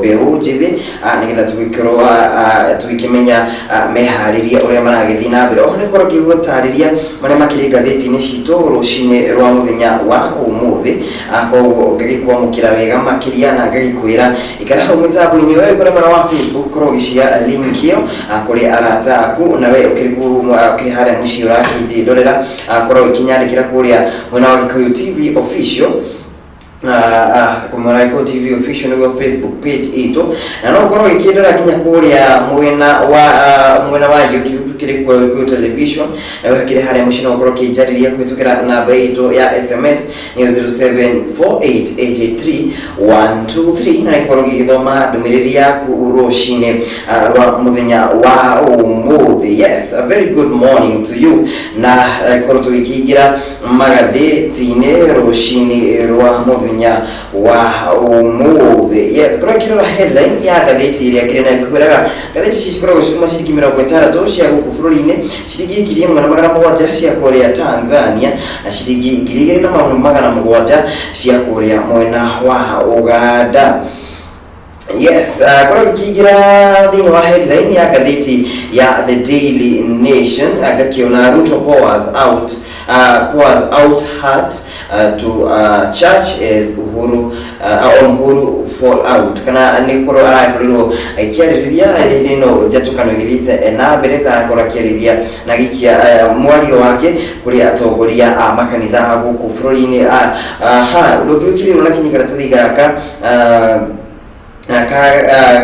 Mbeũ njĩthĩ, nĩgetha tũgĩkorwo tũgĩkĩmenya meharĩria ũrĩa maragĩthiĩ na mbere. Oho nĩngũkorwo ngĩgũtarĩria marĩa makĩrĩ ngathĩti-inĩ citũ rũcinĩ rwa mũthenya wa ũmũthĩ. Koguo ngagĩkwamũkĩra wega makĩria na ngagĩkwĩra ikara hau mĩtambo-inĩ. We ũrĩ mwena wa Facebook, korwo ũgĩshare link ĩyo kũrĩ arata aku, na we ũkĩrĩ ũkĩrĩ harĩa mũciĩ ũrakĩnjĩndorera, korwo ũkĩnyandĩkĩra kũrĩa mwena wa Gĩkũyũ TV Official, mwena wa Gĩkũyũ TV Official nĩguo Facebook page itũ, na no ũkorwo ũgĩkĩndora nginya kũrĩa mwena wa YouTube, kĩrĩ kuo Gĩkũyũ Television. Na we hakĩrĩ harĩa mũciĩ, no ũkorwo ũkĩnjarĩria kũhĩtũkĩra namba itũ ya SMS, nĩyo 0748883123, na nĩngũkorwo ngĩgĩthoma ndũmĩrĩri yaku rũcinĩ rwa mũthenya wa ũmũthĩ. Yes, a very good morning to you, na korwo tũgĩkĩingĩra magathĩti-inĩ rũcinĩ rwa mũthenya wa ũmũthĩ. Yes, korwo ngĩrora headline ya ngathĩti ĩrĩa ngĩrĩ nayo, kwĩraga ngathĩti ici cikoragwo cikuma ciringi 60 cia gũkũ bũrũri-inĩ, ciringi 1700 cia kũrĩa Tanzania, na ciringi 2700 cia kũrĩa mwena wa Uganda. Yes, korwo ngĩkĩingĩra thĩinĩ wa headline ya ngathĩti ya The Daily Nation, ngakĩona Ruto pours out heart to church as Uhuru on Uhuru fallout, kana nĩ korwo arakorirwo akĩarĩrĩria hĩndĩ ĩno njatũkano ĩgĩthiĩte na mbere, kana akorwo akĩarĩria na gĩkia mwario wake kũrĩ atongoria a makanitha a gũkũ bũrũri-inĩ. Ha ũndũ ũngĩ ũkĩrĩrwo na kinyi karatathi gaka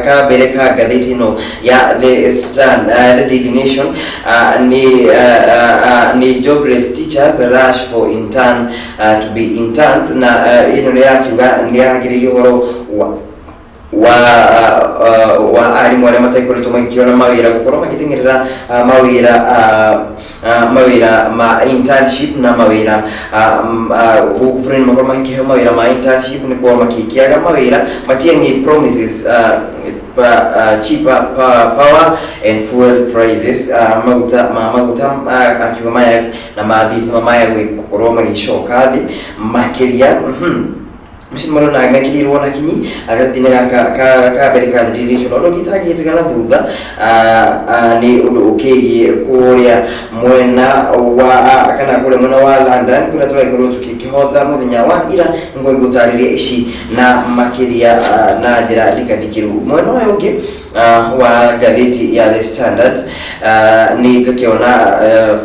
ka mbere ka ngathĩti ĩno ya The Stand, The Daily Nation, nĩ jobless teachers rush for intern to be interns, na ĩno nĩ ĩrakiuga nĩ ĩragĩrĩria ũhoro wa arimũ arĩa matagĩkoretwo magĩkĩona mawĩra gũkorwo magĩteng'erera mawĩra ma internship na mawĩra gũkũ bũrũri-inĩ, makorwo magĩkĩheo mawĩra ma internship nĩ korwo makĩkĩaga mawĩra. Matiang'i promises cheaper power and fuel prices, maguta ma maguta akiuga maya na ma thitima maya gũkorwo magĩcoka thĩ makĩria. Macio marona mekĩrĩirwo na kinyi agathĩti-inĩ gaka ka mbere ka The Daily Nation. Ũndũ ũngĩ itangĩgĩtiga na thutha nĩ ũndũ ũkĩgiĩ kũrĩa mwena wa kana kũrĩa mwena wa London, kũrĩa tũragĩkorwo tũkĩkĩhota mũthenya wa ira. Nĩguo gũtarĩria ici na makĩria na njĩra ndikandikĩru. Mwena ũyũ ũngĩ wa ngathĩti ya The Standard, nĩ ngakĩona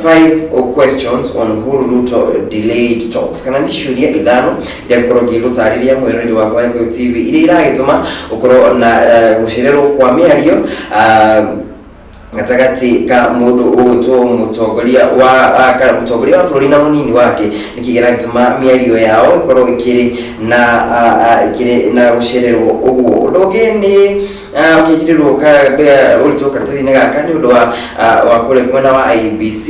five questions on Uhuru Ruto delayed talks, kana nĩ ciũria ithano iria ngũkorwo ngĩgũtarĩria mwĩroreri wakwa wa Gĩkũyũ TV, iria iragĩtũma ũkorwo na gũcererwo kwa mĩario gatagatĩ ka mũndũ ũgwĩtwo mũtongoria wa kana mũtongoria wa bũrũri na mũnini wake. Nĩkĩ kĩragĩtũma mĩario yao ĩkorwo ĩkĩrĩ na gũcererwo ũguo? Ũndũ ũngĩ nĩ ũkĩkĩrĩrwo ũritũ karatathi-inĩ gaka nĩ ũndũ wa kũrĩa mwena wa IEBC,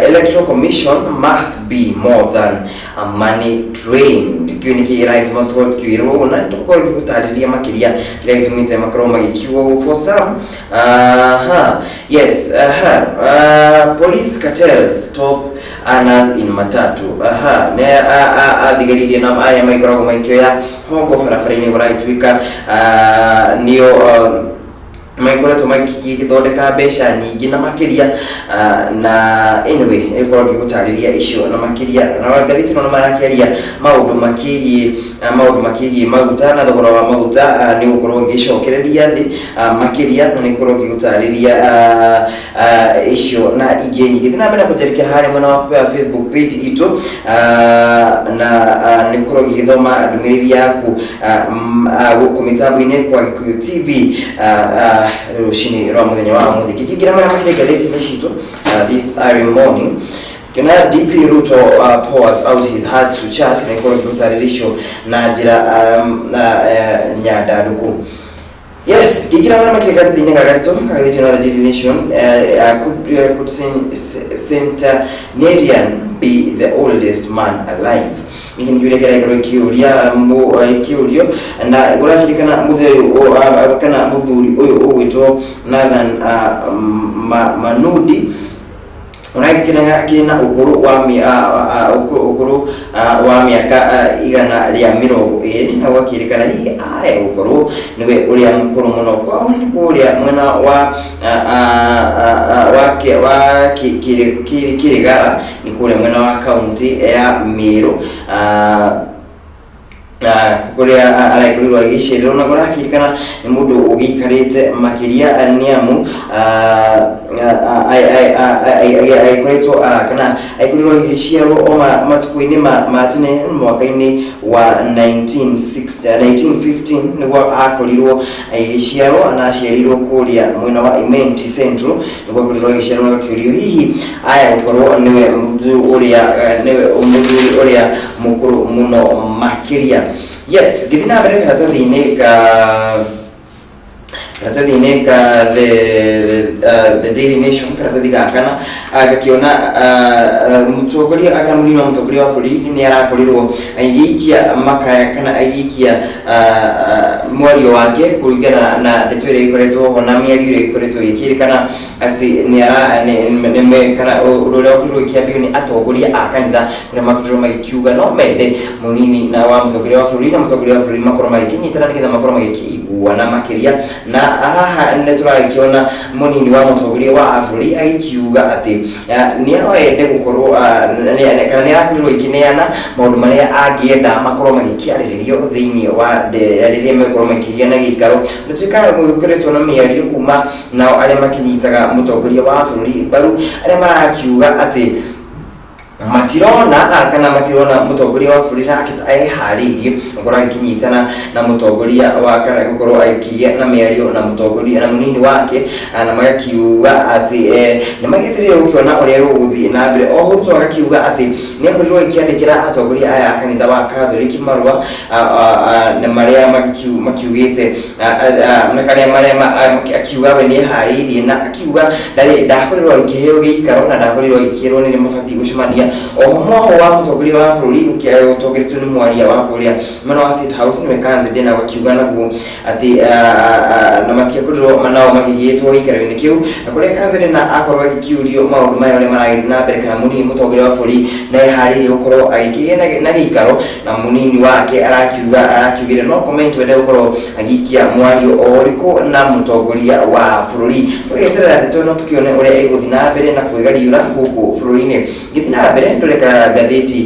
Electoral Commission must be more than a money trail. Kĩu nĩkĩ kĩragĩtũma tũkorwo tũkĩwĩrwo ũguo, na tũkorwo gĩgũtarĩria makĩria kĩrĩa gĩtũmĩte makorwo magĩkiuga ũguo for some. Aha, yes, aha, police cartels top earners in matatu. Aha, nĩ athigaririe na arĩa magĩkoragwo magĩkĩoya hongo barabara-inĩ kũragĩtuĩka nĩo magĩkoretwo magĩthondeka mbeca nyingĩ na makĩria. Na anyway, ĩkorwo ngĩgũtarĩria icio na makĩria. Na ngathĩti ĩno nĩ marakĩaria maũndũ makĩgiĩ maguta na thogora wa maguta nĩ gũkorwo ĩgĩcokereria thĩ makĩria, na nĩ gũkorwo ngĩgũtarĩria icio na ingĩ nyingĩ. Thiĩ na mbere na kũnjarĩkĩra harĩa mwena wa Facebook page itũ, na nĩ gũkorwo ngĩgĩthoma ndũmĩrĩri yaku gũkũ mĩtambo-inĩ kwa Gĩkũyũ TV rũcinĩ rwa mũthenya wa ũmũthĩ. Ngĩkĩingĩra marĩa makĩrĩ ngathĩti-inĩ citũ this early morning, kĩona DP Ruto pours out his heart to church, na ikorwo ngĩgũtarĩria icio na njĩra nyandandũku. Yes, ngĩingĩra marĩa makĩrĩ ngathĩti-inĩ ga gatatũ kagathĩti na The Daily Nation, could centenarian be the oldest man alive? Gĩkĩ nĩ kĩũria kĩragĩkorwo kĩũria kĩũrio, na ũrakirikana mũthee ũyũ kana mũthuri ũyũ ũgwĩtwo Nathan Manudi. Ũragĩkĩra akĩrĩ na ũkũrũ wa ũkũrũ wa mĩaka 120, na gwakĩrĩkana hihi aya gũkorwo nĩwe ũrĩa mũkũrũ mũno. Kwao nĩ kũrĩa mwena wa wa Kĩrĩgara, nĩ kũrĩa mwena wa kaunti ya Meru, kũrĩa arakorirwo agĩcererwo, na kũrakĩrĩkana nĩ mũndũ ũgĩikarĩte makĩria, nĩ amu agĩkoretwo kana agĩkorirwo agĩciarwo o matukũ-inĩ ma tene, mwaka-inĩ wa 1915 nĩguo akorirwo agĩciarwo, na aciarirwo kũrĩa mwena wa Imenti Central nĩguo akorirwo agĩciarwo, na gakĩũrio hihi aya gũkorwo nĩwe mũthuri ũrĩa nĩwe mũthuri ũrĩa mũkũrũ mũno makĩria. Yes, ngĩthiĩ na mbere karatathi-inĩ ka the Daily Nation, karatathi ga kana, gakiona mũtongoria kana mũnini wa mũtongoria wa bũrũri nĩ arakorirwo agĩikia makaya kana agĩikia mwario wake kũringana na ndeto ĩrĩa ĩkoretwo ho na mĩario ĩrĩa ĩkoretwo ĩgĩkĩrĩkana atĩ nĩ ara nĩ kana ũndũ ũrĩa ũkorirwo ũkĩambio nĩ atongoria a kanitha, kũrĩa makorirwo magĩkiuga no mende mũnini na wa mũtongoria wa bũrũri na mũtongoria wa bũrũri makorwo magĩkĩnyitana nĩgetha makorwo magĩkĩiguana makĩria. Na haha nĩ tũragĩkĩona mũnini wa mũtongoria wa bũrũri agĩkiuga atĩ nĩ ende gũkorwo kana nĩ arakorirwo agĩkĩneana maũndũ marĩa angĩenda makorwo magĩkĩarĩrĩrio thĩinĩ wa rĩrĩa megũkorwo makĩgĩa na gĩikaro. Nĩ tuĩkaga gũkoretwo na mĩario kuma nao arĩa makĩnyitaga mũtongoria wa bũrũri mbaru, arĩa marakiuga atĩ matirona kana matirona mũtongoria wa bũrũri nake eharĩirie gũkorwo agĩkĩnyitana na mũtongoria wa kana gũkorwo agĩkĩgĩa na mĩario na mũtongoria na mũnini wake, na magakiuga atĩ nĩ magĩetereire gũkĩona ũrĩa gũgũthiĩ na mbere. O Ruto agakiuga atĩ nĩ akorirwo agĩkĩandĩkĩra atongoria aya a kanitha wa Katholiki marũa na marĩa makiugĩte na karĩa marĩa akiuga we nĩ eharĩirie, na akiuga ndarĩ ndakorirwo agĩkĩheo gĩikaro na ndakorirwo agĩkĩrwo nĩ mabatiĩ gũcemania. Oho mwaho wa mũtongoria wa bũrũri ũtongoretio nĩ mwaria wa kũrĩa mwena wa State House, nĩwe Kanze Ndena, akiuga naguo atĩ na matiakorirwo nao magĩgĩtwo gĩikaro-inĩ kĩu, na kũrĩa Kanze Ndena akorwo agĩkĩũrio maũndũ maya ũrĩa maragĩthiĩ na mbere, kana mũnini mũtongoria wa bũrũri na eharĩirie gũkorwo agĩkĩgĩa na gĩikaro na mũnini wake, arakiuga arakiugire no comment wende gũkorwo agĩikia mwario o ũrĩkũ na mũtongoria wa bũrũri. Tũgĩeterera ndeto ĩno tũkĩone ũrĩa ĩgũthiĩ na mbere na kwĩgariũra gũkũ bũrũri-inĩ. Ngĩthiĩ na mbere ndũreka ngathĩti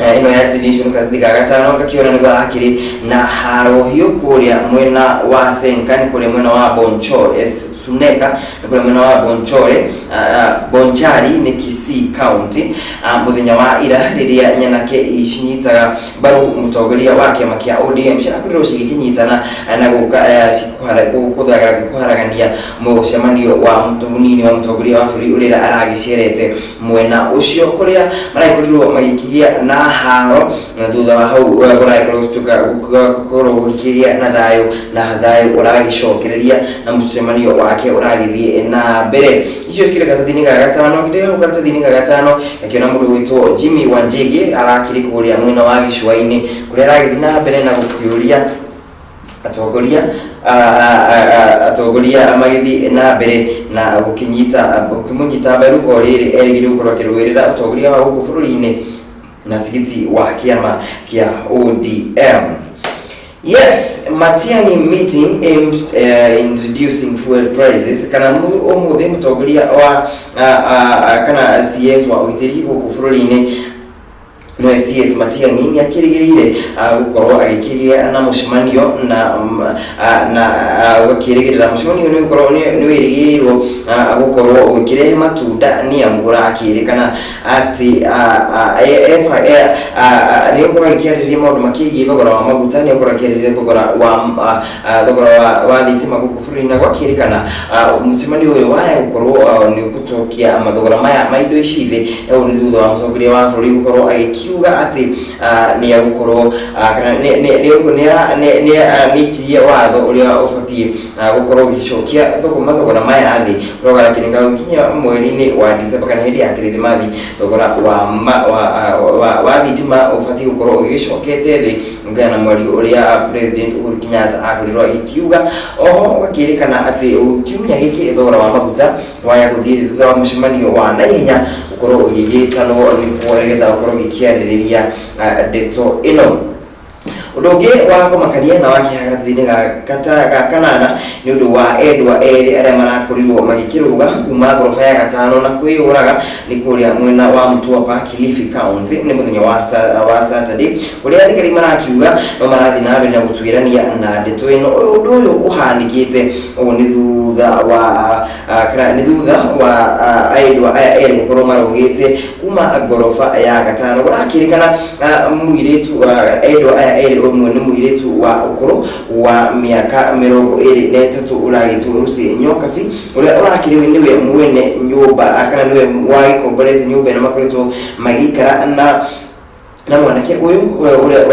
ĩno ya The Nation, karatathi ga gatano, ngakĩona nĩguo akĩrĩ na haro hiũ kũrĩa mwena wa Senka, nĩ kũrĩa mwena wa Bonchore, Suneka, nĩ kũrĩa mwena wa Bonchore, Bonchari, nĩ Kisii County, mũthenya wa ira rĩrĩa nyanake cinyitaga mbaru mũtongoria wa kĩama kĩa ODM cirakorirwo cigĩkĩnyitana na gũka kũharagania mũcemanio wa mũnini wa mũtongoria wa bũrũri ũrĩa aragĩcerete mwena ũcio, kũrĩa maragĩkorirwo magĩkĩgĩa na haro, na thutha wa hau kũragĩkorwo gũkorwo gũkĩgĩa na thayũ, na thayũ ũragĩcokereria na mũcemanio wake ũragĩthiĩ na mbere. Icio cikĩrĩ karatathi-inĩ ga gatano. Ndĩ hau karatathi-inĩ ga gatano ngakĩona mũndũ gwĩtwo Jimmy Wanjigi arakĩrĩ kũrĩa mwena wa gĩcũa-inĩ, kũrĩa aragĩthiĩ na mbere na gũkĩũria atongoria magĩthiĩ na mbere na gũkĩnyita gũkĩmũnyita mbaru o rĩrĩ erĩgĩrĩire gũkorwo akĩrũĩrĩra ũtongoria wa gũkũ bũrũri-inĩ na tigiti wa kĩama kĩa ODM. Yes, Matiang'i meeting aimed in reducing fuel prices. Kana ũmũthĩ mũtongoria wa kana CS wa ũgitĩri gũkũ bũrũri-inĩ, nĩwe CS Matiang'i, nĩ akĩrĩgĩrĩire gũkorwo agĩkĩgĩa na mũcemanio na gũkĩrĩgĩrĩra mũcemanio nĩ gũkorwo nĩ wĩrĩgĩrĩirwo gũkorwo ũgĩkĩrehe matunda, nĩ amu ũrakĩrĩkana atĩ nĩ gũkorwo agĩkĩarĩrĩria maũndũ makĩgiĩ thogora wa maguta, nĩ gũkorwo akĩarĩrĩria thogora wa thitima gũkũ bũrũri-inĩ, na gwakĩrĩkana mũcemanio ũyũ waya gũkorwo nĩ ũgũcokia mathogora maya ma indo ici thĩ. Ũũ nĩ thutha wa mũtongoria wa bũrũri gũkorwo agĩkiuga Agĩkiuga atĩ nĩ egũkorwo kana nĩ aikirie watho ũrĩa ũbatiĩ gũkorwo ũgĩcokia mathogora maya thĩ, kũrĩa gakĩrĩka gũkinya mweri-inĩ wa December kana hĩndĩ ya Kĩrĩthimathi, thogora wa thitima ũbatiĩ gũkorwo ũgĩcokete thĩ kũringana na mwario ũrĩa President Uhuru Kenyatta akorirwo agĩkiuga. Oho gũgakĩrĩkana atĩ kiumia gĩkĩ thogora wa maguta waya gũthiĩ thutha wa mũcemanio wa naihenya gũkorwo ũgĩgĩtanwo nĩkuo nĩgetha ũkorwo ũgĩkĩarĩrĩria ndeto ĩno. Ũndũ ũngĩ wa kũmakania na wa kĩeha gatagatĩ-inĩ ga kanana nĩ ũndũ wa endwa erĩ arĩa marakorirwo magĩkĩrũga kuma ngoroba ya gatano na kwĩyũraga nĩ kũrĩa mwena wa Mtwapa, Kilifi County, nĩ mũthenya wa Saturday, kũrĩa thigari marakiuga no marathiĩ na mbere na gũtuĩrania na ndeto ĩno. Ũndũ ũyũ ũhanĩkĩte ũguo nĩ thutha wa kana nĩ thutha wa endwa aya erĩ gũkorwo marũgĩte kuma ngoroba ya gatano. Kũrakĩrĩkana mũirĩtu endwa aya erĩ, ũmwe nĩ mũirĩtu wa ũkũrũ wa mĩaka 23 ũragĩtwo Lucy Nyokabi, ũrĩa ũrakĩrĩ nĩwe mwene nyũmba kana nĩwe wagĩkomborete nyũmba ĩno makoretwo magĩikara na mwanake ũyũ ũrĩa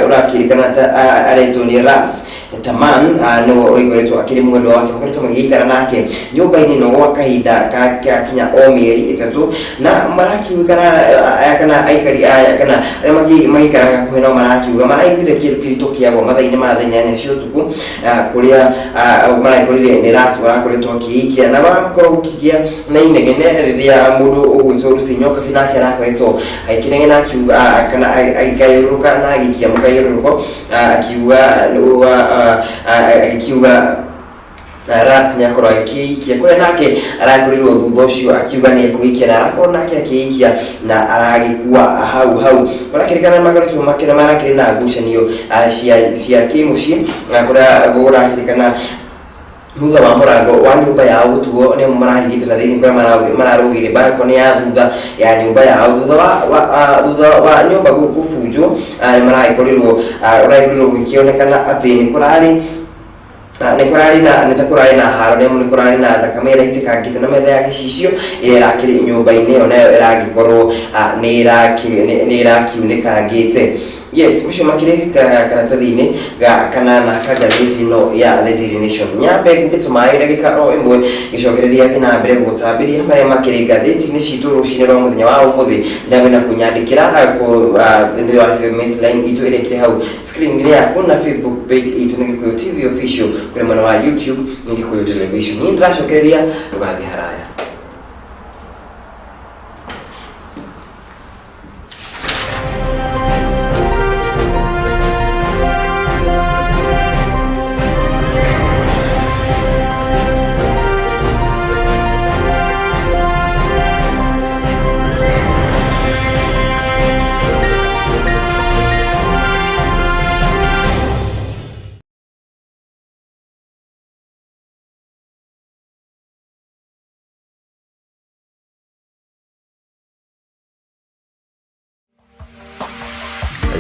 ũrakĩrĩkana ta aretwo nĩ Ras Taman, nĩwe ũgĩkoretwo akĩrĩ mwendwa wake, makoretwo magĩikara nake nyũmba-inĩ ĩno gwa kahinda ka kinya o mĩeri 3, na marakiugĩkana kana aikari aya kana arĩa magĩikaraga hakuhĩ nao marakiuga maraiguire kĩndũ kĩritũ kĩagwa mathaa-inĩ ma thaa 8 cia ũtukũ, kũrĩa marakorire nĩ Ras ũrakoretwo akĩikia, na wakorwo gũkĩgĩa na inegene rĩrĩa mũndũ ũgwĩtwo Lucy Nyokabi nake arakoretwo agĩkĩnegena akiuga kana agĩkayũrũrũka na agĩikia mũkayũrũrũko akiuga agĩkiuga Ras nĩ akorwo agĩkĩikia, kũrĩa nake arakorirwo thutha ũcio akiuga nĩ ekũikia, na arakorwo nake akĩikia na aragĩkua hau hau. Kũrakĩrĩkana makoretwo makĩra marakĩrĩ na ngucanio cia kĩmũciĩ, kũrĩa kũrakĩrĩkana thutha wa mũrango wa nyũmba yao gũtuo nĩ marahingĩte na thĩinĩ, kũrĩa mararũgĩire balcony ya thutha ya nyũmba yao, thutha wa nyũmba gũbunjwo, nĩ maragĩkorirwo ũragĩkorirwo gũgĩkĩonekana atĩ nĩ kũrarĩ na nĩ ta kũrarĩ na haro, nĩ amu nĩ kũrarĩ na thakame ĩraitĩkangĩte, na metha ya gĩcicio ĩrĩa ĩrakĩrĩ nyũmba-inĩ ĩyo nayo ĩragĩkorwo nĩ ĩrakiunĩkangĩte. Yes, macio makĩrĩ karatathi-inĩ ga kanana ka ngathĩti ĩno ya The Daily Nation. Nyambe ngũndĩtwo maĩ ndagĩka o ĩmwe, gĩcokereria thiĩ na mbere gũgũtambĩria marĩa makĩrĩ ngathĩti-inĩ citũ rũcinĩ rwa mũthenya wa ũmũthĩ. Na mbere na kũnyandĩkĩra thĩinĩ wa SMS line itũ ĩrĩa ĩkĩrĩ hau screen-inĩ yaku, na Facebook page itũ nĩ Gĩkũyũ TV Official, kũrĩ mwena wa YouTube nĩ Gĩkũyũ Television. Niĩ ndĩracokereria, ndũgathiĩ haraya.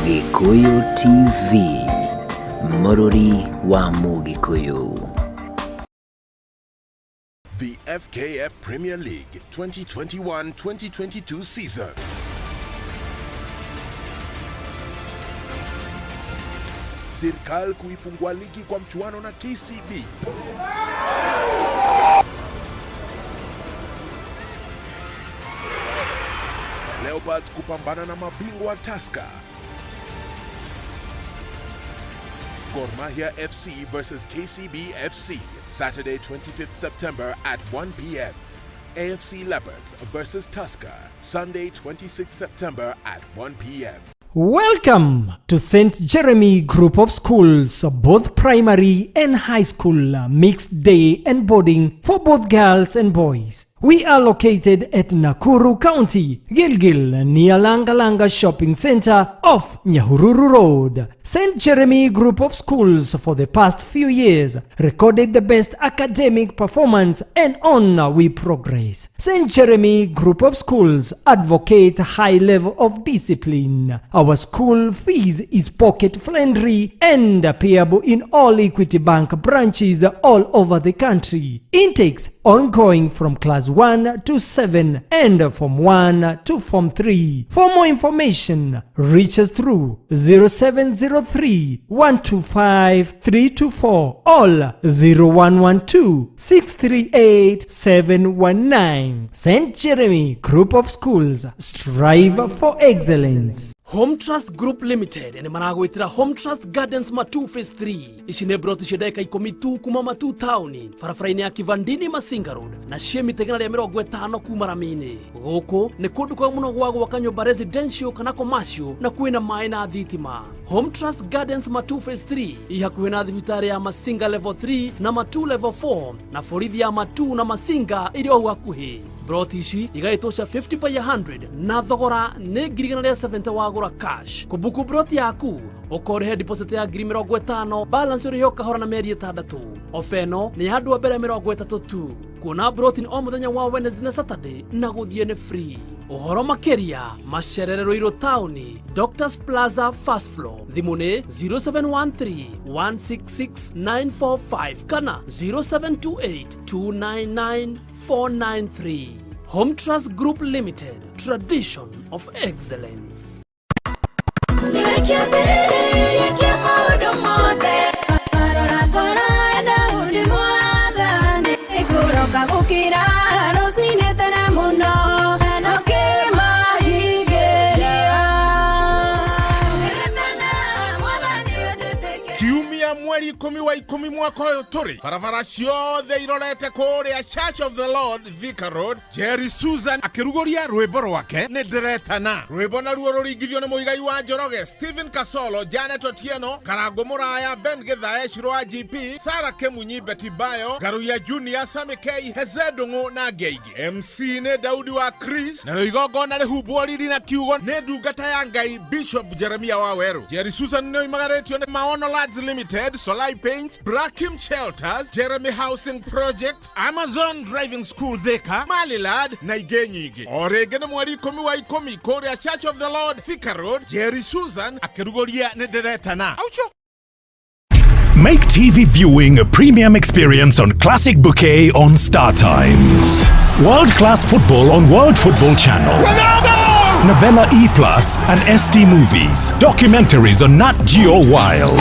Gĩkũyũ TV, mũrũri wa Mũgĩkũyũ. The FKF Premier League 2021-2022 season. Serikali kuifungua ligi kwa mchuano na KCB. Leopards kupambana na mabingwa Tusker. Gor Mahia FC versus KCB FC, Saturday 25th September at 1 p.m. AFC Leopards versus Tusker, Sunday 26th September at 1 p.m. Welcome to St. Jeremy Group of Schools, both primary and high school, mixed day and boarding for both girls and boys. We are located at Nakuru County, Gilgil, near Langalanga Shopping Center off Nyahururu Road. St. Jeremy Group of Schools for the past few years recorded the best academic performance, and on we progress. St. Jeremy Group of Schools advocates high level of discipline. Our school fees is pocket friendly and payable in all Equity Bank branches all over the country. Intakes ongoing from class 1 to 7 and Form 1 to Form 3. For more information, reach us through 0703 125 324 or 0112 638 719. St. Jeremy Group of Schools strive for excellence. Home Trust Group Limited nĩ maragwĩtĩra Home Trust Gardens Matu Phase 3. Ici nĩ broti cia ndagĩka 10 tu kuma Matu taũni, barabara-inĩ ya Kivandini Masinga Road, na ciĩ mita 150 kuma rami-inĩ. Gũkũ nĩ kũndũ kwega mũno gwa gwaka nyũmba residential kana commercial, na kwĩna maĩ na thitima. Home Trust Gardens Matu Phase 3 i hakuhĩ na thibitarĩ ya Masinga Level 3 na Matu Level 4, na borithi ya Matu na Masinga ĩrĩ o hau hakuhĩ. Broti ici igaĩtwo cia 50 by 100 na thogora nĩ 170,000 wagũra cash. Kũbuku broti yaku ũkorĩhe deposit ya 50,000, balance ũrĩhe o kahora na mĩeri 6. Ofa ĩno nĩ ya andũ a mbere 30 tu. Kuona broti nĩ o mũthenya wa Wednesday na Saturday, na gũthiĩ nĩ free. Ũhoro makĩria macerere Ruiru taũni, Doctors Plaza, first floor. Thimũ nĩ 0713 166 945 kana 0728 299 493. Home Trust Group Limited, tradition of excellence. Kĩambĩrĩria kĩa maũndũ mothe, rora ngoro ya Daudi mwathani, kũroka gũkĩra rũcinĩ tene mũno na ũkĩmahingĩria. Mwathani ũnjĩtĩkĩrie. Kiumia mweri 10 wa 10 mwaka ũyũ tũrĩ, barabara ciothe irorete kũrĩa Church of the Lord, Thika Road, Jerry Susan akĩrugũria rwĩmbo rwake "Nĩ Ndĩretana". Rwĩmbo naruo rũringithio nĩ Mũigai wa Njoroge, Stephen Kasolo, Janet Otieno, Karango Mũraya, Ben Githae, Shiro wa GP, Sara Kemunyi, Betty Bayo, Ngaruiya Junior, Sami K, Heze Ndung'u na angĩ aingĩ. MC nĩ Daudi wa Chris, narĩo igongona rĩhumbwo riri na kiugo nĩ ndungata ya Ngai Bishop Jeremia wa Werũ. Jerry Susan nĩ oimagarĩtio nĩ Maono Lads Limited, Solai Paints, Brakim Shelters, Jeremy Housing Project, Amazon Driving School Thika, Malilad na ingĩ nyingĩ. O rĩngĩ nĩ mweri 10 wa 10 kũrĩa Church of the Lord, Thika Road, Jerry Susan akĩrugũria "Nĩ Ndĩretana". Aucho. Make TV viewing a premium experience on Classic Bouquet on Star Times. World class football on World Football Channel. Novella E Plus and ST Movies. Documentaries on Nat Geo Wild.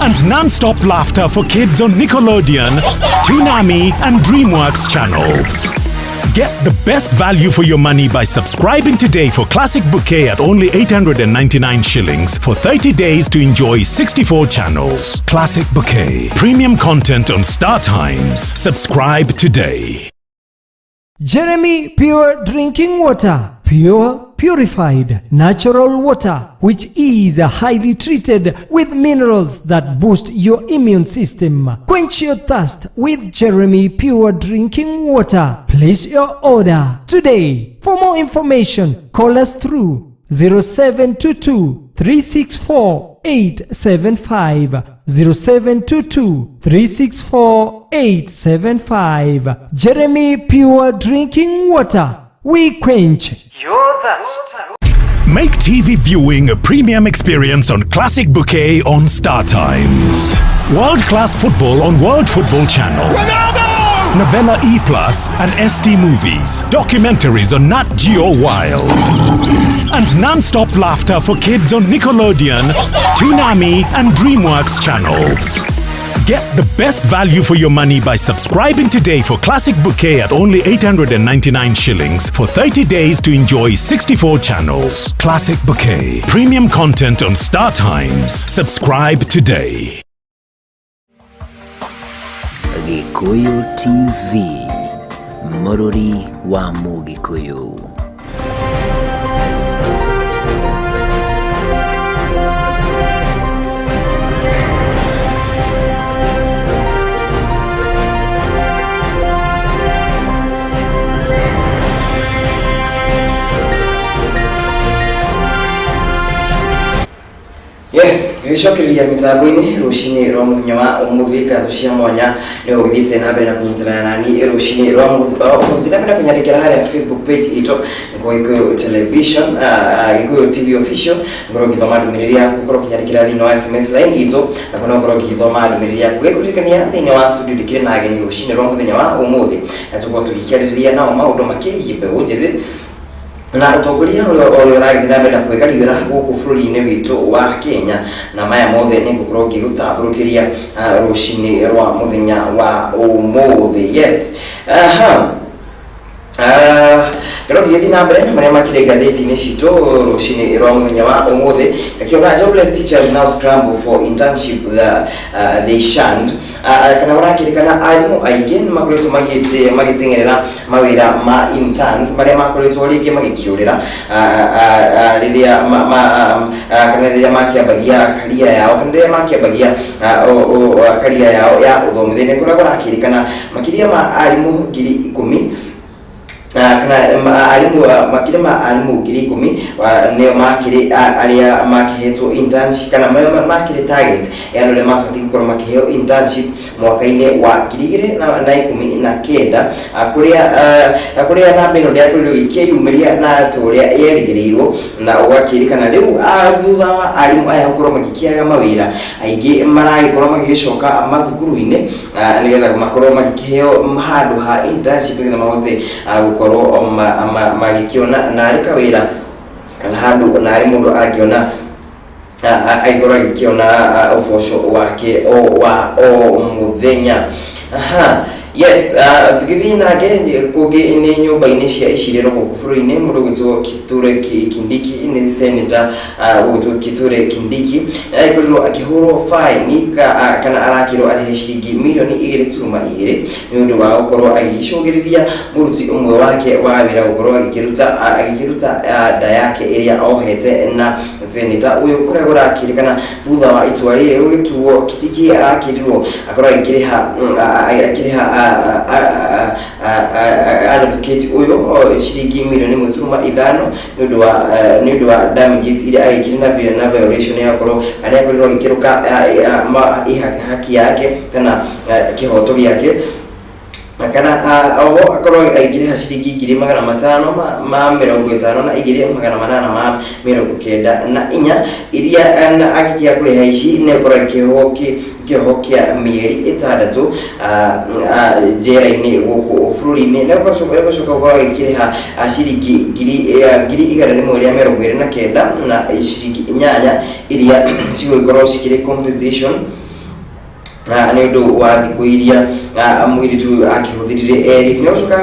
And non-stop laughter for kids on Nickelodeon, Toonami and DreamWorks channels. Get the best value for your money by subscribing today for Classic Bouquet at only 899 shillings for 30 days to enjoy 64 channels. Classic Bouquet. Premium content on Star Times. Subscribe today. Jeremy Pure Drinking Water. Pure, purified, natural water, which is highly treated with minerals that boost your immune system. Quench your thirst with Jeremy Pure Drinking Water. Place your order today. For more information, call us through 0722 364 875, 0722 364 875. Jeremy Pure Drinking Water. We quench your thirst. Make TV viewing a premium experience on Classic Bouquet on Star Times. World class football on World Football Channel. Novella E Plus and ST Movies. Documentaries on Nat Geo Wild. And non-stop laughter for kids on Nickelodeon, Toonami and DreamWorks channels. Get the best value for your money by subscribing today for Classic Bouquet at only 899 shillings for 30 days to enjoy 64 channels. Classic Bouquet. Premium content on Star Times. Subscribe today. Gikuyu TV, mũrũri wa Mũgĩkũyũ. Yes. Gĩcokereria mĩtambo-inĩ rũcinĩ rwa mũthenya wa ũmũthĩ. Ngatho cia mwanya nĩ ũgĩthiĩte na mbere na kũnyitanĩra nani rũcinĩ rwa ũmũthĩ, na mbere na kũnyandĩkĩra harĩa Facebook page itũ nĩkuo Gĩkũyũ Television, Gĩkũyũ TV Official, ũkorwo ũgĩthoma ndũmĩrĩri yaku, ũkorwo ũkĩnyandĩkĩra thĩinĩ wa SMS line itũ, na kuna ũkorwo ũgĩthoma ndũmĩrĩri yaku. Gĩkũririkania, thĩinĩ wa studio ndĩkĩrĩ na ageni rũcinĩ rwa mũthenya wa ũmũthĩ, na tũkorwo tũgĩkĩarĩrĩria nao maũndũ makĩgiĩ mbeũ njĩthĩ na ũtongoria ũrĩa ũragĩthiĩ na mbere na kwĩgariũra gũkũ bũrũri-inĩ witũ wa Kenya. Na maya mothe nĩ ngũkorwo ngĩgũtambũrũkĩria rũcinĩ rwa mũthenya wa ũmũthĩ. Yes, aha. Ngorwo ngĩgĩthiĩ na mbere na marĩa makĩrĩ ngathĩti-inĩ citũ rũcinĩ rwa mũthenya wa ũmũthĩ, ngakĩona jobless teachers now scramble for internship they shunned. Kana ũrakĩrĩkana arimũ aingĩ nĩ makoretwo magĩteng'erera mawĩra ma interns marĩa makoretwo rĩngĩ magĩkĩũrĩra rĩrĩa kana rĩrĩa makĩambagia karia yao, kana rĩrĩa makĩambagia karia yao ya ũthomithia. Kũrĩa kũrakĩrĩkana makĩria ma arimũ 10,000, kana arimũ, makĩria ma arimũ 10,000 nĩo makĩrĩ arĩa makĩhetwo internship, kana makĩrĩ target ya andũ arĩa mabatiĩ gũkorwo makĩheo internship mwaka-inĩ wa 2019, kũrĩa namba ĩno ndĩakorirwo ĩkĩyumĩria na ta ũrĩa yerĩgĩrĩirwo. Na ũgakĩrĩkana rĩu, thutha wa arimũ aya gũkorwo magĩkĩaga mawĩra, aingĩ maragĩkorwo magĩgĩcoka mathukuru-inĩ, nĩgetha makorwo magĩkĩheo handũ ha internship, nĩgetha mahote gũkorwo magĩkĩona narĩ kawĩra, kana handũ narĩ mũndũ angĩona agĩkorwo agĩkĩona ũboco wake o wa o mũthenya. Aha, yes. Tũgĩthiĩ nake kũngĩ nĩ nyũmba-inĩ cia icirĩro gũkũ bũrũri-inĩ, mũndũ ũgwĩtwo Kithure Kindiki, nĩ senator ũgwĩtwo Kithure Kindiki, agĩkorirwo akĩhũrwo faini kana arakĩrwo arĩhe ciringi mirioni 2.2 nĩ ũndũ wa gũkorwo agĩcũngĩrĩria mũruti ũmwe wake wa wĩra gũkorwo agĩkĩruta nda yake ĩrĩa ohete na senator ũyũ. Kũrĩa kũrakĩrĩkana thutha wa itua rĩrĩ gũgĩtuo, Kindiki arakĩrirwo akorwo akĩrĩha advocate ũyũ ciringi mirioni 1.5 nĩ ũndũ wa damages iria agĩkire na violation ya gũkorwo arĩa akorirwo agĩkĩrũka haki yake kana kĩhoto gĩake, kana oho akorwo aingĩrĩha ciringi 552,894 iria na agĩkĩa kũrĩha ici nĩ akorwo akĩohwo kĩoho kĩa mĩeri 6 njera-inĩ gũkũ bũrũri-inĩ. Na gũcoka gũkorwo agĩkĩrĩha ciringi 129,8 iria cigũgĩkorwo cikĩrĩ compensation nĩ ũndũ wa thikũ iria mũirĩtu ũyũ akĩhũthĩrire erĩ. Nĩ gũcoka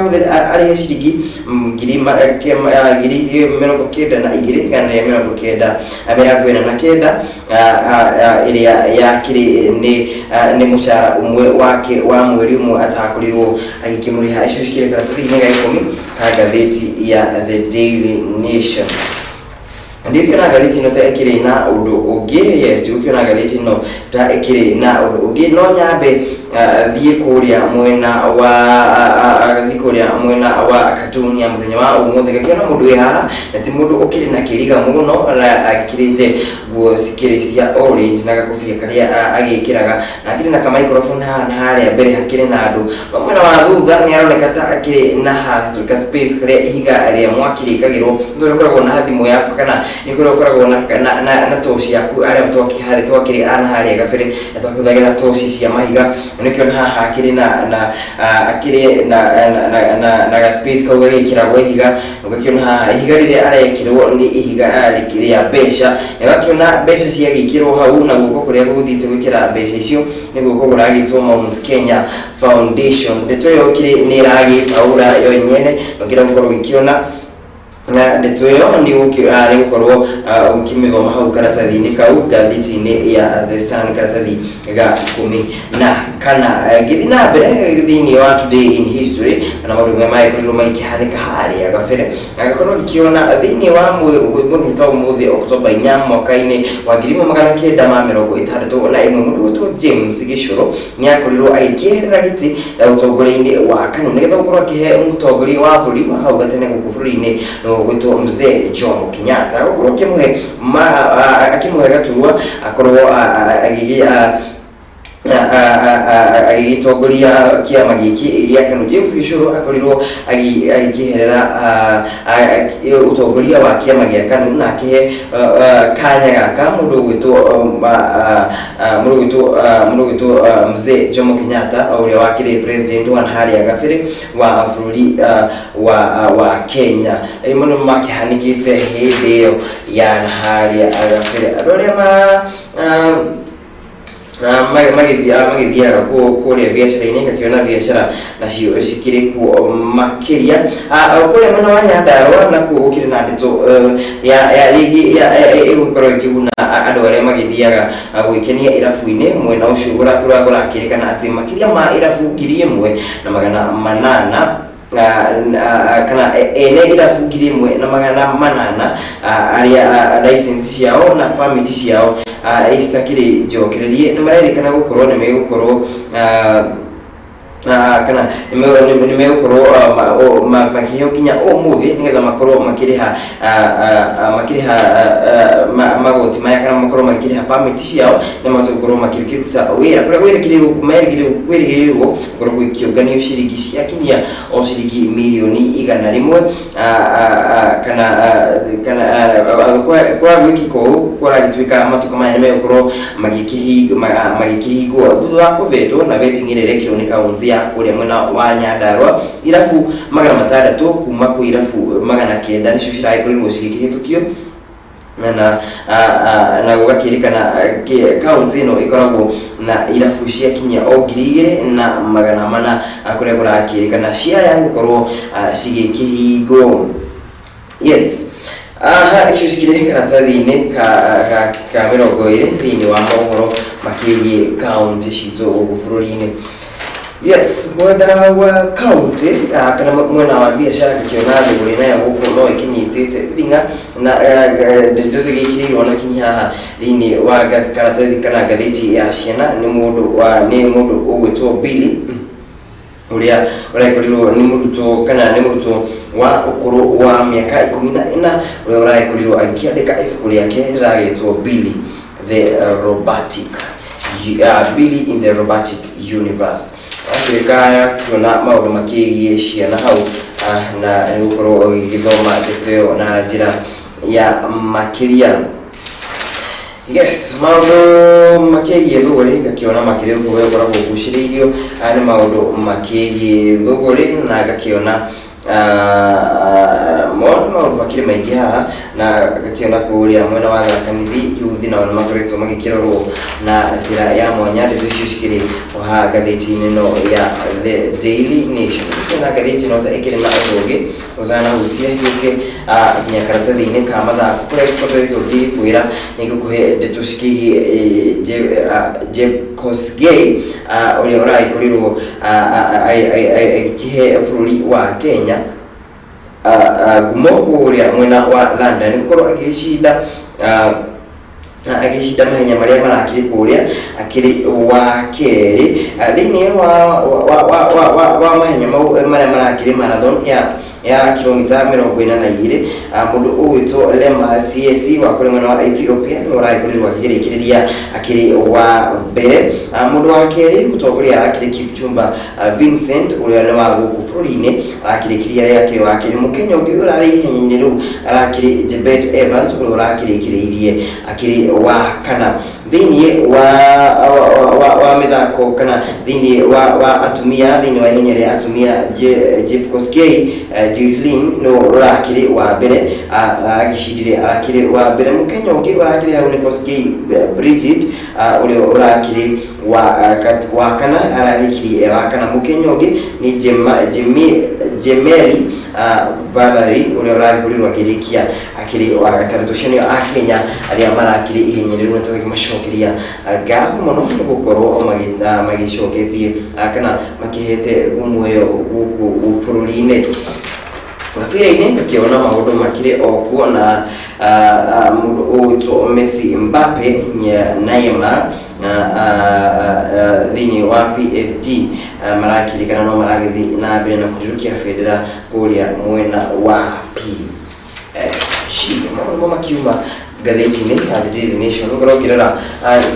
arĩhe ciringi 92,149 ĩrĩa yakĩrĩ nĩ mũcara ũmwe wake wa mweri ũmwe atakorirwo agĩkĩmũrĩha. Icio cikĩrĩ karatathi-inĩ ga 10 ka ngathĩti ya The Daily Nation. Ndikuona ngathĩti ĩno ta ĩkĩrĩ na ũndũ ũngĩ. Yes, ndikuona ngathĩti ĩno ta ĩkĩrĩ na ũndũ ũngĩ. No nyambe thiĩ kũrĩa mwena wa thiĩ kũrĩa mwena wa katuni ya mũthenya wa ũmũthĩ, ngakĩona mũndũ wĩ haha na ti mũndũ ũkĩrĩ na kĩriga mũno, na akĩrĩte nguo cikĩrĩ cia orange na gakobia karĩa agĩkĩraga, na akĩrĩ na ka microphone haha, na harĩa mbere hakĩrĩ na andũ. No mwena wa thutha nĩ aroneka ta akĩrĩ na ka space karĩa ihiga rĩa mwaki rĩkagĩrwo, nĩ tondũ ũkoragwo na thimũ yaku, kana nĩ kũrĩa ũkoragwo na toci yaku, arĩa twakĩharĩ twakĩrĩ ana harĩa gabere na twakĩhũthagĩra toci cia mahiga. Nĩkĩo haha akĩrĩ na akĩrĩ na ga space kau gagĩkĩragwo ihiga. Ũgakĩona haha ihiga rĩrĩa arekĩrwo nĩ ihiga rĩa mbeca, na ũgakĩona mbeca ciagĩkĩrwo hau, na guoko kũrĩa gũgũthiĩte gwĩkĩra mbeca icio nĩ guoko kũragĩtwo Mount Kenya Foundation. Ndeto ĩyo kĩrĩ nĩ ĩragĩtaũra yo nyene, na ũkĩenda gũkorwo ũgĩkĩona na ndeto ĩyo nĩ gũkorwo ũkĩmĩthoma hau karatathi-inĩ kau ngathĩti-inĩ ya The Stand, karatathi ga 14. Kana ngĩthiĩ na mbere thĩinĩ wa Today in History kana maũndũ marĩa magĩkorirwo magĩkĩhanĩka harĩa gabere, agakorwo gĩkĩona thĩinĩ wa mũthenya ta ũmũthĩ, Oktoba 4, mwaka-inĩ wa 1961, mũndũ gwĩtwo James Gĩcũrũ nĩ akorirwo agĩkĩeherera gĩtĩ ũtongoria-inĩ wa KANU nĩgetha gũkorwo akĩhe mũtongoria wa bũrũri wa hau gatene gũkũ bũrũri-inĩ nĩwe gwĩtwo Mzee Jomo Kenyatta, gũkorwo akĩmũhe gaturwa akorwo agĩgĩtongoria kĩama gĩkĩ gĩa KANU. James Gĩcũrũ akorirwo agĩkĩeherera ũtongoria wa kĩama gĩa KANU na akĩhe kanya gaka mũndũ ũgwĩtwo Mzee Jomo Kenyatta, ũrĩa wakĩrĩ president wa harĩa gabere wa bũrũri wa Kenya. Mũno makĩhanĩkĩte hĩndĩ ĩyo ya harĩa gabere, andũ arĩa ma magĩthiaga kũrĩa biacara-inĩ, ngakĩona biacara nacio cikĩrĩ kuo makĩria. Kũrĩa mwena wa Nyandarua nakuo gũkĩrĩ na ndeto ya rĩngĩ ĩgũkorwo ĩkĩguna andũ arĩa magĩthiaga gwĩkenia irabu-inĩ mwena ũcio, kũrĩa kũrakĩrĩkana atĩ makĩria ma irabu 1800 kana ene irabu 1800 arĩa license ciao na permit ciao citakĩrĩ njokererie nĩ marerĩkana gũkorwo nĩ megũkorwo kana nĩ megũkorwo makĩheo nginya ũmũthĩ nĩgetha makorwo makĩrĩha magoti maya kana makorwo makĩrĩha permit ciao na mahote gũkorwo makĩruta wĩra, kũrĩa kwĩrĩgĩrĩrwo gũkorwo gũkĩũnganio ciringi ciakinyia o ciringi mirioni 100 kana kwa gwĩkĩka ũũ kũragĩtuĩka matukũ maya nĩ megũkorwo magĩkĩhingwo thutha wa kũvetwo na vetting ĩrĩa ĩrekirwo nĩ kaunti ya kũrĩa mwena wa Nyandarua. Irabu 600 kuma kwĩ irabu 900 nĩcio ciragĩkorirwo cigĩkĩhĩtũkio na gũgakĩrĩkana kaunti ĩno ĩkoragwo na irabu ciakinyia o 2400, kũrĩa kũrakĩrĩkana ciaya gũkorwo cigĩkĩhingwo. Yes, aha, icio cikĩrĩ karatathi-inĩ ka 20 thĩinĩ wa mohoro makĩgiĩ kaunti citũ gũkũ bũrũri-inĩ. Yes, mwena wa kaunti kana mwena wa biacara, ngĩkĩona thũgũrĩ nayo gũkũ no ĩkĩnyitĩte thing'a na ndeto gĩkĩrĩirwo na kinyi haha thĩinĩ wa karatathi kana ngathĩti ya ciana, nĩ mũndũ ũgwĩtwo Billy ũrĩa ũrakorirwo nĩ mũrutwo kana nĩ mũrutwo wa ũkũrũ wa mĩaka 14, ũrĩa ũragĩkorirwo agĩkĩandĩka ibuku rĩake rĩragĩtwo Billy in the Robotic Universe. Atuĩka ya kuona maũndũ makĩgiĩ ciana hau na nĩ gũkorwo ũgĩgĩthoma ndeto ĩyo na njĩra ya makĩria. Yes, maũndũ makĩgiĩ thũgũrĩ, ngakĩona makĩrĩ ũguo we ũkoragwo ũgucĩrĩirio nĩ maũndũ makĩgiĩ thũgũrĩ, na ngakĩona maũndũ makĩrĩ maingĩ haha, na ngakĩona kũrĩa mwena wa Tharaka Nithi yuthi nao nĩ makoretwo magĩkĩrorwo na njĩra ya mwanya. Ndeto icio cikĩrĩ o haha ngathĩti-inĩ ĩno ya The Daily Nation. Ngakĩona ngathĩti ĩno ta ĩkĩrĩ na ũndũ ũngĩ ũtanahutia hiũke nginya karatathi-inĩ ka mathako, kũrĩa gĩkoretwo gĩgĩkwĩra nĩ gũkũhe ndeto cikĩgiĩ Jepkosgei ũrĩa ũragĩkorirwo agĩkĩhe bũrũri wa Kenya ngumo kũrĩa mwena wa London, gũkorwo agĩcinda mahenya marĩa marakĩrĩ kũrĩa akĩrĩ wa kerĩ thĩinĩ wa mahenya mau marĩa marakĩrĩ marathon ya kilomita 42. Mũndũ ũgwĩtwo Lema Siesi wa kũrĩa mwena wa Ethiopia nĩwe ũragĩkorirwo akĩrĩkĩrĩria akĩrĩ wa mbere. Mũndũ wa kerĩ mũtongoria arakĩrĩ Kipchumba Vincent, ũrĩa nĩ wa gũkũ bũrũri-inĩ, arakĩrĩkĩria rĩa akĩrĩ wa kerĩ. Mũkenya ũngĩ ũrarĩ ihenya-inĩ rĩu arakĩrĩ Jebet Evans, ũrĩa ũrakĩrĩkĩrĩirie akĩrĩ wa kana. Thĩinĩ wa mĩthako kana thĩinĩ wa atumia, thĩinĩ wa ihenya rĩa atumia, Jepkosgei Joycelyn nĩwe ũrakĩrĩ wa mbere, aragĩcindire arakĩrĩ wa mbere. Mũkenya ũngĩ ũrakĩrĩ hau nĩ Kosgei Bridget, ũrĩa ũrakĩrĩ wa kana, ararĩkirie wa kana. Mũkenya ũngĩ nĩ Jemeli. Valerie ũrĩa ũrahũrirwo akĩrĩkia akĩrĩ wa gatandatũ. Ũcio nĩo Akenya arĩa marakĩrĩ ihenya rĩu, na tũgakĩmacokeria ngatho mũno nĩ gũkorwo magĩcoketie kana makĩhete ngumo ĩyo gũkũ bũrũri-inĩ. Gabira-inĩ ngakĩona maũndũ makĩrĩ o kuo na mũndũ ũgwĩtwo Messi, Mbappe, Neymar thĩinĩ wa PSG marakĩrĩkana no maragĩthiĩ na mbere na kũrirũkia bendera kũrĩa mwena wa PSG. Maũndũ nĩmo makiuma ngathĩti-inĩ ya The Daily Nation. Ũkorwo ũkĩrora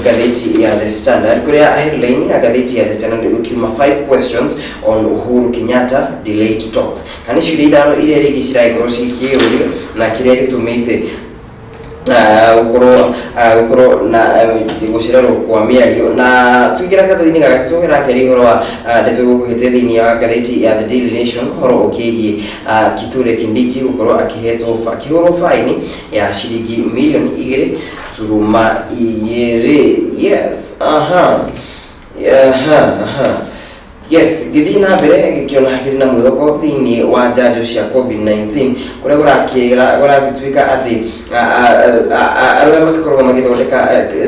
ngathĩti ya The Standard, kũrĩa headline ya ngathĩti ya The Standard ĩkiuma "Five questions on Uhuru Kenyatta delayed talks", kana nĩ ciũria ithano iria rĩngĩ ciragĩkorwo cikĩũrio na kĩrĩa gĩtũmĩte gũkorwo na gũcererwo kwa mĩario. Na tuingĩra ngathĩti-inĩ ga gatatũ, ĩrakĩaria ũhoro wa ndeto gũkũhĩte thĩinĩ wa ngathĩti ya The Daily Nation, ũhoro ũkĩgiĩ Kithure Kindiki gũkorwo akĩhetwo akĩhũrwo faini ya ciringi 2.2 mirioni. Yes, aha aha aha yes. Ngĩthiĩ na mbere, ngĩkĩona hakĩrĩ na mwĩhoko thĩinĩ wa njanjo cia COVID-19, kũrĩa kũragĩtuĩka atĩ arĩa magĩkoragwo magĩthondeka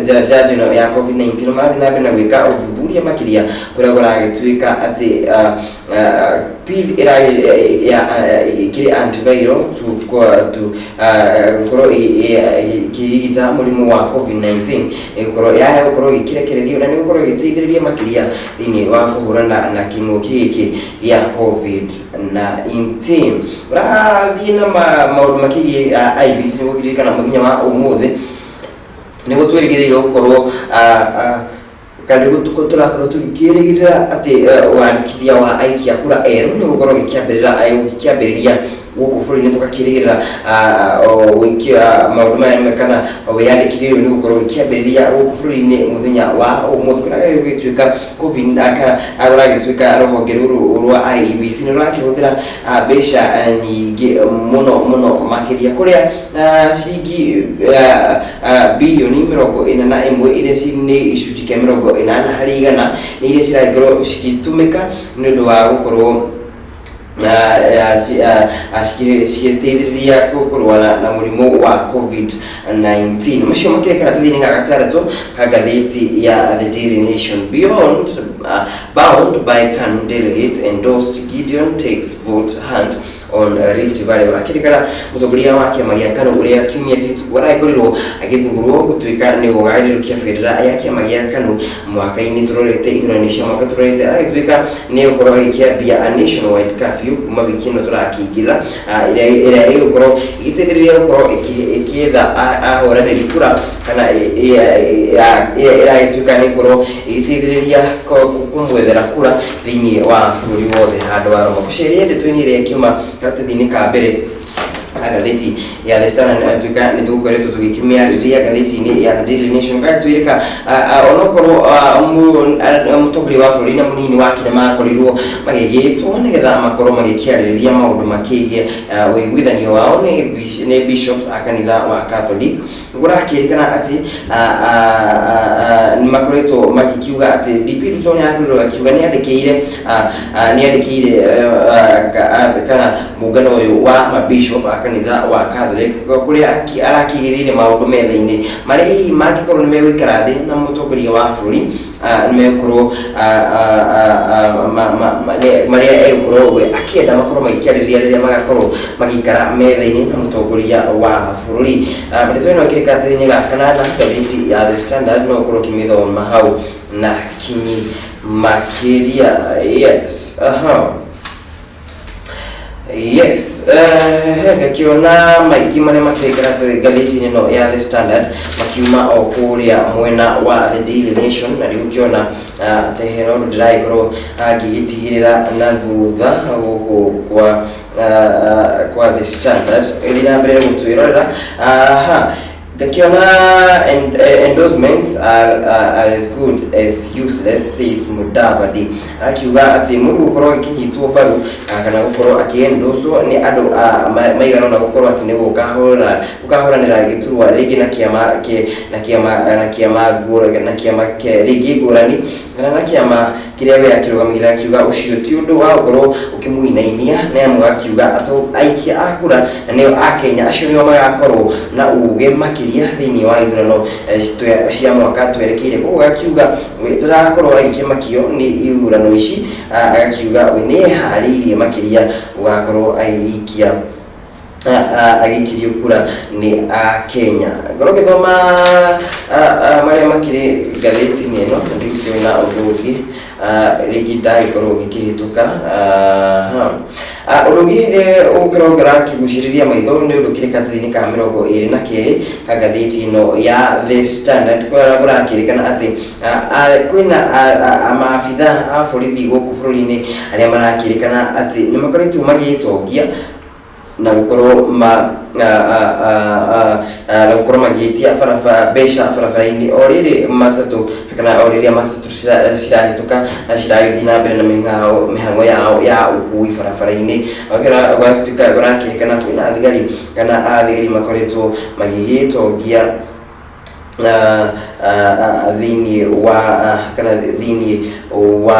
njanjo ĩno ya COVID-19 marathiĩ na mbere na gwĩka ũthuthuria makĩria, kũrĩa kũragĩtuĩka atĩ pill ĩkĩrĩ antiviral tu gũkorwo ĩkĩrigita mũrimũ wa COVID-19 ĩgũkorwo yaya gũkorwo ĩgĩkĩrekererio na nĩ gũkorwo ĩgĩteithĩrĩria makĩria thĩinĩ wa kũhũrana na kĩng'ũki gĩkĩ gĩa COVID-19. Ũrathiĩ na maũndũ makĩgiĩ IEBC, nĩ gũkĩririkana mũthenya wa ũmũthĩ nĩ gũtwĩrĩgĩrĩire gũkorwo kana nĩ tũrakorwo tũgĩkĩrĩgĩrĩra atĩ wandĩkithia wa aikia kura erũ nĩ gũkorwo gĩkĩambĩrĩria gũkũ bũrũri-inĩ. Tũgakĩrĩgĩrĩra ũikia maũndũ maya kana wĩyandĩkithia ũyũ nĩ gũkorwo gĩkĩambĩrĩria gũkũ bũrũri-inĩ mũthenya wa ũmũthĩ, kũrĩa gũgĩtuĩka covid kũragĩtuĩka rũhonge rũrũ rwa IEBC nĩ rũrakĩhũthĩra mbeca nyingĩ mũno mũno makĩria, kũrĩa ciringi 41 bilioni iria nĩ gĩcunjĩ kĩa 80% nĩ iria ciragĩkorwo cigĩtũmĩka nĩ ũndũ wa gũkorwo cigĩteithĩrĩria kũrũa na mũrimũ wa COVID-19. Macio makĩrĩ karatathi-inĩ ga gatandatũ ka ngathĩti ya The Daily Nation. Beyond bound by KANU delegates endorsed Gideon takes vote hunt on Rift Valley. Akĩrĩkana mũtongoria wa kĩama gĩa KANU ũrĩa kiumia kĩhĩtũku aragĩkorirwo agĩthurwo gũtuĩka nĩ ũgagĩrũkia bendera ya kĩama gĩa KANU mwaka-inĩ tũrorete, ithurano cia mwaka tũrorete, aragĩtuĩka nĩ gũkorwo agĩkĩambia a nationwide curfew kuma wiki ĩno tũrakĩingĩra, ĩrĩa ĩgũkorwo ĩgĩteithĩrĩria gũkorwo ĩkĩetha ahũranĩri kura kana ĩrĩa ĩragĩtuĩka nĩ gũkorwo ĩgĩteithĩrĩria kũmwethera kura thĩinĩ wa bũrũri wothe. Handũ wa Roma gũceria ndeto-inĩ ĩrĩa ĩkiuma karatathi-inĩ ka mbere ngathĩti ya The Standard, atuĩka nĩ tũgũkoretwo tũgĩkĩmĩarĩrĩria ngathĩti-inĩ ya The Daily Nation, gagĩtuĩka onokorwo mũtongoria wa bũrũri na mũnini wake nĩ makorirwo magĩgĩtwo nĩgetha makorwo magĩkĩarĩrĩria maũndũ makĩgiĩ ũiguithanio wao nĩ bishops a kanitha wa Catholic, kũrakĩrĩkana atĩ nĩ makoretwo magĩkiuga atĩ DP Ruto nĩ akorirwo akiuga nĩ andĩkĩire kana mũngano ũyũ wa mabishop a kanitha wa Catholic, kũrĩa arakĩigĩrĩire maũndũ metha-inĩ marĩa hihi mangĩkorwo nĩ megũikara thĩ na mũtongoria wa bũrũri, nĩ megũkorwo marĩa egũkorwo we akĩenda makorwo magĩkĩarĩrĩria rĩrĩa magakorwo magĩikara metha-inĩ na mũtongoria wa bũrũri. Ndeto ĩno ĩkĩrĩ karatathi-inĩ ga kanana ngathĩti ya The Standard, no ũkorwo ũkĩmĩthoma hau na kinyi makĩria. Yes, aha. Yes, ngakĩona maingĩ marĩa makĩrĩ ngathĩti-inĩ ĩno ya The Standard makiuma o kũrĩa mwena wa The Daily Nation, na nĩgũkĩona atĩ hena ũndũ ndĩragĩkorwo ngĩgĩtigĩrĩra na thutha gũkũ kwa The Standard. Ĩthiĩ na mbere gũtwĩrorera. Aha. Ngakiona endorsements are as good as useless, says Mudavadi. Akiuga ati mundu gukorwo akinyitwo mbaru kana gukorwo akiendorsewo ni andu maigana ona gukorwo ati ni gukahura gukahuranira giturwa ringi na kiama na kiama na kiama ngura na kiama ringi ngurani kana na kiama kiria we akirugamira. Akiuga ucio ti undu wa gukorwo ukimuinainia na amu akiuga ato aikia a kura na nio a Kenya acio nio magakorwo na uge makiria thiini wa ithurano cia mwaka twerekeire. Koguo agakiuga ndarakorwo agĩkĩmakio nĩ ithurano ici, agakiuga we nĩ eharĩirie makĩria gũgakorwo agĩikia agĩikirio kura nĩ a Kenya. Ngorwo ngĩthoma marĩa makĩrĩ ngathĩti-inĩ ĩno, ndigũkĩona ũndũ ũngĩ rĩngĩ ndagĩkorwo ngĩkĩhĩtũka. Ũndũ ũngĩ ũgũkorwo ũrakĩgucĩrĩria maitho nĩ ũndũ kĩrĩ karatathi-inĩ ka 22 ka ngathĩti ĩno ya The Standard, kũrĩa kũrakĩrĩkana atĩ kwĩna maabitha a borithi gũkũ bũrũri-inĩ arĩa marakĩrĩkana atĩ nĩ makoretwo magĩtongia na gukorwo ma na gukorwo magĩtia barabara mbeca barabara-inĩ o rĩrĩ matatũ kana o rĩrĩa matatũ cirahĩtũka na ciragĩthiĩ na mbere na mĩhang'o yao ya ũkui barabara-inĩ. Gũgatuĩka kũrakĩrĩkana kwĩna thigari kana athigari makoretwo magĩgĩtongia thĩinĩ wa kana thĩinĩ wa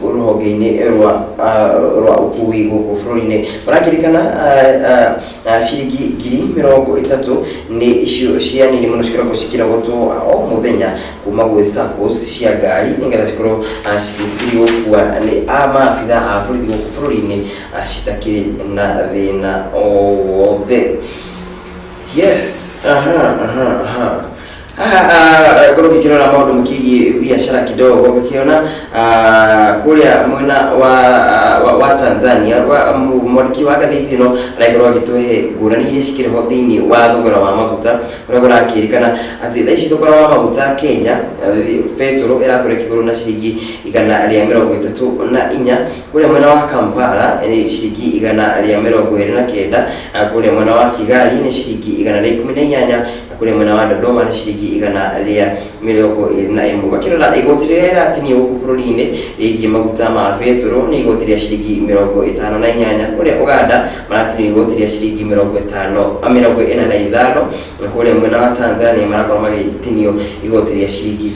rũhonge-inĩ rwa ũkui gũkũ bũrũri-inĩ. Marakĩrĩkana ciringi 30,000 nĩ icio cia nini mũno cikoragwo cikĩrogotwo o mũthenya kuma gwĩ SACCOs cia ngari nĩgetha cikorwo cigĩtĩkĩrio gũkua nĩ a maabitha a borithi gũkũ bũrũri-inĩ citakĩrĩ na thĩna o wothe. Yes, aha aha aha haha ngorwo ngĩkĩrora maũndũ makĩgiĩ biacara kidogo, ngĩkĩona kũrĩa mwena wa Tanzania mwandĩki wa ngathĩti ĩno aragĩkorwo agĩtũhe ngũrani iria cikĩrĩ ho thĩinĩ wa thogora wa maguta, kũrĩa kũrakĩrĩkana atĩ thaa ici thogora wa maguta Kenya betũrũ ĩrakorwo ĩkĩgũrwo na ciringi 134, kũrĩa mwena wa Kampala nĩ ciringi 129, kũrĩa mwena wa Kigali nĩ ciringi 118, na kũrĩa mwena wa Dodoma nĩ ciringi 121. Ũgakĩrora igoti rĩrĩa rĩratinio gũkũ bũrũri-inĩ rĩgiĩ maguta ma betũrũ nĩ igoti rĩa ciringi 58, kũrĩa Uganda maratinio igoti rĩa ciringi 45, na kũrĩa mwena wa Tanzania marakorwo magĩtinio igoti rĩa ciringi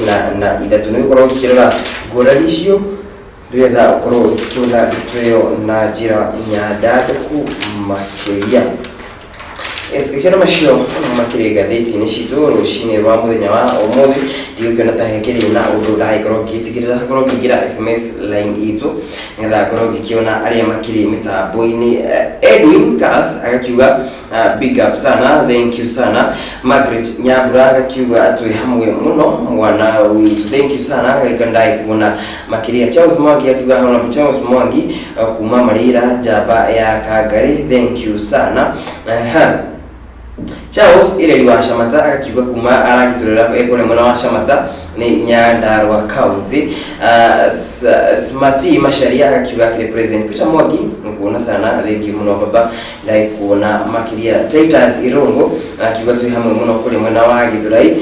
43. Nĩ gũkorwo ũkĩrora ngũrani icio nĩgetha ũkorwo ũkĩona ndeto ĩyo na njĩra nyandandũku makĩria. Gĩkĩro macio makĩrĩ ngathĩti-inĩ citũ rũcinĩ rwa mũthenya wa ũmũthĩ. Ndigũkĩona ta hekĩrĩ na ũndũ ndagĩkorwo ngĩtigĩrĩra ngorwo ngĩingĩra SMS line itũ nĩgetha ngorwo ngĩkĩona arĩa makĩrĩ mĩtambo-inĩ. Edwin Kas agakiuga big up sana, thank you sana. Margaret Nyambura agakiuga twĩ hamwe mũno mwana witũ, thank you sana. Agagĩka ndagĩkuona makĩria. Charles Mwangi akiuga Honorable Charles Mwangi kuma Marira njamba ya Kangari, thank you sana. Aha. Charles Ireri wa Shamata agakiuga kuma aragĩtũrĩra kũrĩa mwena wa Shamata nĩ Nyandarua County. Smati Macharia agakiuga akĩrĩ present. Peter Mwangi nikuona sana, thank you mũno baba, ndagĩkuona makĩria. Titus Irungu akiuga twĩ hamwe mũno kũrĩa mwena wa Githurai.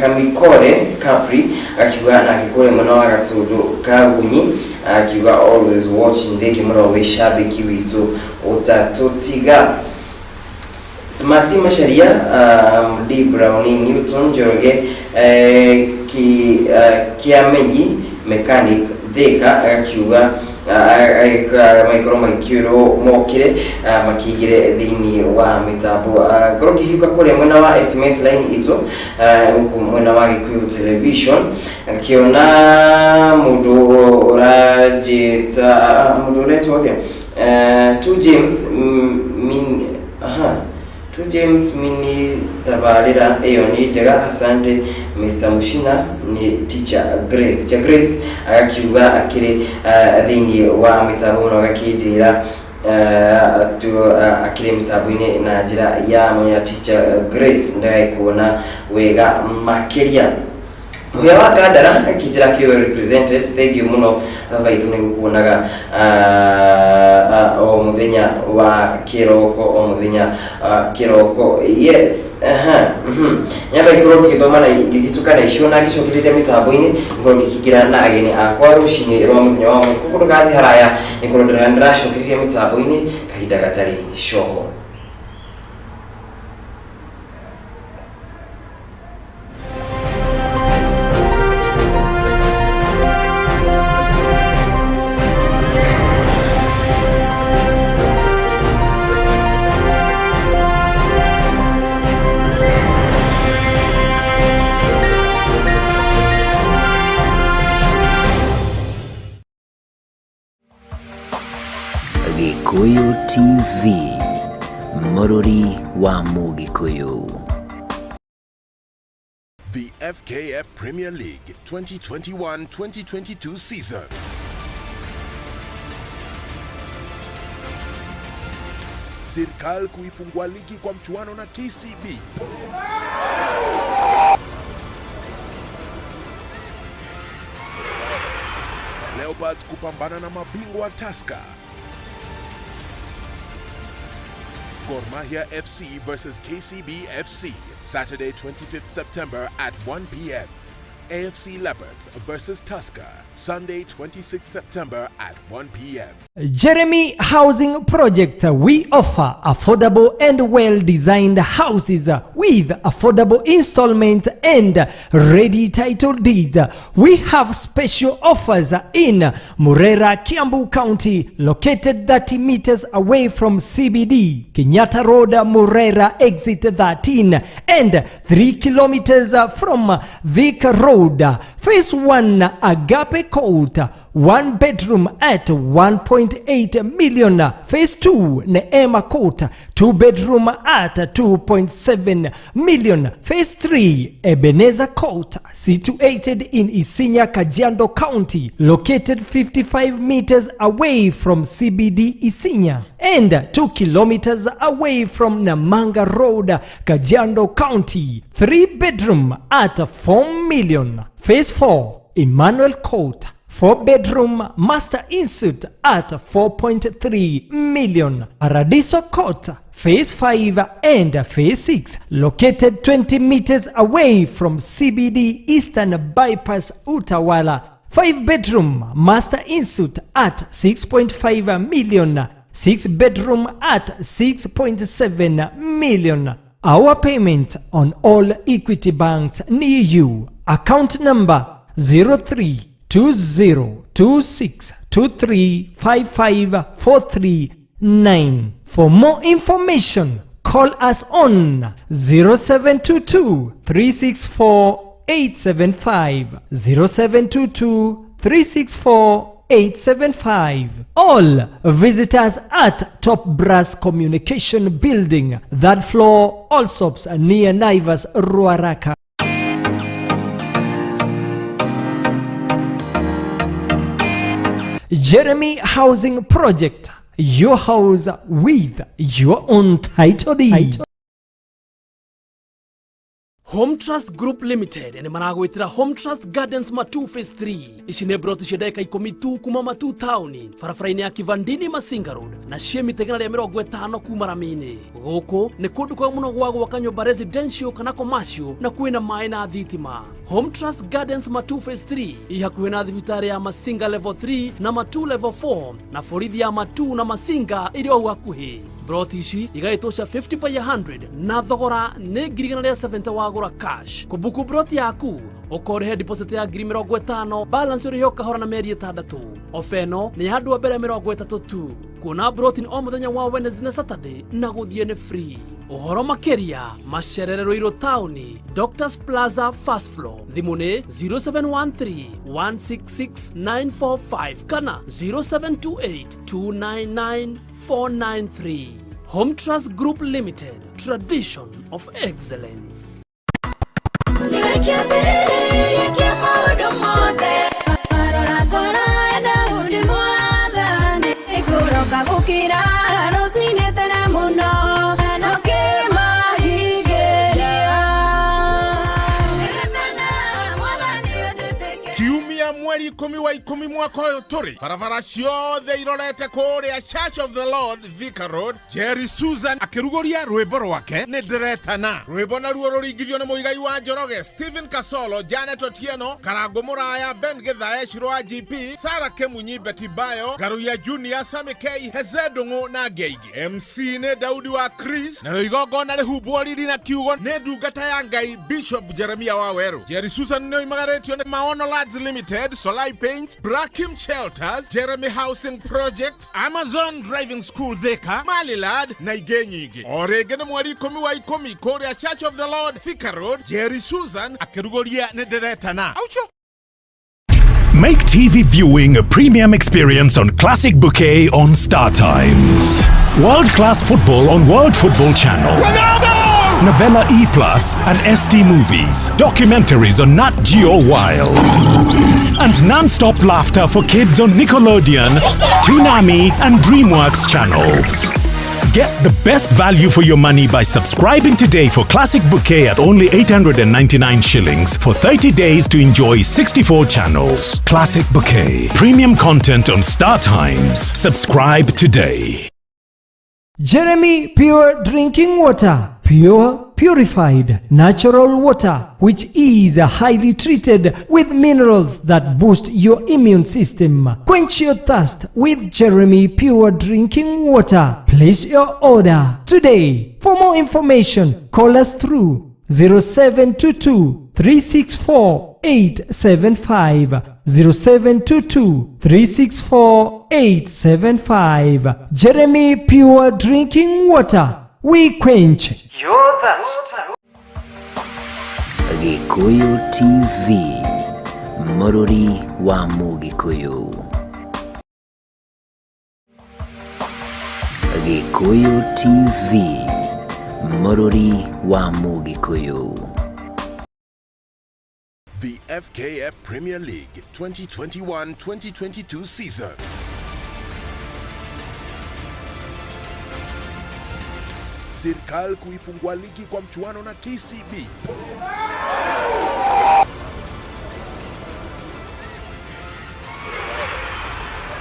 Kamikore Capri akiuga nake kũrĩa mwena wa Gatundu Kagunyi akiuga always watching, thank you mũno wĩ shabiki witũ ũtatũtiga. Smati Macharia, D Brownie Newton Njoroge, Kiamenyi Mechanic Thika agakiuga magĩkorwo magĩkiũrwo mokire makĩingĩre thĩinĩ wa mĩtambo. Ngorwo ngĩhiũka kũrĩa mwena wa SMS line itũ gũkũ mwena wa Gĩkũyũ Television, ngĩona mũndũ ũranjĩta mũndũ ũretwo atĩa, tu James min aha tu James mini tabarĩra ĩyo nĩ njega, asante Mr Mushina. Nĩ Teacher Grace, Teacher Grace agakiuga akĩrĩ thĩinĩ wa mĩtambo mũno, agakĩnjĩra akĩrĩ mĩtambo-inĩ na njĩra ya mwanya. Teacher Grace ndagĩkuona wega makĩria. Muhia wa Kandara kinjira kĩ well represented. Thank you muno baba itũ, nĩ gũkuonaga o mũthenya wa kĩroko, o mũthenya kĩroko. Yes, aha, nyamba ikorwo ngĩgĩthoma na ngĩgĩtukana icio na ngĩcokereria mĩtambo-inĩ, ngorwo ngĩkĩingĩra na ageni akwa rũcinĩ rwa mũthenya wa ũmũthĩ. Koguo ndũgathiĩ haraya, nĩkorwo ndĩracokereria mĩtambo-inĩ kahinda gatarĩ coho. Gikuyu TV, Mũrũri wa Mũgĩkũyũ. The FKF Premier League 2021-2022 season. Sirkal kuifungua ligi kwa mchuano na KCB. Leopards kupambana na mabingwa Tusker. Gor Mahia FC versus KCB FC, Saturday 25th September at 1 p.m. AFC Leopards versus Tusker, Sunday 26th September at 1 p.m. Jeremy Housing Project. We offer affordable and well-designed houses with affordable installments and ready title deeds. We have special offers in Murera, Kiambu County, located 30 meters away from CBD, Kenyatta Road, Murera, exit 13, and 3 kilometers from Thika Road. Phase 1, Agape Court, one bedroom at 1.8 million. Phase 2, Neema Court, two bedroom at 2.7 million. Phase 3, Ebenezer Court, situated in Isinya, Kajiado County, located 55 meters away from CBD Isinya and 2 kilometers away from Namanga Road, Kajiado County. 3 bedroom at 4 million. Phase 4, Emmanuel Court, 4 bedroom master ensuite at 4.3 million. Paradiso Court, Phase 5 and Phase 6, located 20 meters away from CBD Eastern Bypass Utawala. 5 bedroom master ensuite at 6.5 million. 6 bedroom at 6.7 million. Our payment on all Equity banks near you. Account number 032026235543 9. For more information, call us on 0722 364 875, 0722 364 875. All visitors at Top Brass Communication Building, third floor, Allsops, near Naivas, Ruaraka. Jeremy Housing Project, your house with your own title deed. Home Trust Group Limited nĩ maragwĩtĩra Home Trust Gardens Matu Phase 3. Ici nĩ broti cia ndagĩka 10 tu kuma Matu taũni, barabara-inĩ ya Kivandini Masinga Road, na ciĩ mita 150 kuma rami-inĩ. Gũkũ nĩ kũndũ kwega mũno gwa gwaka nyũmba residential kana commercial, na kwĩna maĩ na thitima. Home Trust Gardens Matu Phase 3 i hakuhĩ na thibitarĩ ya Masinga Level 3 na Matu Level 4, na borithi ya Matu na Masinga ĩrĩ o hau hakuhĩ. Broti ici igaĩtwo cia 50 by 100 na thogora nĩ 170,000 wagũra cash. Kũbuku broti yaku ũkorĩhe deposit ya 50,000, balance ũrĩhe o kahora na mĩeri 6. Ofa ĩno nĩ ya andũ a mbere 30 tu. Kuona broti nĩ o mũthenya wa Wednesday na Saturday, na gũthiĩ nĩ free. Ũhoro makĩria macerere Ruiru taũni, Doctors Plaza, first floor. Thimũ nĩ 0713 166 945 kana 0728 299 493. Home Trust Group Limited, tradition of excellence. Nĩwe kĩambĩrĩria kĩa maũndũ mothe. Rora ngoro ya Daudi mwathani. Kũroka gũkĩra rũcinĩ tene mũno, na ũkĩmahingĩria. Ririkana mwathani. Rĩrĩa mweri ikũmi wa ikũmi mwaka ũyũ tũrĩ, barabara ciothe irorete kũrĩa Church of the Lord, Thika Road, Jerry Susan akĩrugũria rwĩmbo rwake nĩ ndĩretana. Rwĩmbo naruo rũringithio nĩ Mũigai wa Njoroge, Stephen Kasolo, Janet Otieno, Karangũ Mũraya, Ben Gĩthae, Shiro wa GP, Sarah Kĩmunyi, Betty Bayo, Ngaruiya Junior, Sammy K, Heze Ndũng'ũ na angĩ aingĩ. MC nĩ Daudi wa Chris, narĩo igongona rĩhumbwo riri na kiugo nĩ ndungata ya Ngai Bishop Jeremia Wawerũ. Jerry Susan nĩ oimagarĩtio nĩ Maono Lads Limited, Solai Paints, Brakim Shelters, Jeremy Housing Project, Amazon Driving School Thika, Malilad na ingĩ nyingĩ. O rĩngĩ nĩ mweri ikũmi wa ikũmi kũrĩa Church of the Lord, Thika Road, Jerry Susan akĩrugũria nĩ ndĩretana. Aucho! Make TV viewing a premium experience on Classic Bouquet on Star Times. World class football on World Football Channel. Ronaldo! Novella E Plus and ST Movies. Documentaries on Nat Geo Wild. And non-stop laughter for kids on Nickelodeon, Toonami and DreamWorks channels. Get the best value for your money by subscribing today for Classic Bouquet at only 899 shillings for 30 days to enjoy 64 channels. Classic Bouquet. Premium content on Star Times. Subscribe today. Jeremy Pure Drinking Water. Pure, purified, natural water, which is highly treated with minerals that boost your immune system. Quench your thirst with Jeremy Pure Drinking Water. Place your order today. For more information, call us through 0722 364 875. 0722 364 875. Jeremy Pure Drinking Water. We quench your thirst. Gĩkũyũ TV, mũrũri wa Mũgĩkũyũ. Gĩkũyũ TV, mũrũri wa Mũgĩkũyũ. The FKF Premier League 2021-2022 season. Serikali kuifungua ligi kwa mchuano na KCB.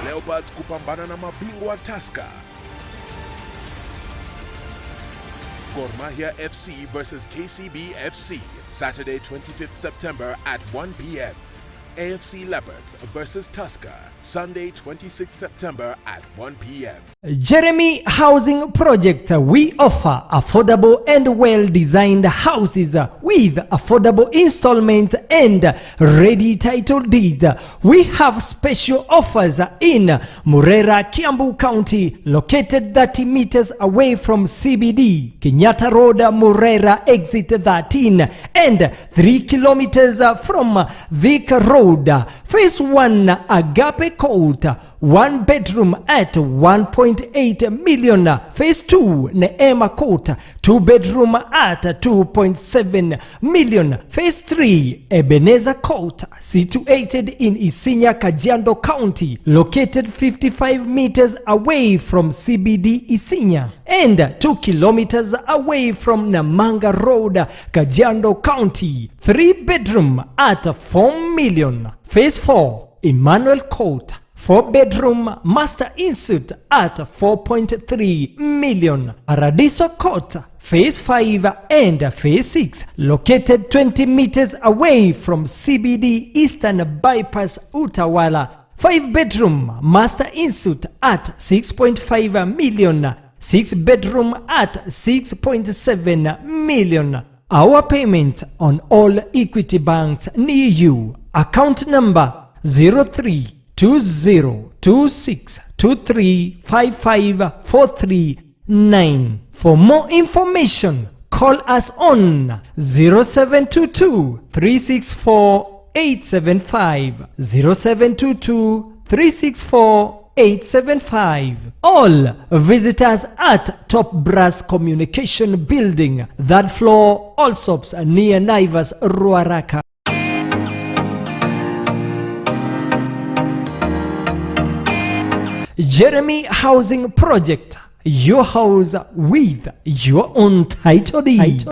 Leopards kupambana na mabingwa Tusker. Gor Mahia FC versus KCB FC, Saturday 25th September at 1 p.m. AFC Leopards versus Tusker, Sunday 26th September at 1 p.m. Jeremy Housing Project. We offer affordable and well-designed houses with affordable installments and ready title deeds. We have special offers in Murera, Kiambu County, located 30 meters away from CBD, Kenyatta Road, Murera, exit 13, and 3 kilometers from Thika Road. Phase 1, Agape Court, one bedroom at 1.8 million. Phase 2, Neema Court, two bedroom at 2.7 million. Phase 3, Ebenezer Court, situated in Isinya, Kajiado County, located 55 meters away from CBD Isinya and 2 kilometers away from Namanga Road, Kajiado County. 3 bedroom at 4 million. Phase 4, Emmanuel Court, 4 bedroom master ensuite at 4.3 million. Paradiso Court, Phase 5 and Phase 6, located 20 meters away from CBD Eastern Bypass Utawala. 5 bedroom master ensuite at 6.5 million. 6 bedroom at 6.7 million. Our payment on all Equity banks near you. Account number 032026235543. For more information, call us on 0722 364 875, 0722 364 875. All visitors at Top Brass Communication Building, third floor, Allsops, near Naivas, Ruaraka. Jeremy Housing Project, your house with your own title deed.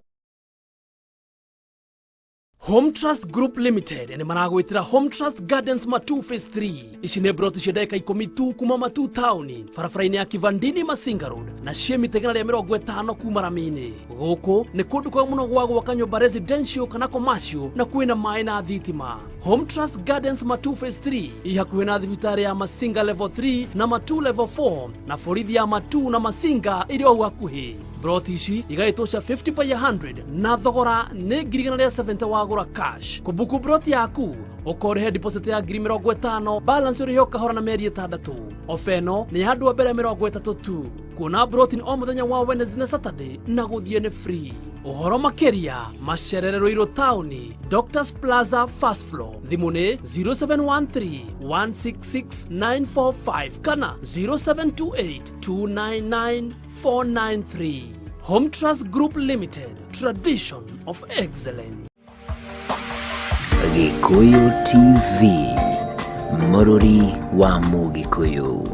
Home Trust Group Limited nĩ maragwĩtĩra Home Trust Gardens Matu Phase 3. Ici nĩ broti cia ndagĩka 10 tu kuma Matu taũni, barabara-inĩ ya Kivandini Masinga Road, na ciĩ mita 150 kuma rami-inĩ. Gũkũ nĩ kũndũ kwega mũno gwa gwaka nyũmba residential kana commercial, na kwĩna maĩ na thitima. Home Trust Gardens Matu Phase 3 i hakuhĩ na thibitarĩ ya Masinga Level 3 na Matu Level 4, na borithi ya Matu na Masinga ĩrĩ o hau hakuhĩ. Broti ici igaĩtwo cia 50 by 100 na thogora nĩ 170,000 wagũra cash. Kũbuku broti yaku ũkorĩhe deposit ya 50,000, balance ũrĩhe o kahora na mĩeri 6. Ofa ĩno nĩ ya andũ a mbere 30 tu. Kuona broti nĩ o mũthenya wa Wednesday na Saturday, na gũthiĩ nĩ free. Ũhoro makĩria macerere Ruiru taũni, Doctors Plaza first floor. Thimũ nĩ 0713 166 945 kana 0728 299 493. Home Trust Group Limited, tradition of excellence. Gikuyu TV, mũrũri wa Mũgĩkũyũ.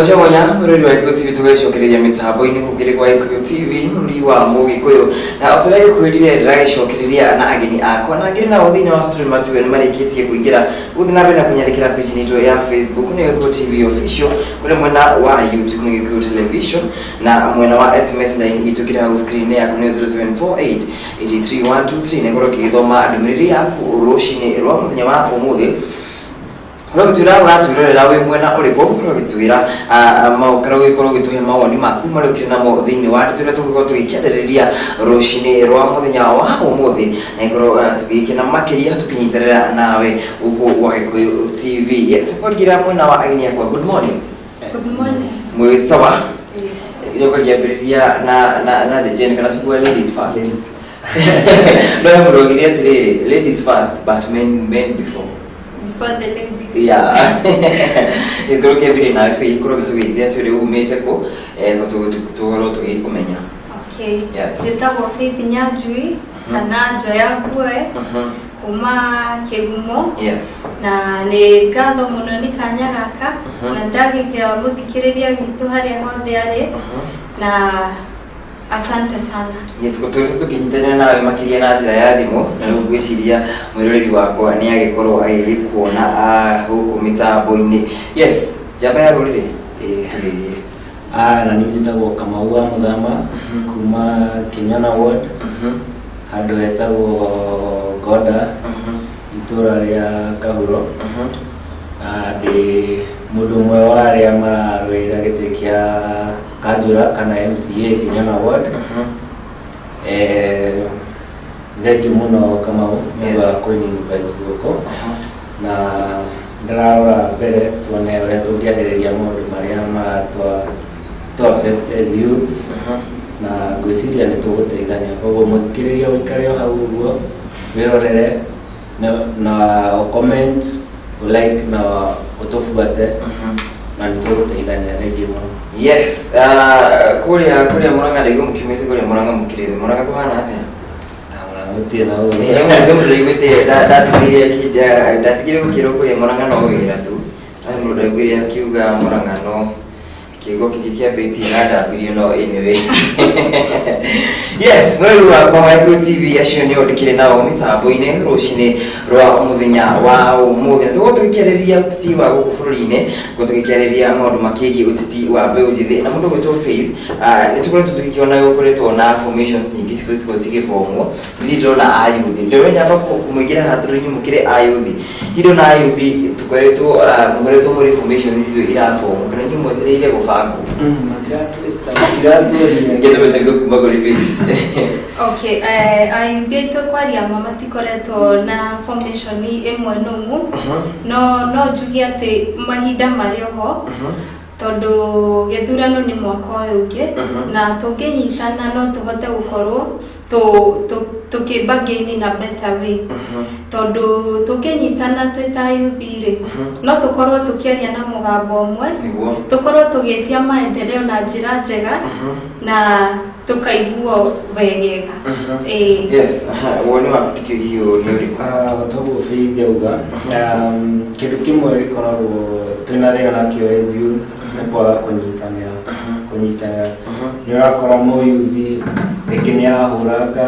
Cio mwanya mũrori wa Gĩkũyũ TV, tũgĩcokereria mĩtambo-inĩ kũngĩrĩ gwa Gĩkũyũ TV, mũrori wa Mũgĩkũyũ, na o tũrĩa gĩkwĩrire ndĩragĩcokereria na ageni akwa na ngĩrĩ nao thĩinĩ wa studio. Matuge nĩ marĩkĩtie kũingĩra gũthiĩ na mbere na kũnyandĩkĩra page itũ ya Facebook nĩ Gĩkũyũ TV Official, kũrĩ mwena wa YouTube nĩ Gĩkũyũ Television, na mwena wa SMS line itũ kĩrĩ hau screen yaku nĩ 0748 83123, nĩngorwo ngĩgĩthoma ndũmĩrĩri yaku rũcinĩ rwa mũthenya wa ũmũthĩ. Ũkorwo ũgĩtwĩra ũratwĩrorera wĩ mwena ũrĩkũ, ũkorwo ũgĩtwĩra kana ũgĩkorwo ũgĩtũhe mawoni maku marĩa ũkĩrĩ namo thĩinĩ wa ndeto ĩrĩa tũgũkorwo tũgĩkĩarĩrĩria rũcinĩ rwa mũthenya wa ũmũthĩ, na ĩkorwo tũgĩkena makĩria tũkĩnyitanĩra nawe gũkũ gwa Gĩkũyũ TV. Yes, kwangira mwena wa ageni akwa, good morning. Good morning. Mwĩ sawa? Yokagiambĩrĩria na the gen kana tugue ladies first? No he mũndũ oigire atĩrĩrĩ, "Ladies first but men before." Before the ladies. Yeah, gĩkorwo kĩambĩrĩria nawe Faith, korwo gĩtũgeithia twĩre umĩte kũ, tũkorwo tũgĩkũmenya. Okay. Yes. Njĩtagwo Faith Nyanjui kana Njoya Ngue kuma Kĩgumo, na nĩ ngatho mũno nĩ kanya gaka, na ndagĩthia mũthikĩrĩria witũ harĩa hothe arĩ, na asante sana. Yes, tũrĩ tũkĩnyitanĩra nawe makĩria na njĩra ya thimũ, na rĩu ngwĩciria mwĩroreri wakwa nĩ agĩkorwo agĩgĩkuona gũkũ mĩtambo-inĩ. Yes, njamba ya rũrĩrĩ, tũgeithie. Na niĩ njĩtagwo Kamau wa Mũthama kuma Kĩnyona ward, handũ hetagwo Ngoda, itũra rĩa Kahuro, na ndĩ mũndũ ũmwe wa arĩa mararũĩra gĩtĩ kĩa kanjũra kana MCA Kĩnyona ward. Thengiũ mũno Kamau nĩ ũndũ wa kũnyinvite gũkũ, na ndĩrarora mbere tuone ũrĩa tũngĩarĩrĩria maũndũ marĩa maratwa to affect as youths, na ngwĩciria nĩ tũgũteithania. Koguo mũthikĩrĩria ũikare o hau ũguo wĩrorere na ũcomment, ũlike na ũtũbuate, na nĩ tũgũteithania. Thengiũ mũno. Yes, kũrĩa Mũrang'a, ndaigua mũkiumĩte kũrĩa Mũrang'a, mũkĩrĩte Mũrang'a kũhana atĩa? Mũrang'a gũtirĩ na ũru. Mũndũ ndaiguĩte ndatigire akĩnja ndatigire gũkĩrwo kũrĩa Mũrang'a no wĩra tu, no he mũndũ ndaiguire akiuga Mũrang'a no kĩugo kĩngĩ kĩambĩtie na ndambirio, no anyway, yes, mweri wakwa wa Gĩkũyũ TV, acio nĩo ndĩkĩrĩ nao mĩtambo-inĩ rũcinĩ rwa mũthenya wa ũmũthĩ, na tũgũkorwo tũgĩkĩarĩrĩria ũteti wa gũkũ bũrũri-inĩ, tũgũkorwo tũgĩkĩarĩrĩria maũndũ makĩgiĩ ũteti wa mbeũ njĩthĩ na mũndũ ũgwĩtwo Faith. Nĩ tũkoretwo tũgĩkĩona gũkoretwo na formations nyingĩ cikoretwo cigĩbomwo. Ndirĩ ndĩrona ayuthi, ndĩrona nyamba kũmũingĩra haha tondũ inyuĩ mũkĩrĩ ayuthi. Ndirĩ ndĩrona ayuthi tũkoretwo mũkoretwo mũrĩ formations icio irabomwo, kana inyuĩ mwetereire gũbangwo? Matiratũria. Ngĩtũmĩte kuma kũrĩ Faith. Okay, ayuthi aitũ, kwaria ma, matikoretwo na formation ĩmwe nũmu, no njuge atĩ mahinda marĩ oho, tondũ gĩthurano nĩ mwaka ũyũ ũngĩ, na tũngĩnyitana no tũhote gũkorwo tũkĩ-bargain na better way, tondũ tũngĩnyitana twĩ ta ayuthi rĩ, no tũkorwo tũkĩaria na mũgambo ũmwe, tũkorwo tũgĩtia maendeleo na njĩra njega na Tũkaiguo wegega, ĩĩ. Yes, aha, woni waku tikio hiyo nĩ ũrĩkũ? Toguo Faith auga, kĩndũ kĩmwe gĩkoragwo twĩna thĩna nakĩo as youths nĩ kwaga kũnyitanĩra. Kũnyitanĩra, nĩ ũrakora mũyuthi rĩngĩ nĩ arahũranga,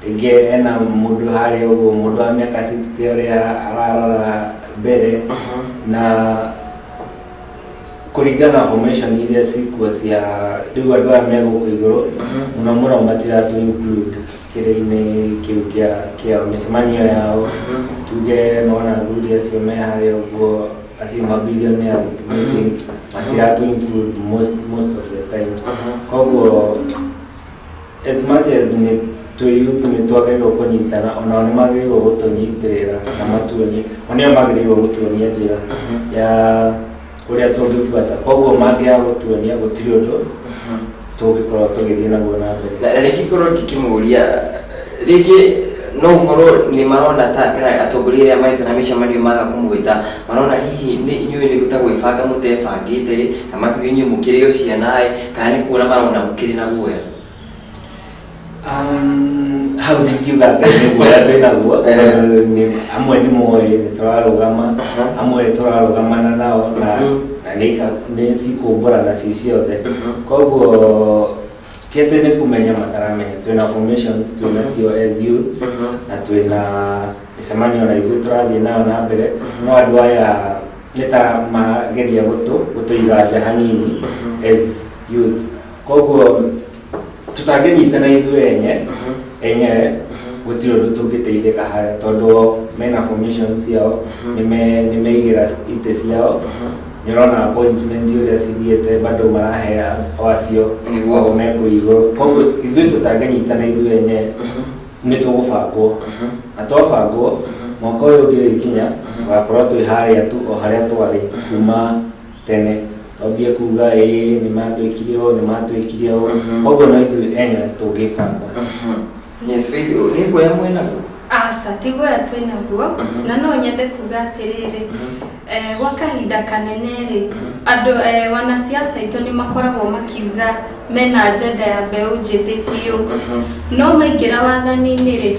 rĩngĩ ena mũndũ harĩa ũguo, mũndũ wa mĩaka 60 ũrĩa ararora mbere, na kũringana na formation iria cikuo cia rĩu, andũ aya me gũkũ igũrũ mũno mũno matiratũ include kĩrĩa-inĩ kĩu kĩa mĩcemanio yao. Tuge nona athuri acio me harĩa ũguo, acio ma billionaires meetings, matiratũ include most of the times. Koguo as much as nĩ twĩ youth nĩ twagĩrĩirwo kũnyitana, onao nĩ magĩrĩirwo gũtũnyitĩrĩra na matuonie, o nĩo magĩrĩirwo gũtuonia njĩra ya ũrĩa tũngĩbuata. Koguo mangĩaga gũtuonia, gũtirĩ ũndũ tũngĩkorwo tũgĩthiĩ naguo na mbere. Na rĩngĩ korwo ngĩkĩmũria, rĩngĩ no ũkorwo nĩ marona ta kana atongoria arĩa maretana mĩcemanio maga kũmwĩta, marona hihi nĩ inyuĩ nĩ ta gwĩbanga mũtebangĩte rĩ, na makiuga inyuĩ mũkĩrĩ o ciana ĩ, kana nĩ kuona marona mũkĩrĩ na guoya? Hau ndingiuga atĩ nĩ guoya twĩ naguo, tondũ amwe nĩ moĩ nĩ tũrarũgama, amwe nĩ tũrarũgamana nao na nĩ cikũmbũrana ci ciothe. Koguo ti atĩ nĩ kũmenya mataramenya, twĩna formations twĩna cio as youths na twĩna mĩcemanio na ithuĩ tũrathiĩ nayo na mbere, no andũ aya nĩ ta mageria gũtũiga nja hanini as youths. Koguo tũtangĩnyitana ithuĩ enyewe, gũtirĩ ũndũ tũngĩteithĩka harĩa, tondũ o mena formations ciao, nĩ meigĩra itĩ ciao. Nĩ ũrona appointment ũrĩa cithiĩte, bado marahea o acio o me kũu igũrũ. Koguo ithuĩ tũtangĩnyitana ithuĩ enyewe, nĩ tũgũbangwo, na twabangwo, mwaka ũyũ ũngĩ ũgĩkinya tũgakorwo twĩ harĩa tu o harĩa twarĩ kuma tene, twambie kuga ĩĩ nĩ matwĩkire ũũ, nĩ matwĩkire ũũ. Koguo no ithuĩ enyewe tũngĩbanga. Yes, Faith, nĩ guoya mwĩnaguo? Aca, ti guoya twĩnaguo. Na no nyende kuga atĩrĩrĩ, gwa kahinda kanene rĩ, andũ wanasiasa aitũ nĩ makoragwo makiuga mena agenda ya mbeũ njĩthĩ biũ, no maingĩra wathani-inĩ rĩ,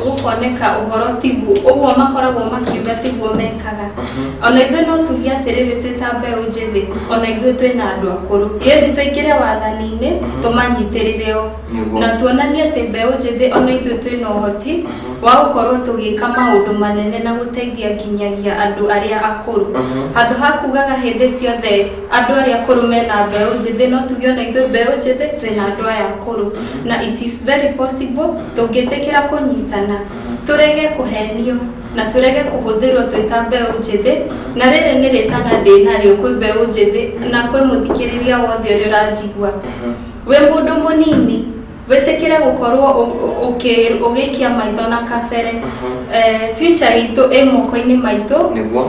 gũkoneka ũhoro tiguo ũguo makoragwo makiuga, tiguo mekaga. Ona ithuĩ no tuge atĩrĩrĩ, twĩ ta mbeũ njĩthĩ, ona ithuĩ twĩna andũ akũrũ, yendi tũingĩre wathani-inĩ tũmanyitĩrĩre o na tuonanie atĩ mbeũ njĩthĩ ona ithuĩ twĩna ũhoti wa gũkorwo tũgĩka maũndũ manene na gũteithia nginyagia andũ arĩa akũrũ, handũ ha kugaga hĩndĩ ciothe andũ arĩa akũrũ mena mbeũ njĩthĩ. No tuge ona ithuĩ mbeũ njĩthĩ twĩna andũ aya akũrũ, na it is very possible tũngĩtĩkĩra kũnyitana, tũrege kũhenio na tũrege kũhũthĩrwo twĩ ta mbeũ njĩthĩ. Na rĩrĩ nĩ rĩtana ndĩ narĩo kwĩ mbeũ njĩthĩ na kwĩ mũthikĩrĩria wothe ũrĩa ũranjigua: wĩ mũndũ mũnini, wĩtĩkĩre gũkorwo ũgĩikia maitho na kabere. Future itũ ĩ moko-inĩ maitũ.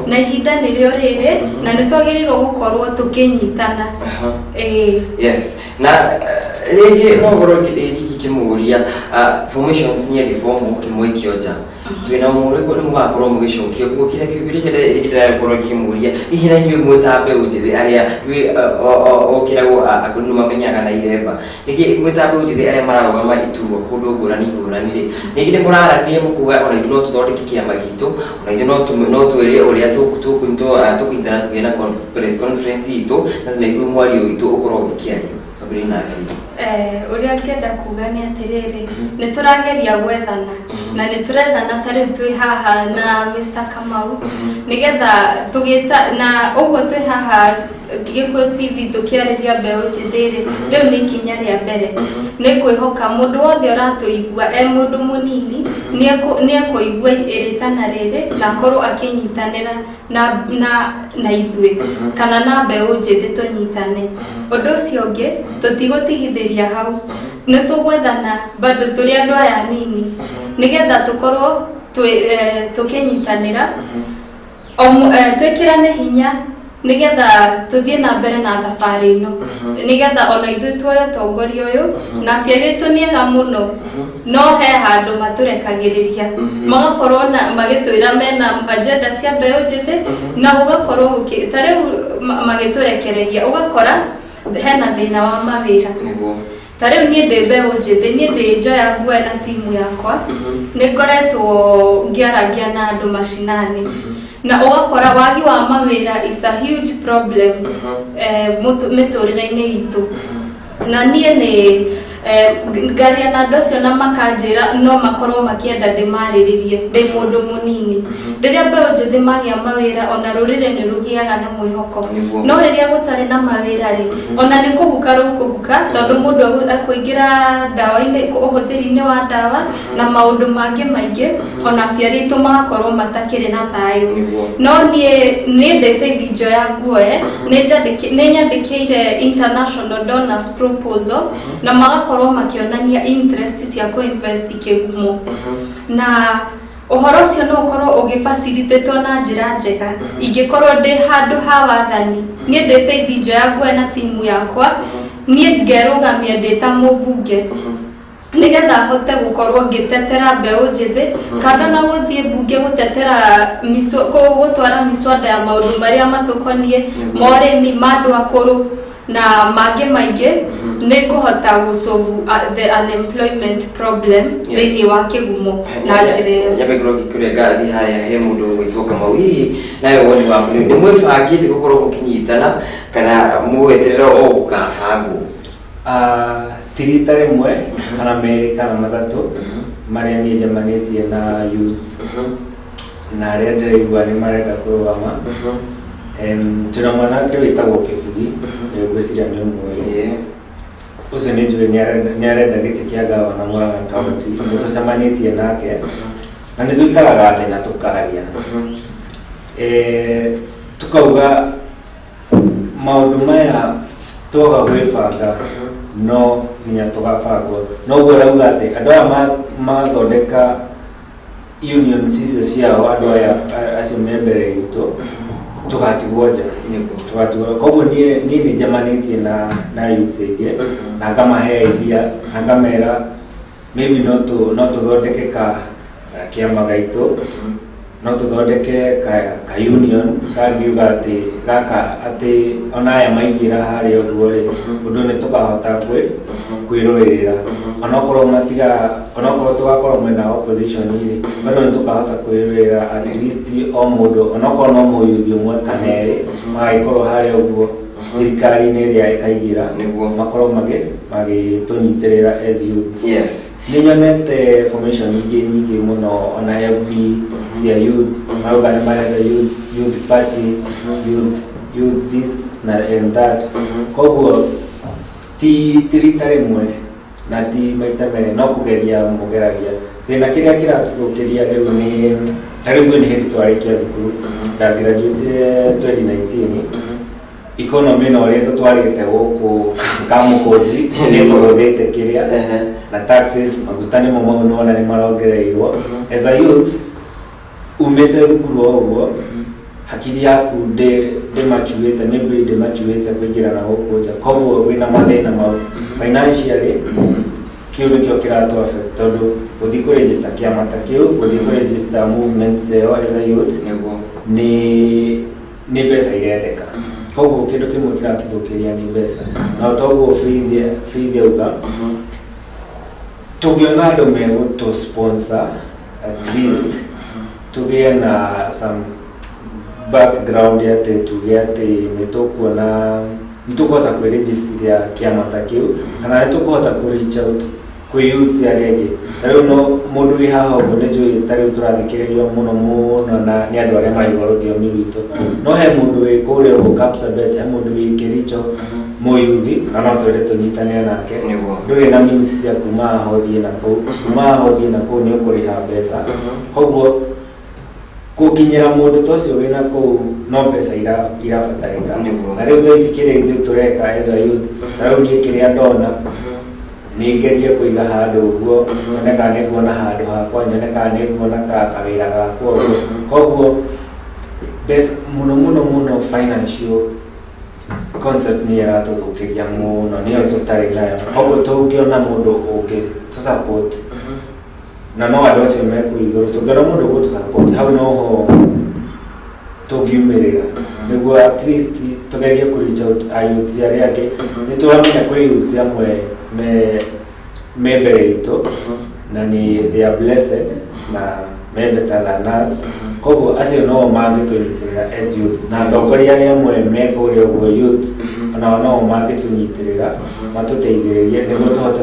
Na ihinda nĩrĩo rĩrĩ, na nĩ twagĩrĩirwo gũkorwo tũkĩnyitana. Ĩĩ. Yes, na rĩngĩ no ngorwo ngĩkĩmũria, formations nĩ form nĩ mwĩkio nja, twĩna ũrĩkũ nĩ mũgakorwo mũgĩcokio? Koguo kĩrĩa kĩrĩa ndĩrakorwo ngĩkĩmũria, hihi na inyuĩ mwĩ ta mbeũ njĩthĩ arĩa okĩragwo akũrũ nĩ mamenyaga na ihemba, nĩkĩ mwĩ ta mbeũ njĩthĩ arĩa mararũgama iturwa kũndũ ngũrani ngũrani rĩ, ningĩ nĩ mũrarania mũkuga ona ithuĩ no tũthondeke kĩama gitũ, ona ithuĩ no twĩre ũrĩa tũkũnyitana tũgĩe na press conference itũ na ithuĩ mwario witũ ũkorwo ũgĩkĩario? Twambĩrĩrie na Faith. Ũrĩa ngĩenda kuga nĩ atĩrĩrĩ, nĩ tũrageria gwethana na nĩ tũrethana, ta rĩu twĩ haha na Mr. Kamau, nĩgetha tũgĩta na ũguo twĩ haha Gĩkũyũ TV tũkĩarĩria mbeũ njĩthĩ rĩ, rĩu nĩ ikinya rĩa mbere. Nĩ ngwĩhoka mũndũ wothe ũratũigua e mũndũ mũnini nĩ ekũigua ĩrĩtana rĩrĩ na akorwo akĩnyitanĩra na ithuĩ kana na mbeũ njĩthĩ tũnyitane. Ũndũ ũcio ũngĩ, tũtigũtigithĩria hau, nĩ tũgwethana bado tũrĩ andũ aya anini nĩgetha tũkorwo tũkĩnyitanĩra twĩkĩrane hinya nĩgetha tũthiĩ na mbere na thabarĩ ĩno, nĩgetha ona ithuĩ tuoye ũtongoria ũyũ. Na aciari aitũ nĩ ega mũno, no he handũ matũrekagĩrĩria, magakorwo na magĩtwĩra mena agenda cia mbeũ njĩthĩ, na gũgakorwo ta rĩu magĩtũrekereria, ũgakora hena thĩna wa mawĩra. Ta rĩu niĩ ndĩ mbeũ njĩthĩ, niĩ ndĩ njoya nguo na timu yakwa, nĩ ngoretwo ngĩarangia na andũ macinani na ũgakora wagi wa mawĩra is a huge problem mĩtũrĩre-inĩ itũ. Na niĩ nĩ ngaria na andũ acio na makanjĩra no makorwo makĩenda ndĩmarĩrĩrie ndĩ mũndũ mũnini. Rĩrĩa mbeũ njĩthĩ magĩa mawĩra, ona rũrĩrĩ nĩ rũgĩaga na mwĩhoko. No rĩrĩa gũtarĩ na mawĩra rĩ, ona nĩ kũhuka rũkũhuka, tondũ mũndũ ekũingĩra ndawa-inĩ, ũhũthĩri-inĩ wa ndawa na maũndũ mangĩ maingĩ, ona aciari aitũ magakorwo matakĩrĩ na thayũ. No niĩ nĩ ndĩ Faith Njoya Nguoe, nĩ nyandĩkĩire international donors proposal na magakorwo makĩonania interest cia kũ-invest kĩgumo, na ũhoro ũcio no ũkorwo ũgĩbacilitatwo na njĩra njega ingĩkorwo ndĩ handũ ha wathani. Niĩ ndĩ Faith Njoya Nguoe na timu yakwa, niĩ ngerũgamia ndĩ ta mũmbunge nĩgetha hote gũkorwo ngĩtetera mbeũ njĩthĩ, kando na gũthiĩ mbunge gũtetera gũtwara miswada ya maũndũ marĩa matũkoniĩ, ma ũrĩmi, ma andũ akũrũ na mangĩ maingĩ. Nĩ ngũhota gũsolve the unemployment problem thĩinĩ wa kĩgumo na njĩra ĩyo. Nyambe ngorwo ngĩkũria ngathi haya he mũndũ ũgwĩtwo Kamau. Hihi nawe woni waku nĩ mwĩbangĩte gũkorwo mũkĩnyitana kana mũgweterera o gũkabangwo? Ah, ti rita rĩmwe kana merĩ kana matatũ marĩa niĩ njemanĩtie na youth na arĩa ndĩraigua nĩ marenda kũrũgama. Twĩna mwanake wĩtagwo Kĩbugi, ngwĩciria nĩ ũmũĩ. Ũcio nĩ njũĩ nĩ arenda gĩtĩ kĩa gavana Murang'a County. Nĩ tũcemanĩtie nake na nĩ tũikaraga thĩ na tũkaria. Tukauga maũndũ maya twaga gwĩbanga no nginya tũgabangwo. Noguo ũrauga atĩ andũ aya mathondeka unions icio ciao, andũ aya acio me mbere itũ tũgatigwo nja. Tũgatigwo. Koguo niĩ nĩ njemanĩtie na youths aingĩ na ngamahe idea na ngamera maybe no tũthondeke ka kĩama gaitũ, no tũthondeke ka union kangiuga atĩ gaka atĩ ona aya maingĩra harĩa ũguo rĩ, ũndũ nĩ tũkahota kwĩrũĩrĩra onokorwo matiga, onokorwo tũgakorwo mwena wa opposition rĩ, bado nĩ tũkahota kwĩrũĩrĩra, at least o mũndũ onokorwo no mũyuthi ũmwe kana erĩ magagĩkorwo harĩa ũguo thirikari-inĩ ĩrĩa ĩkaingĩra, makorwo magĩtũnyitĩrĩra as youth. Nĩ nyonete formation ingĩ nyingĩ mũno, ona FB cia youth marauga nĩ marenda youth party, youth this na and that. Koguo ti rita rĩmwe na ti maita merĩ, no kũgeria mũgeragia. Thĩna kĩrĩa kĩratũthũkĩria rĩu nĩ ta rĩu ithuĩ nĩ hĩndĩ twarĩkia thukuru, ndagraduatire 2019. Economy ĩno ũrĩa tũtwarĩte gũkũ kamũkũnji nĩ tũgũthĩte kĩrĩa na taxes, maguta nĩmo mau nĩwona nĩ marongereirwo. As a youth umĩte thukuru o ũguo, hakiri yaku ndĩmachuĩte, maybe ndĩmachuĩte kũingĩra na gũkũ nja, koguo wĩna mathĩna mau financially. Kĩu nĩkĩo kĩratũ affect, tondũ gũthiĩ kũ register kĩama ta kĩu, gũthiĩ kũ register movement ta ĩyo as a youth, nĩ mbeca irendeka. Koguo kĩndũ kĩmwe kĩratũthũkĩria nĩ mbeca. Na toguo Faith auga, tũngĩona andũ megũtũ sponsor, at least tũgĩe na some background atĩ tuge atĩ nĩ tũkuona nĩ tũkũhota kwĩregisteria kĩama ta kĩu kana nĩ tũkũhota kũ reach out kwĩ youths arĩa angĩ. Ta rĩu no mũndũ wĩ haha ũguo, nĩ njũĩ ta rĩu tũrathikĩrĩrio mũno mũno na nĩ andũ arĩa maraigua rũthiomi rwitũ, no he mũndũ wĩ kũrĩa ũguo Kapsabet, he mũndũ wĩ Kericho, mũyuthi, na no twende tũnyitanĩre nake. Ndũrĩ na means cia kuma haha ũthiĩ na kũu, kuma haha ũthiĩ na kũu nĩ ũkũrĩha mbeca. Koguo gũkinyĩra mũndũ ta ũcio wĩna kũu no mbeca irabatarĩka. Na rĩu thaa ici kĩrĩa ithuĩ tũreka as a youth, ta rĩu niĩ kĩrĩa ndona nĩ ngerie kũiga handũ ũguo nyone kana nĩ nguona handũ hakwa, nyone kana nĩ nguona kawĩra gakwa ũguo. Koguo mbeca mũno mũno mũno, financial concept nĩ ĩratũthũkĩria mũno, nĩyo tũtarĩ nayo. Koguo tũngĩona mũndũ ũngĩ tũ support, na no andũ acio me kũu igũrũ, tũngĩona mũndũ ũgũtũ support hau noho tũngiumĩrĩra nĩguo at least tũgerie kũ reach out a youths arĩa angĩ. Nĩ tũramenya kwĩ youths amwe me mbere itũ na nĩ they are blessed na me better than us. Koguo acio no mangĩtũnyitĩrĩra as youth, na atongoria arĩa amwe me kũrĩa ũguo youth onao no mangĩtũnyitĩrĩra matũteithĩrĩrie nĩguo tũhote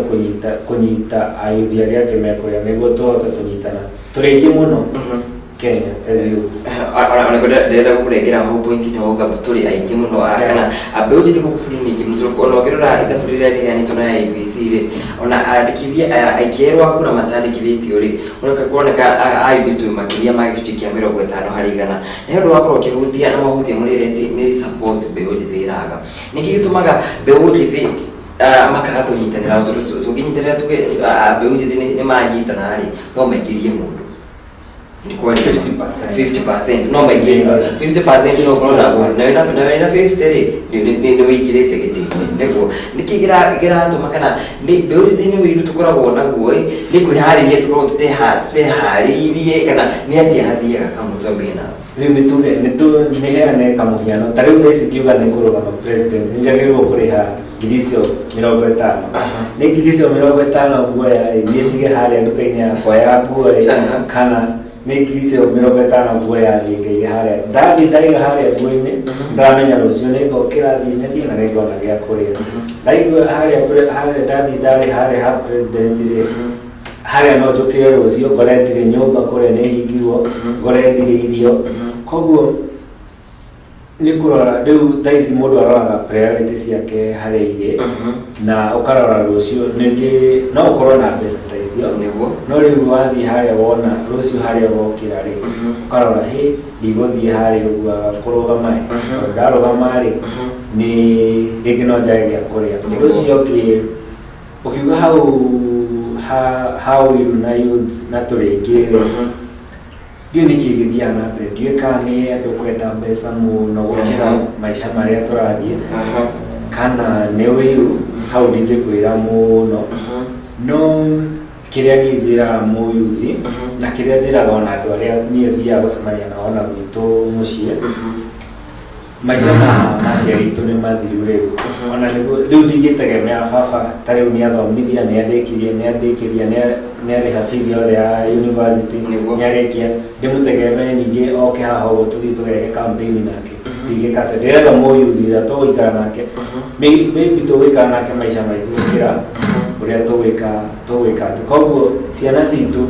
kũnyita ayuthi arĩa angĩ me kũrĩa, nĩguo tũhote kũnyitana. Tũrĩ aingĩ mũno Kenya as youths. Ona ndĩrenda gũkũrengera ho point nĩ wauga tũrĩ aingĩ mũno, kana mbeũ njĩthĩ gũkũ bũrũri-inĩ aingĩ mũno. Ona ũngĩrora ithabu rĩrĩa rĩheanĩtwo na IEBC rĩ, ona andĩkithia aikia erũ a kura matandĩkithĩtio rĩ, kũroneka ayuthi twĩ makĩria ma gĩcunjĩ kĩa 50%. Na he ũndũ wakorwo ũkĩhutia na wahutia mũrĩre nĩ support mbeũ njĩthĩ ĩraga. Nĩkĩ gĩtũmaga mbeũ njĩthĩ makaga kũnyitanĩra? Tondũ tũngĩnyitanĩra tuge mbeũ njĩthĩ nĩ manyitana rĩ, no maingĩrie mũndũ. Ni kweli 50%. 50% no maingĩ 50% no ũkorwo na wĩna 50 rĩ, nĩ wĩingĩrĩte gĩtĩ-inĩ. Nĩguo nĩkĩ kĩratũma, kana nĩ mbeũ njĩthĩ nĩ wĩiru tũkoragwo naguo ĩ, nĩ kwĩharĩria tũkoragwo tũteharĩirie, kana nĩ atĩa hathiaga kamũtwambie nao? Rĩu nĩ tuge nĩ heane kamũhiano. Ta rĩu thaa ici ngiuga nĩ kũrũgama president, nĩ njagĩrĩirwo kũrĩha 50,000. Nĩ 50,000 nguoya rĩ, thiĩ njige harĩa nduka-inĩ yakwa ya nguo rĩ, kana nĩ 50,000 nguoya thiĩ ngaige harĩa? Ndathiĩ ndaiga harĩa nguo-inĩ, ndamenya rũciũ nĩ ngokĩra thiĩ nyendie na nĩngona gĩa kũrĩa. Ndaigua harĩa harĩa ndathiĩ ndarĩ harĩa ha president rĩ, harĩa no njũkĩre rũciũ ngore ndirĩ nyũmba, kũrĩa nĩ hingirwo, ngore ndirĩ irio. Koguo nĩ kũrora rĩu thaa ici mũndũ aroraga priority ciake harĩa irĩ, na ũkarora rũciũ ningĩ no ũkorwo na mbeca ta icio. No rĩu wathiĩ harĩa wona rũciũ harĩa ũgokĩra rĩ, ũkarora hĩ, ndigũthiĩ harĩa ũguo kũrũgama ĩ, tondũ ndarũgama rĩ, nĩ rĩngĩ no njage gĩa kũrĩa. Ũndũ ũcio ũngĩ ũkiuga hau ha ũiru na youths na tũrĩ aingĩ rĩ, ndiũĩ nĩkĩ gĩthiaga na mbere. Ndiũĩ kana nĩ andũ kwenda mbeca mũno gũkĩra maica marĩa tũrathiĩ, kana nĩ ũiru. Hau ndingĩkwĩra mũno, no kĩrĩa niĩ njĩraga mũyuthi na kĩrĩa njĩraga ona andũ arĩa niĩ thiaga gũcemania nao ona gwitũ mũciĩ, maica ma aciari aitũ nĩ mathiru rĩu. Ona nĩguo rĩu ndingĩtegemea baba ta rĩu nĩ athomithia, nĩ andĩkirie, nĩ andĩkĩria, nĩ arĩha bithi yothe ya university, nĩ arĩkia, ndĩmũtegemee ningĩ oke haha ũguo tũthiĩ tũgeke campaign nake. Ndingĩka atĩ ndĩretha mũyuthi ũrĩa tũgũikara nake. Maybe tũgũikara nake maica maingĩ gũkĩra ũrĩa tũgwĩka atĩ. Koguo ciana citũ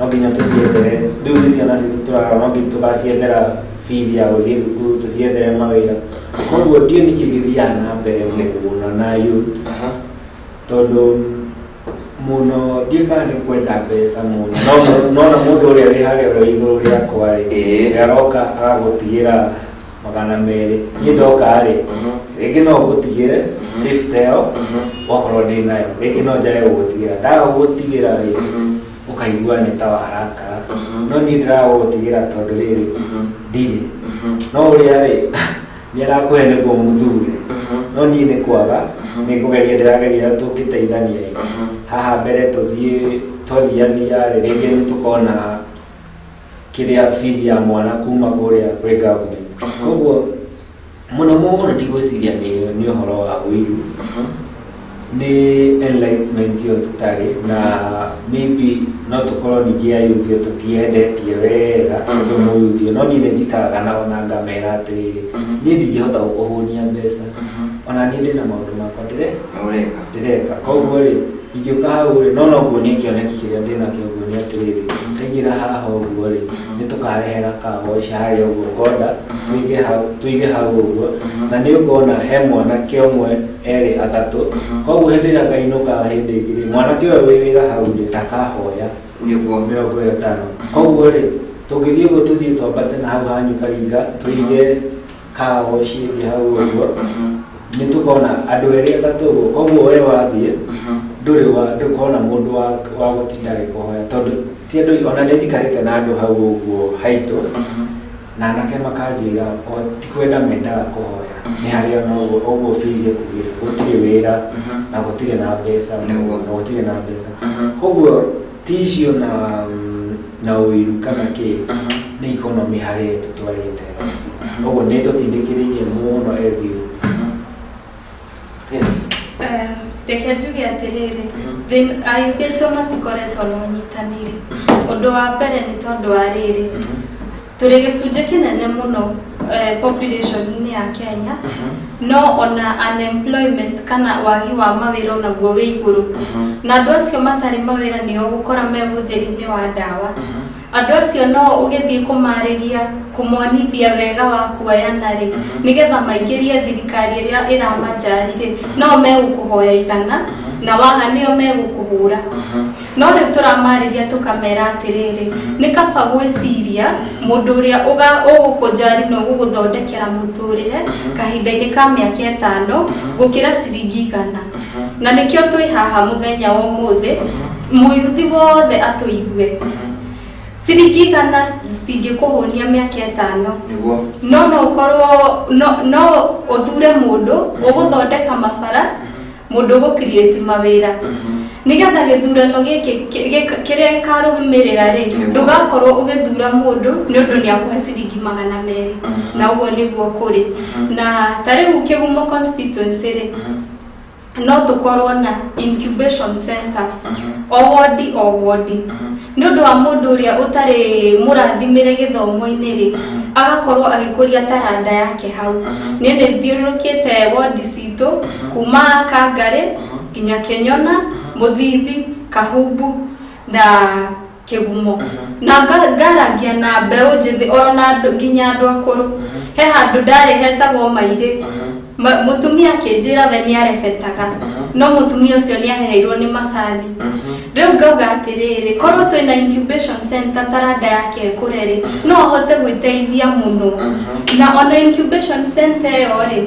no nginya tũciethere. Rĩu nĩ ciana citũ tũrarora, no nginya tũgaciethera bithi ya gũthiĩ thukuru, tũciethere mawĩra. Koguo ndiũĩ nĩkĩ gĩthiaga na mbere mũno na youth, tondũ mũno ndiũĩ kana nĩ kwenda mbeca mũno. No na mũndũ ũrĩa wĩ harĩa ũrĩa wĩ igũrũ rĩakwa rĩ, aroka agagũtigĩra 200, niĩ ndoka rĩ, rĩngĩ no ngũtigĩre 50 ĩyo wakorwo ndĩ nayo, rĩngĩ no njage gũgũtigĩra. Ndaga gũgũtigĩra rĩ, ũkaigua nĩ ta warakara, no niĩ ndĩraga gũgũtigĩra tondũ rĩrĩ ndirĩ. No ũrĩa rĩ, nĩ arakũhe nĩguo mũthure, no niĩ nĩ kwaga nĩ kũgeria ndĩrageria tũngĩteithania ĩ haha mbere tũthiĩ twathiathia rĩ, rĩngĩ nĩ tũkona kĩrĩa bithi ya mwana kuma kũrĩa kwĩ government. Koguo mũno mũno ndigwĩciria nĩ ũhoro wa ũiru, nĩ enlightenment ĩyo tũtarĩ na. Maybe no tũkorwo ningĩ ayuthi ĩyo tũtiendetie wega, tondũ mũyuthi, no niĩ nĩ njikaraga nao na ngamera atĩrĩrĩ, niĩ ndingĩhota gũkũhũnia mbeca, ona niĩ ndĩna maũndũ makwa Ũreka. ndĩreka. Koguo rĩ, ingĩũka hau rĩ, no nguonie kĩoneki kĩrĩa ndĩnakĩo. Nguonie atĩrĩrĩ, ndaingĩra haha ũguo rĩ, nĩ tũkarehera kagoci harĩa ũguo konda, tũige hau ũguo, na nĩ ũkuona he mwanake ũmwe, erĩ, atatũ. Koguo hĩndĩ ĩrĩa ngainũka hĩndĩ ĩngĩ rĩ, mwanake ũyũ wĩ wĩra hau rĩ, ndakahoya 50. Koguo rĩ, tũngĩthiĩ ũguo, tũthiĩ twambate na hau hanyu Karinga, tũige kagoci ĩngĩ hau ũguo, nĩ tũkona andũ erĩ atatũ ũguo. Koguo we wathiĩ ndũrĩ wa ndũkona mũndũ wa gũtinda agĩkũhoya, tondũ ti andũ. Ona nĩ njikarĩte na andũ hau ũguo haitũ na anake makanjĩra o ti kwenda mendaga kũhoya, nĩ harĩa ona ũguo ũguo bithi ĩkugĩte gũtirĩ wĩra na gũtirĩ na mbeca, na gũtirĩ na mbeca. Koguo ti icio na ũiru kana kĩ, nĩ economy harĩa tũtwarĩte thaa ici. Koguo nĩ tũtindĩkĩrĩirie mũno as youth. Yes. Reke njuge atĩrĩrĩ, ayuthi aitũ matikoretwo na ũnyitanĩri. Ũndũ wa mbere nĩ tondũ wa rĩrĩ, tũrĩ gĩcunjĩ kĩnene mũno population-inĩ ya Kenya, no ona unemployment kana wagi wa mawĩra onaguo wĩ igũrũ, na andũ acio matarĩ mawĩra nĩo ũgũkora me ũhũthĩri-inĩ wa ndawa. Andũ acio no ũgĩthiĩ kũmarĩria, kũmonithia wega wa kuoyana rĩ, nĩgetha maingĩrie thirikari ĩrĩa ĩramanjari rĩ, no megũkũhoya 100 na waga nĩo megũkũhũra. No rĩu tũramarĩria tũkamera atĩrĩrĩ, nĩ kaba gwĩciria mũndũ ũrĩa ũgũkũnjari na ũgũgũthondekera mũtũrĩre kahinda-inĩ ka mĩaka 5 gũkĩra ciringi 100. Na nĩkĩo twĩ haha mũthenya wa ũmũthĩ, mũyuthi wothe atũigue. Ciringi 100 citingĩkũhũnia mĩaka 5. Nĩguo. No ũkorwo no ũthure mũndũ ũgũthondeka mabara, mũndũ ũgũ-create mawĩra, nĩgetha gĩthurano gĩkĩ kĩrĩa gĩkarũmĩrĩra rĩ, ndũgakorwo ũgĩthura mũndũ nĩ ũndũ nĩ akũhe ciringi 200. Na ũguo nĩguo kũrĩ. Na ta rĩu Kĩgumo constituency rĩ, no tũkorwo na incubation centers o wodi o wodi, nĩ ũndũ wa mũndũ ũrĩa ũtarĩ mũrathimĩre gĩthomo-inĩ rĩ, agakorwo agĩkũria taranda yake hau. Niĩ nĩ thiũrũrũkĩte wodi citũ kuma Kangarĩ nginya Kĩnyona, Mũthithi, Kahumbu na Kĩgumo, na ngarangia na mbeũ njĩthĩ ona nginya andũ akũrũ. He handũ ndarĩ hetagwo Mairĩ. Mũtumia akĩnjĩra we nĩ arebetaga, no mũtumia ũcio nĩ aheheirwo nĩ macani. Rĩu ngauga atĩrĩrĩ, korwo twĩna incubation center taranda yake ĩkũre rĩ, no ahote gwĩteithia mũno. Na ona incubation center ĩyo rĩ,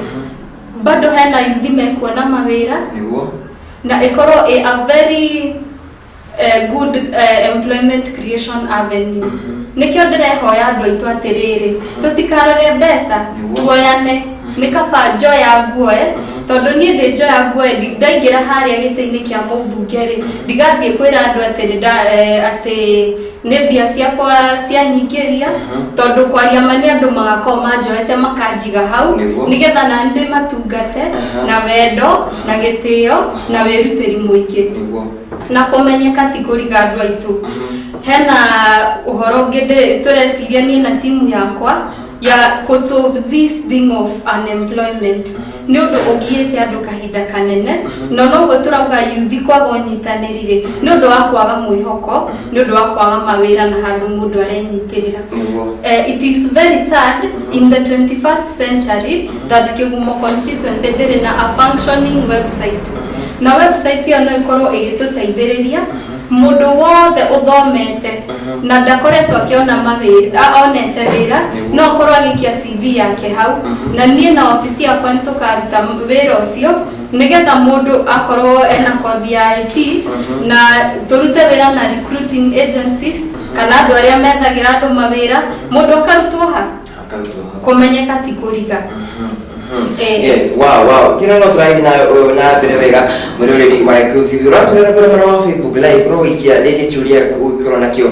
bado hena yuthi mekuona mawĩra. Nĩguo. Na ĩkorwo ĩ a very good employment creation avenue. Nĩkĩo ndĩrehoya andũ aitũ atĩrĩrĩ, tũtikarore mbeca. Nĩguo. Tuoyane. Nĩ kaba njoya nguoe, tondũ niĩ ndĩ njoya nguoe, ndaingĩra harĩa gĩtĩ-inĩ kĩa mũmbunge rĩ, ndigathiĩ kwĩra andũ atĩ atĩ nĩ mbia ciakwa cianyingĩria, tondũ kwaria ma nĩ andũ magakorwo manjoete makanjiga hau. Nĩguo. Nĩgetha na ndĩmatungate na wendo na gĩtĩo na wĩrutĩri mũingĩ. Nĩguo. Na kũmenyeka ti kũriga andũ aitũ. Hena ũhoro ũngĩ tũreciria niĩ na timu yakwa ya kũ solve this thing of unemployment, nĩ ũndũ ũgiĩte andũ kahinda kanene. Na noguo tũrauga yuthi kwaga ũnyitanĩri rĩ, nĩ ũndũ wa kwaga mwĩhoko, nĩ ũndũ wa kwaga mawĩra na handũ mũndũ arenyitĩrĩra. Nĩguo. It is very sad in the 21st century that Kigumo constituency ndĩrĩ na a functioning website, na website ĩyo no ĩkorwo ĩgĩtũteithĩrĩria mũndũ wothe ũthomete na ndakoretwo akĩona mawĩra, onete wĩra, no akorwo agĩikia CV yake hau. Na niĩ na obici yakwa nĩ tũkaruta wĩra ũcio, nĩgetha mũndũ akorwo ena kothi ya IT, na tũrute wĩra na recruiting agencies kana andũ arĩa methagĩra andũ mawĩra, mũndũ akarutwo ha. Akarutwo hau. Kũmenyeka ti kũriga. Yes, wow, kĩrĩa no tũrathiĩ na mbere wega. Mwĩroreri wa Gĩkũyũ TV ũratũrera kũrĩa mwena wa Facebook Live, ũrogĩikia rĩngĩ kĩũria ũngĩkorwo nakĩo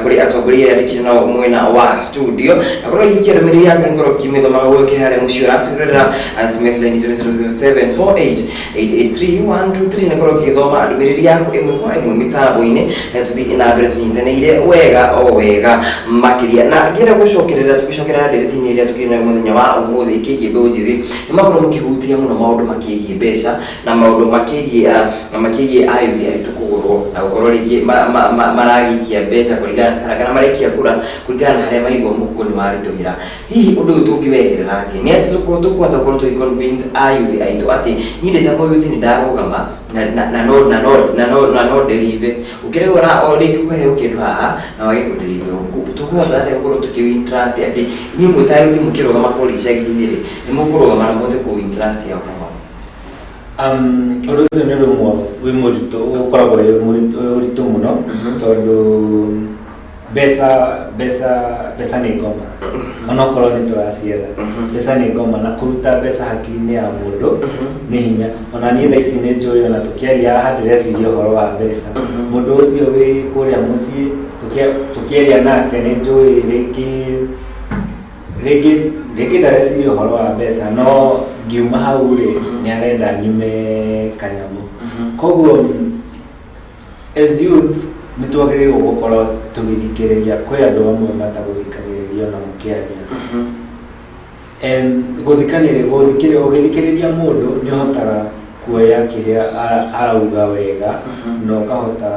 kũrĩ atongoria arĩa ndĩkĩrĩ nao mwena wa studio, na korwo ũgĩikia ndũmĩrĩri yaku nĩngorwo ngĩmĩthomaga gwĩke harĩa mũciĩ ũratũrera. SMS line 000748883123, na korwo ũgĩthoma ndũmĩrĩri yaku ĩmwe kwa ĩmwe mĩtambo-inĩ, na tũthiĩ na mbere tũnyitanĩire wega o wega makĩria. Na ngĩenda gũcokerera, tũgĩcokerera ndereti-inĩ ĩrĩa tũkĩrĩ nayo mũthenya wa ũmũthĩ ĩkĩgiĩ mbeũ njĩthĩ, nĩ makorwo mũkĩhutia mũno maũndũ makĩgiĩ mbeca na maũndũ makĩgiĩ na makĩgiĩ ayuthi aitũ kũgũrwo na gũkorwo rĩngĩ maragĩikia mbeca kũringana kana maraikia kura kũringana na harĩa maigua mũhuko nĩ waritũhĩra. Hihi ũndũ ũyũ tũngĩweherera atĩa? Nĩ atĩ tũkũhota gũkorwo tũgĩ convince ayuthi aitũ atĩ niĩ ndĩ ta mũyuthi nĩ ndarũgama na no deliver, ũkĩrĩgũra o rĩngĩ ũkaheo kĩndũ haha na wage kũ deliver? Tũkũhota atĩa gũkorwo tũkĩ win trust atĩ inyuĩ mwĩ ta ayuthi mũkĩrũgama kũrĩa icagi-inĩ rĩ, nĩ mũkũrũgama na mũhote kũ win trust yao kama? Ũndũ ũcio nĩ ũndũ ũmwe wĩ mũritũ, ũkoragwo wĩ wĩ ũritũ mũno, tondũ mbeca nĩ ngoma. Onokorwo nĩ tũracietha, mbeca nĩ ngoma, na kũruta mbeca hakiri-inĩ ya mũndũ nĩ hinya. Ona niĩ thaa ici nĩ njũĩ, ona tũkĩaria haha ndĩreciria ũhoro wa mbeca. Mũndũ ũcio wĩ kũrĩa mũciĩ tũkĩaria nake, nĩ njũĩ rĩngĩ ndareciria ũhoro wa mbeca, no ngiuma hau rĩ, nĩ arenda nyume kanyamũ. Koguo as youth nĩ twagĩrĩirwo gũkorwo tũgĩthikĩrĩria. Kwĩ andũ amwe matagũthikagĩrĩria ona mũkĩaria. And gũthikanĩrĩria, ũgĩthikĩrĩria mũndũ nĩ ũhotaga kuoya kĩrĩa arauga wega na ũkahota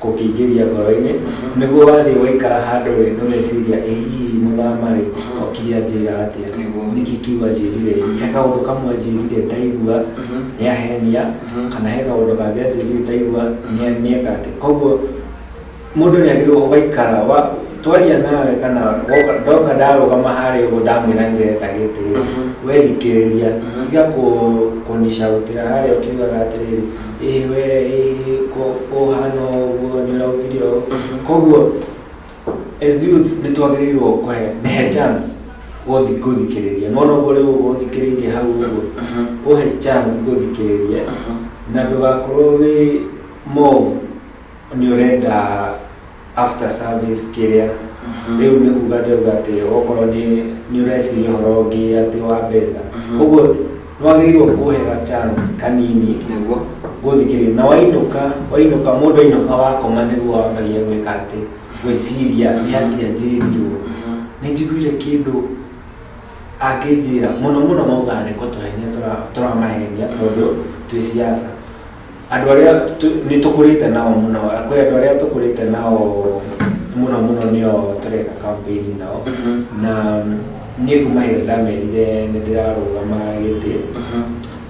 gũkĩingĩria ngoro-inĩ, nĩguo wathiĩ waikara handũ rĩ, nĩ ũreciria, ĩ hihi mũthama rĩ okire anjĩra atĩa? Nĩkĩ kiu anjĩrire? He kaũndũ kamwe anjĩrire ndaigua nĩ ahenia, kana he kaũndũ kangĩ anjĩrire ndaigua nĩeka atĩ. Koguo mũndũ nĩ agĩrĩirwo ũgaikara twaria nawe, kana ndoka ndarũgama harĩa ũguo ndamwĩra ndĩrenda gĩtĩ, we thikĩrĩria, tiga kũnicautĩra harĩa ũkiugaga atĩrĩrĩ, ĩhĩ we, ĩhĩ kũhana ũguo, nĩ ũraugire ũũ. Koguo as youth nĩ twagĩrĩirwo kũhe nĩhe chance gũthikĩrĩria. Nona ũguo rĩu ũgũthikĩrĩirie hau ũguo, ũhe chance gũthikĩrĩrie na ndũgakorwo wĩ move nĩ ũrenda after service kĩrĩa rĩu nĩ kuga ndĩrauga atĩ okorwo nĩ ũreciria ũhoro ũngĩ atĩ wa mbeca. Koguo nĩ wagĩrĩirwo kũhega chance kanini gũthikĩrĩria, na wainũka, mũndũ ainũka wakoma nĩguo wambagia gwĩka atĩ gwĩciria nĩ atĩa njĩrirwo, nĩ njiguire kĩndũ angĩnjĩra. Mũno mũno maugaga nĩ kũtũhenia, tũramahenia tondũ twĩ siasa. Andũ arĩa nĩ tũkũrĩte nao mũno, kwĩ andũ arĩa tũkũrĩte nao mũno mũno, nĩo tũreka campaign nao. Na niĩ kuma hĩndĩ ndamerire nĩ ndĩrarũgama gĩtĩ,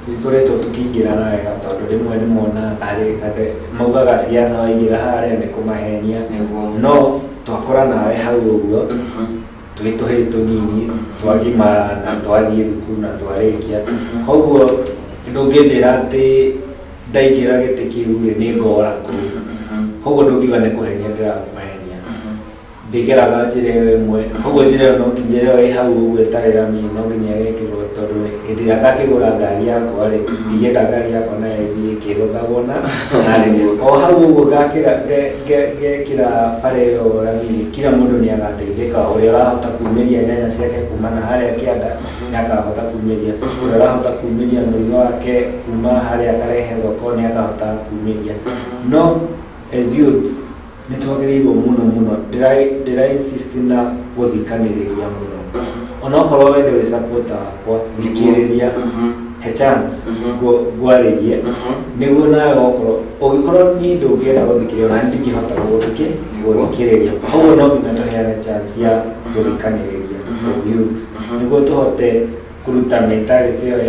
tũkoretwo tũkĩingĩrana wega, tondũ rĩmwe nĩ monaga tarĩ maugaga siasa waingĩra harĩa nĩ kũmahenia. No twakũra nawe hau ũguo twĩ tũhĩĩ tũnini, twagimara na twathiĩ thukuru na twarĩkia. Koguo ndũngĩnjĩra atĩ ndaingĩra gĩtĩ kĩu rĩ, nĩ ngora kũu. Koguo ndũngiuga nĩ kũhenia ndĩrakũhenia, ndĩgeraga njĩra ĩyo ĩmwe. Koguo njĩra ĩyo no njĩra ĩyo ĩ hau ũguo ĩtarĩ rami no nginya ĩgekĩrwo, tondũ hĩndĩ ĩrĩa ngakĩgũra ngari yakwa rĩ, ndingĩenda ngari yakwa nayo ĩthiĩ ĩkĩgũthagwo na o hau ũguo ngakĩra ngekĩra bara ĩyo rami. Kila mũndũ nĩ agateithĩka. Ũrĩa ũrahota kumĩria nyanya ciake kuma na harĩa kĩanda nĩ akahota kumĩria, ũrĩa ũrahota kumĩria mũrigo wake kuma harĩa akarehe thoko nĩ akahota kumĩria. No as youth nĩ twagĩrĩirwo mũno mũno, ndĩra insist na gũthikanĩrĩria mũno. Onokorwo we nĩwe supporter wakwa, thikĩrĩria, he chance ngwarĩrie, nĩguo nawe okorwo ũngĩkorwo niĩ ndũngĩenda gũthikĩrĩria, ona niĩ ndingĩhota gũgũthikĩrĩria. Koguo no nginya tũheane chance ya gũthikanĩrĩria as youth, nĩguo tũhote kũruta mentality ĩyo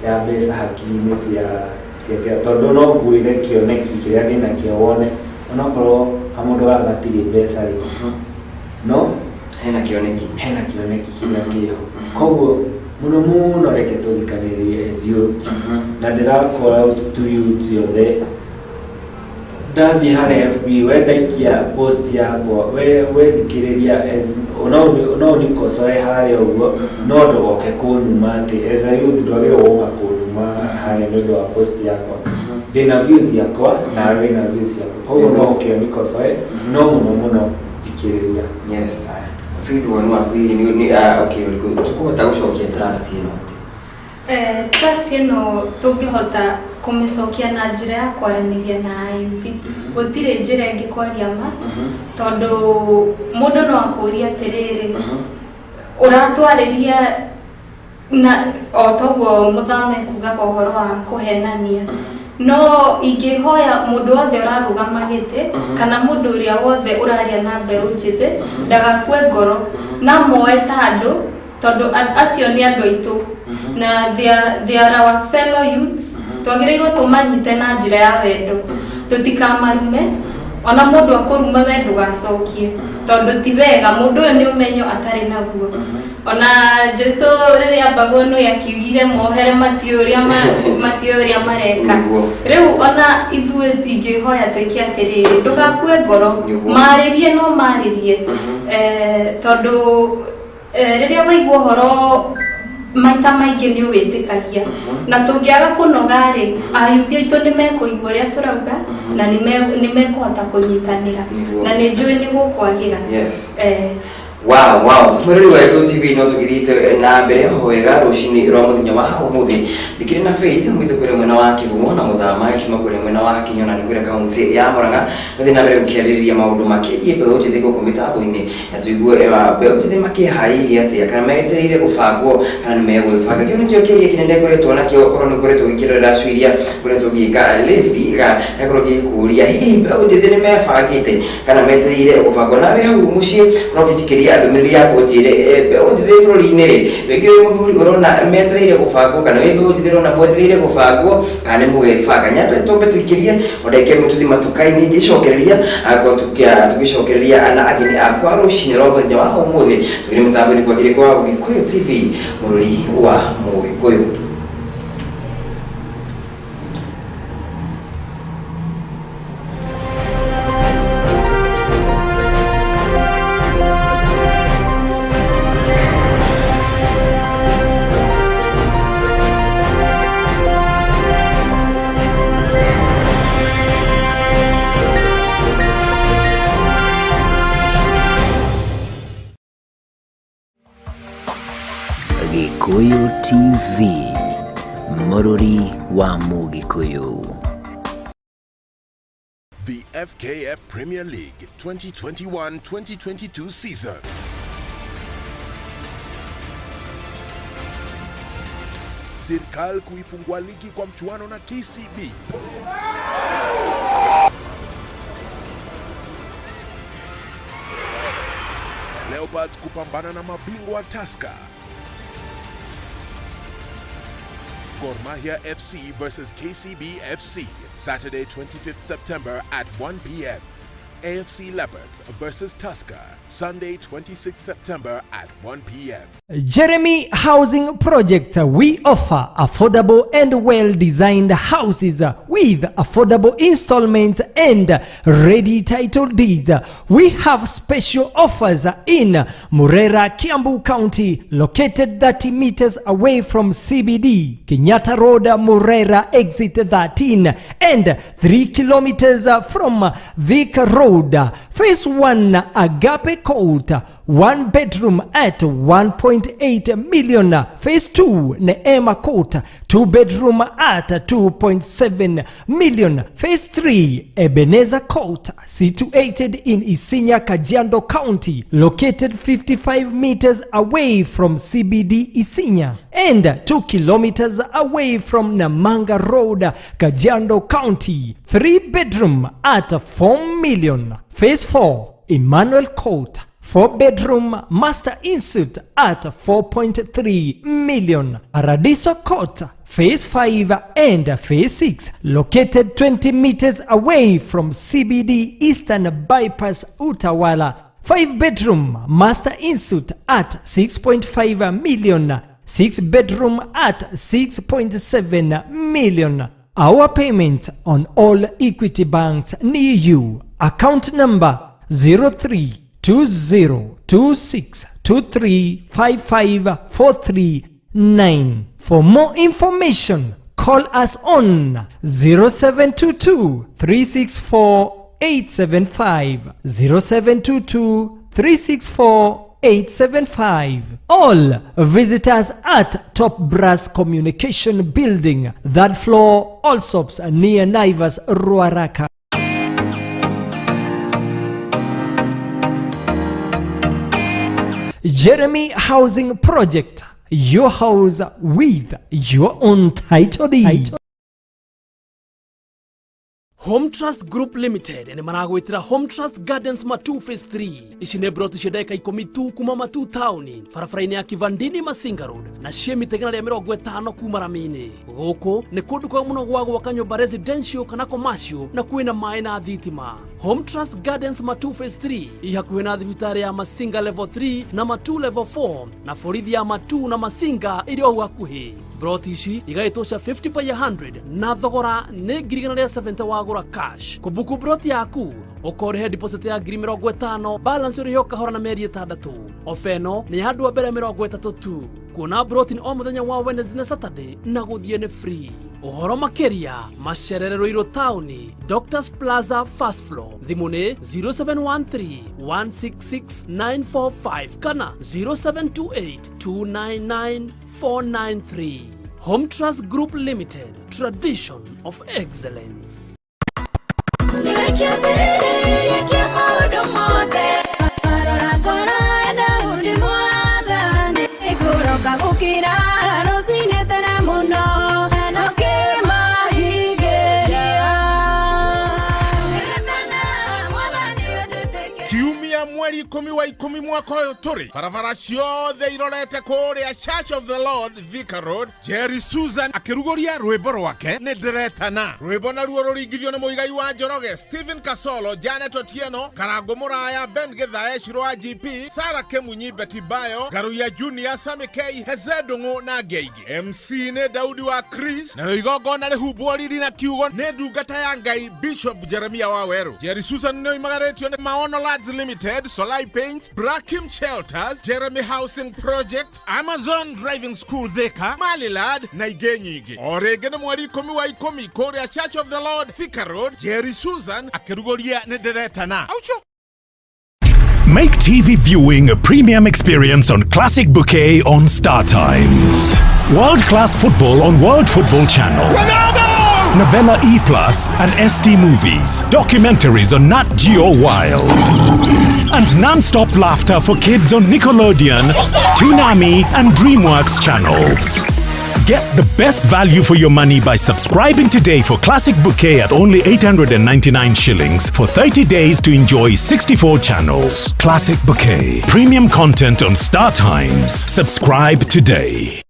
ya mbeca hakiri-inĩ cia kĩo, tondũ no ngwĩre kĩoneki kĩrĩa ndĩnakĩo wone onokorwo kamũndũ gaka gatirĩ mbeca rĩ, no hena kĩoneki. Hena kĩoneki kĩrĩa kĩho. Koguo mũno mũno reke tũthikanĩrĩrie as youth. Na ndĩra call out to youth yothe, ndathiĩ harĩa FB, we ndaikia post yakwa, we thikĩrĩria, as no ũnikocoe harĩa ũguo, no ndũgoke kũnuma atĩ as a youth ndwagĩrĩirwo gũka kũnuma harĩa nĩ ũndũ wa post yakwa. Ndĩna views yakwa nawe wĩna views yaku, koguo no ũke ũnikocoe, no mũno mũno thikĩrĩria. Yes, Faith, woni waku hihi nĩ okay, ũrĩkũ tũkũhota gũcokia trust ĩno atĩ? Trust ĩno tũngĩhota kũmĩcokia na njĩra ya kwaranĩria na ayuthi. Gũtirĩ njĩra ĩngĩ kwaria ma, tondũ mũndũ no akũrie atĩrĩrĩ, ũratwarĩria na o toguo mũthame kugaga ũhoro wa kũhenania. No ingĩhoya mũndũ wothe ũrarũgama gĩtĩ kana mũndũ ũrĩa wothe ũraria na mbeũ njĩthĩ ndagakue ngoro, na moe ta andũ, tondũ acio nĩ andũ aitũ na they are our fellow youths. Twagĩrĩirwo tũmanyite na njĩra ya wendo, tũtikamarume. Ona mũndũ akũruma, we ndũgacokie, tondũ ti wega. Mũndũ ũyũ nĩ ũmenyo atarĩ naguo. Ona Jesu rĩrĩa ambagwo nĩ akiugire mohere, matiũĩ ũrĩa mareka. Rĩu ona ithuĩ ingĩhoya twĩke atĩrĩrĩ, ndũgakue ngoro. Marĩrie, no marĩrie, tondũ rĩrĩa waigua ũhoro maita maingĩ nĩ ũwĩtĩkagia. Na tũngĩaga kũnoga rĩ, ayuthi aitũ nĩ mekũigua ũrĩa tũrauga na nĩ mekũhota kũnyitanĩra. Na nĩ njũĩ nĩ gũkwagĩra. Wow, wow. Mwirori wa Gĩkũyũ TV, no tũgĩthiĩte na mbere o wega rũcinĩ rwa mũthenya wa ũmũthĩ. Ndikĩrĩ na Faith umĩte kũrĩa mwena wa Kĩgumo na Mũthama akiuma kũrĩa mwena wa Kinyona nĩ kũrĩa kaunti ya Murang'a. Tũthiĩ na mbere gũkĩarĩrĩria maũndũ makĩgiĩ mbeũ njĩthĩ gũkũ mĩtambo-inĩ, na tũigue mbeũ njĩthĩ makĩharĩirie atĩa, kana metereire gũbangwo kana nĩ megwĩbanga. Kĩu nĩkĩo kĩũria kĩnene ngoretwo nakĩo, korwo nĩ ngoretwo ngĩkĩrorera cio iria ngoretwo ngĩka lady gakorwo ngĩkũria, hihi mbeũ njĩthĩ nĩ mebangĩte kana metereire gũbangwo? Nawe hau mũciĩ korwo ũngĩtĩkĩria ndũmĩrĩri yakwa, ũnjĩre, mbeũ njĩthĩ bũrũri-inĩ rĩ, rĩngĩ wĩ mũthuri ũrona metereire gũbangwo, kana wĩ mbeũ njĩthĩ ũrona mwetereire gũbangwo kana nĩ mũgebanga? Nyambe twambe tũikĩrie o ndagĩka ĩmwe, tũthiĩ matuka-inĩ, ngĩcokereria akorwo tũgĩcokereria na ageni akwa rũcinĩ rwa mũthenya wa ũmũthĩ. Tũgĩrĩ mĩtambo-inĩ kwa kĩrĩ kwa Gĩkũyũ TV, mũrũri wa Mũgĩkũyũ. Gĩkũyũ TV, mũrũri wa Mũgĩkũyũ. The FKF Premier League 2021-2022 season. Serikali kuifungua ligi kwa mchuano na KCB. Leopards kupambana na mabingwa Tusker. Gor Mahia FC versus KCB FC, Saturday 25th September at 1 p.m. AFC Leopards versus Tusker, Sunday 26th September at 1 p.m. Jeremy Housing Project. We offer affordable and well designed houses with affordable installments and ready title deeds. We have special offers in Murera, Kiambu County, located 30 meters away from CBD, Kenyatta Road, Murera, exit 13, and 3 kilometers from Thika Road. Phase 1, Agape Court, one bedroom at 1.8 million. Phase 2, Neema Court, two bedroom at 2.7 million. Phase 3, Ebenezer Court, situated in Isinya, Kajiado County, located 55 meters away from CBD Isinya and 2 kilometers away from Namanga Road, Kajiado County. 3 bedroom at 4 million. Phase 4, Emmanuel Court, 4 bedroom master ensuite at 4.3 million. Paradiso Court, Phase 5 and Phase 6, located 20 meters away from CBD Eastern Bypass Utawala. 5 bedroom master ensuite at 6.5 million. 6 bedroom at 6.7 million. Our payment on all Equity banks near you. Account number 032026235543. For more information, call us on 0722 364 875, 0722 364 875. All visitors at Top Brass Communication Building, third floor, Allsops, near Naivas, Ruaraka. Jeremy Housing Project, your house with your own title deed. Home Trust Group Limited nĩ maragwĩtĩra Home Trust Gardens Matu Phase 3. Ici nĩ broti cia ndagĩka 10 tu kuma Matu taũni, barabara-inĩ ya Kivandini Masinga Road, na ciĩ mita 150 kuma rami-inĩ. Gũkũ nĩ kũndũ kwega mũno gwa gwaka nyũmba residential kana commercial, na kwĩna maĩ na thitima. Home Trust Gardens Matu Phase 3 i hakuhĩ na thibitarĩ ya Masinga Level 3 na Matu Level 4, na borithi ya Matu na Masinga ĩrĩ o hau hakuhĩ. Broti ici igaĩtwo cia 50 by 100 na thogora nĩ 170,000 wagũra cash. Kũbuku broti yaku ũkorĩhe deposit ya 50,000, balance ũrĩhe o kahora na mĩeri 6. Ofa ĩno nĩ ya andũ a mbere 30 tu. Kuona broti o muthenya wa Wednesday na Saturday na guthie ni free. Uhoro makiria macerere Ruiru tauni, Doctors Plaza first floor. Thimu ni 0713 166 945 kana 0728 299 493. Home Trust Group Limited, tradition of excellence. Kĩambĩrĩria kĩa maũndũ mothe rora ngoro ya Daudi mwathani ngũroka gũkĩra rũcinĩ tene mũno na ũkĩmahingĩria. Kiumia mweri 10 wa 10 mwaka ũyũ tũrĩ, barabara ciothe irorete kũrĩa Church of the Lord, Thika Road, Jerry Susan akĩrugũria rwĩmbo rwake nĩ ndĩretana. Rwĩmbo naruo rũringithio nĩ Mũigai wa Njoroge, Stephen Kasolo, Janet Otieno, Karango Mũraya, Ben Githae, Shiro wa GP, Sara Kemunyi, Betty Bayo, Ngaruiya Junior, Sami K, Heze Ndung'u na angĩ aingĩ. MC nĩ Daudi wa Chris, narĩo igongona rĩhumbwo riri na kiugo nĩ ndungata ya Ngai Bishop Jeremia wa Werũ. Jerry Susan nĩ oimagarĩtio nĩ Maono Lads Limited, Solai Paints, Brakim Shelters, Jeremy Housing Project, Amazon Driving School Thika, Malilad na ingĩ nyingĩ. O rĩngĩ nĩ mweri 10 wa 10 kũrĩa Church of the Lord, Thika Road, Jerry Susan akĩrugũria nĩ ndĩretana. Aucho. Make TV viewing a premium experience on Classic Bouquet on Star Times. World class football on World Football Channel. Novella E Plus and ST Movies. Documentaries on Nat Geo Wild. And non-stop laughter for kids on Nickelodeon, Toonami and DreamWorks channels. Get the best value for your money by subscribing today for Classic Bouquet at only 899 shillings for 30 days to enjoy 64 channels. Classic Bouquet. Premium content on Star Times. Subscribe today.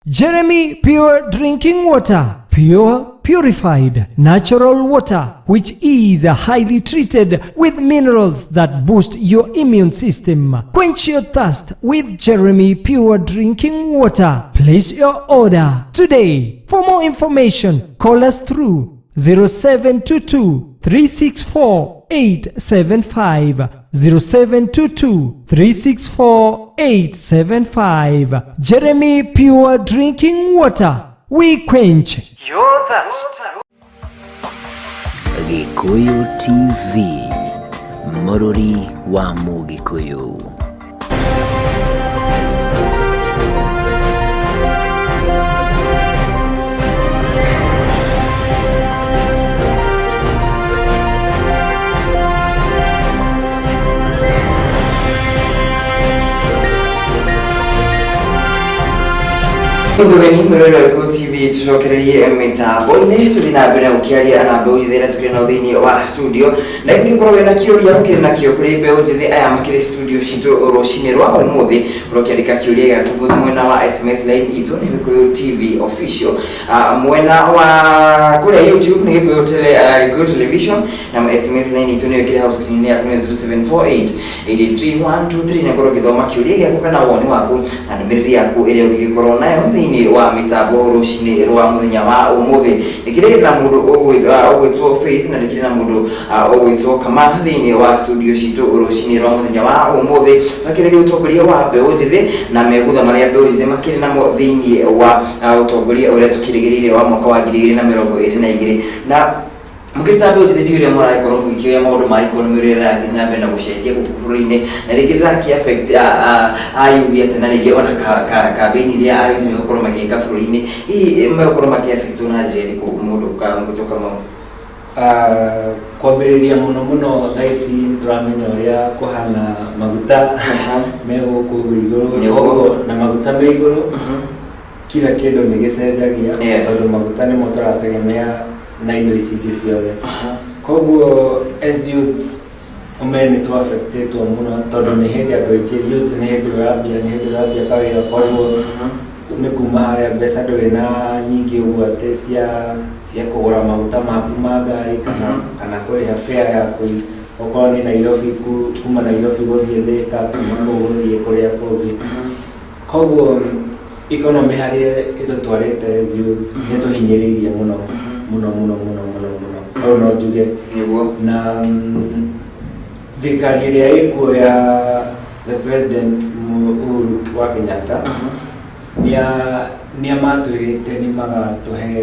Jeremy Pure Drinking Water. Pure, purified, natural water, which is highly treated with minerals that boost your immune system. Quench your thirst with Jeremy Pure Drinking Water. Place your order today. For more information, call us through 0722 364 875, 0722 364 875. Jeremy Pure Drinking Water. We quench your thirst. Gikuyu TV, mũrũri wa Mũgĩkũyũ. Nzugeni mwĩrore wa Gĩkũyũ TV, tũcokererie mĩtambo-inĩ, tũthiĩ na mbere na gũkĩaria na mbeũ njĩthĩ ĩrĩa tũkĩrĩ nao thĩinĩ wa studio. Na rĩu nĩũkorwo wĩna kĩũria ũkĩrĩ nakĩo kũrĩ mbeũ njĩthĩ aya makĩrĩ studio citũ rũcinĩ rwa ũmũthĩ, ũrĩa ũkĩandĩka kĩũria gĩaku mwena wa SMS line itũ nĩ Gĩkũyũ TV Official. Mwena wa kũrĩa YouTube nĩ Gĩkũyũ tele, Gĩkũyũ Television, na SMS line itũ nĩyo ĩkĩrĩ hau screen yaku nĩ 0748 83123, na korwo ũgĩthoma kĩũria gĩaku kana woni waku na ndũmĩrĩri yaku ĩrĩa ũngĩgĩkorwo nayo thĩinĩ wa mĩtambo rũcinĩ rwa mũthenya wa ũmũthĩ. Nĩkĩrĩ na mũndũ ũgwĩtwo Faith na ndĩkĩrĩ na mũndũ ũgwĩtwo Kama thĩinĩ wa studio citũ rũcinĩ rwa mũthenya wa ũmũthĩ, twakĩrĩria ũtongoria wa mbeũ njĩthĩ na megutha marĩa mbeũ njĩthĩ makĩrĩ namo thĩinĩ wa ũtongoria ũrĩa tũkĩrĩgĩrĩire wa mwaka wa 2022. Na mũkĩruta mbeũ njĩthĩ, ndiũĩ ũrĩa mũragĩkorwo mũgĩkĩoya maũndũ ma economy ũrĩa ĩrathiĩ na mbere na gũcenjia gũkũ bũrũri-inĩ, na rĩngĩ rĩrakĩ affect a youth atĩa, na rĩngĩ ona campaign iria a youth megũkorwo magĩka bũrũri-inĩ, hihi megũkorwo makĩ affect na njĩra ĩrĩkũ, mũndũ mũgĩtwo Kamau? Kwambĩrĩria mũno mũno thaa ici nĩtũramenya ũrĩa kũhana, maguta me gũkũ ũguo igũrũ. Koguo na maguta me igũrũ, kila kĩndũ nĩ gĩcenjagia, tondũ maguta nĩmo tũrategemea na indo ici ingĩ ciothe. Koguo as youth ũmenye nĩ tũ-affectĩtwo mũno, tondũ nĩ hĩndĩ andũ aingĩ youths nĩ hĩndĩ ũrambia, nĩ hĩndĩ ũrambia kawĩra, koguo nĩ kuma harĩa mbeca ndũrĩ na nyingĩ ũguo atĩ cia kũgũra maguta maku ma ngari kana kũrĩha fare ya kũi okorwo nĩ Nairobi, kuma Nairobi gũthiĩ Thika, kuma kũu gũthiĩ kũrĩa kũngĩ. Koguo economy harĩa ĩtũtwarĩte as youth nĩ tũhinyĩrĩirie mũno mũno mũno mũno mũno mũno, hau no njuge. Na thirikari ĩrĩa ĩkuo ya the president Uhuru wa Kenyatta nĩa matwĩrĩte nĩ magatũhe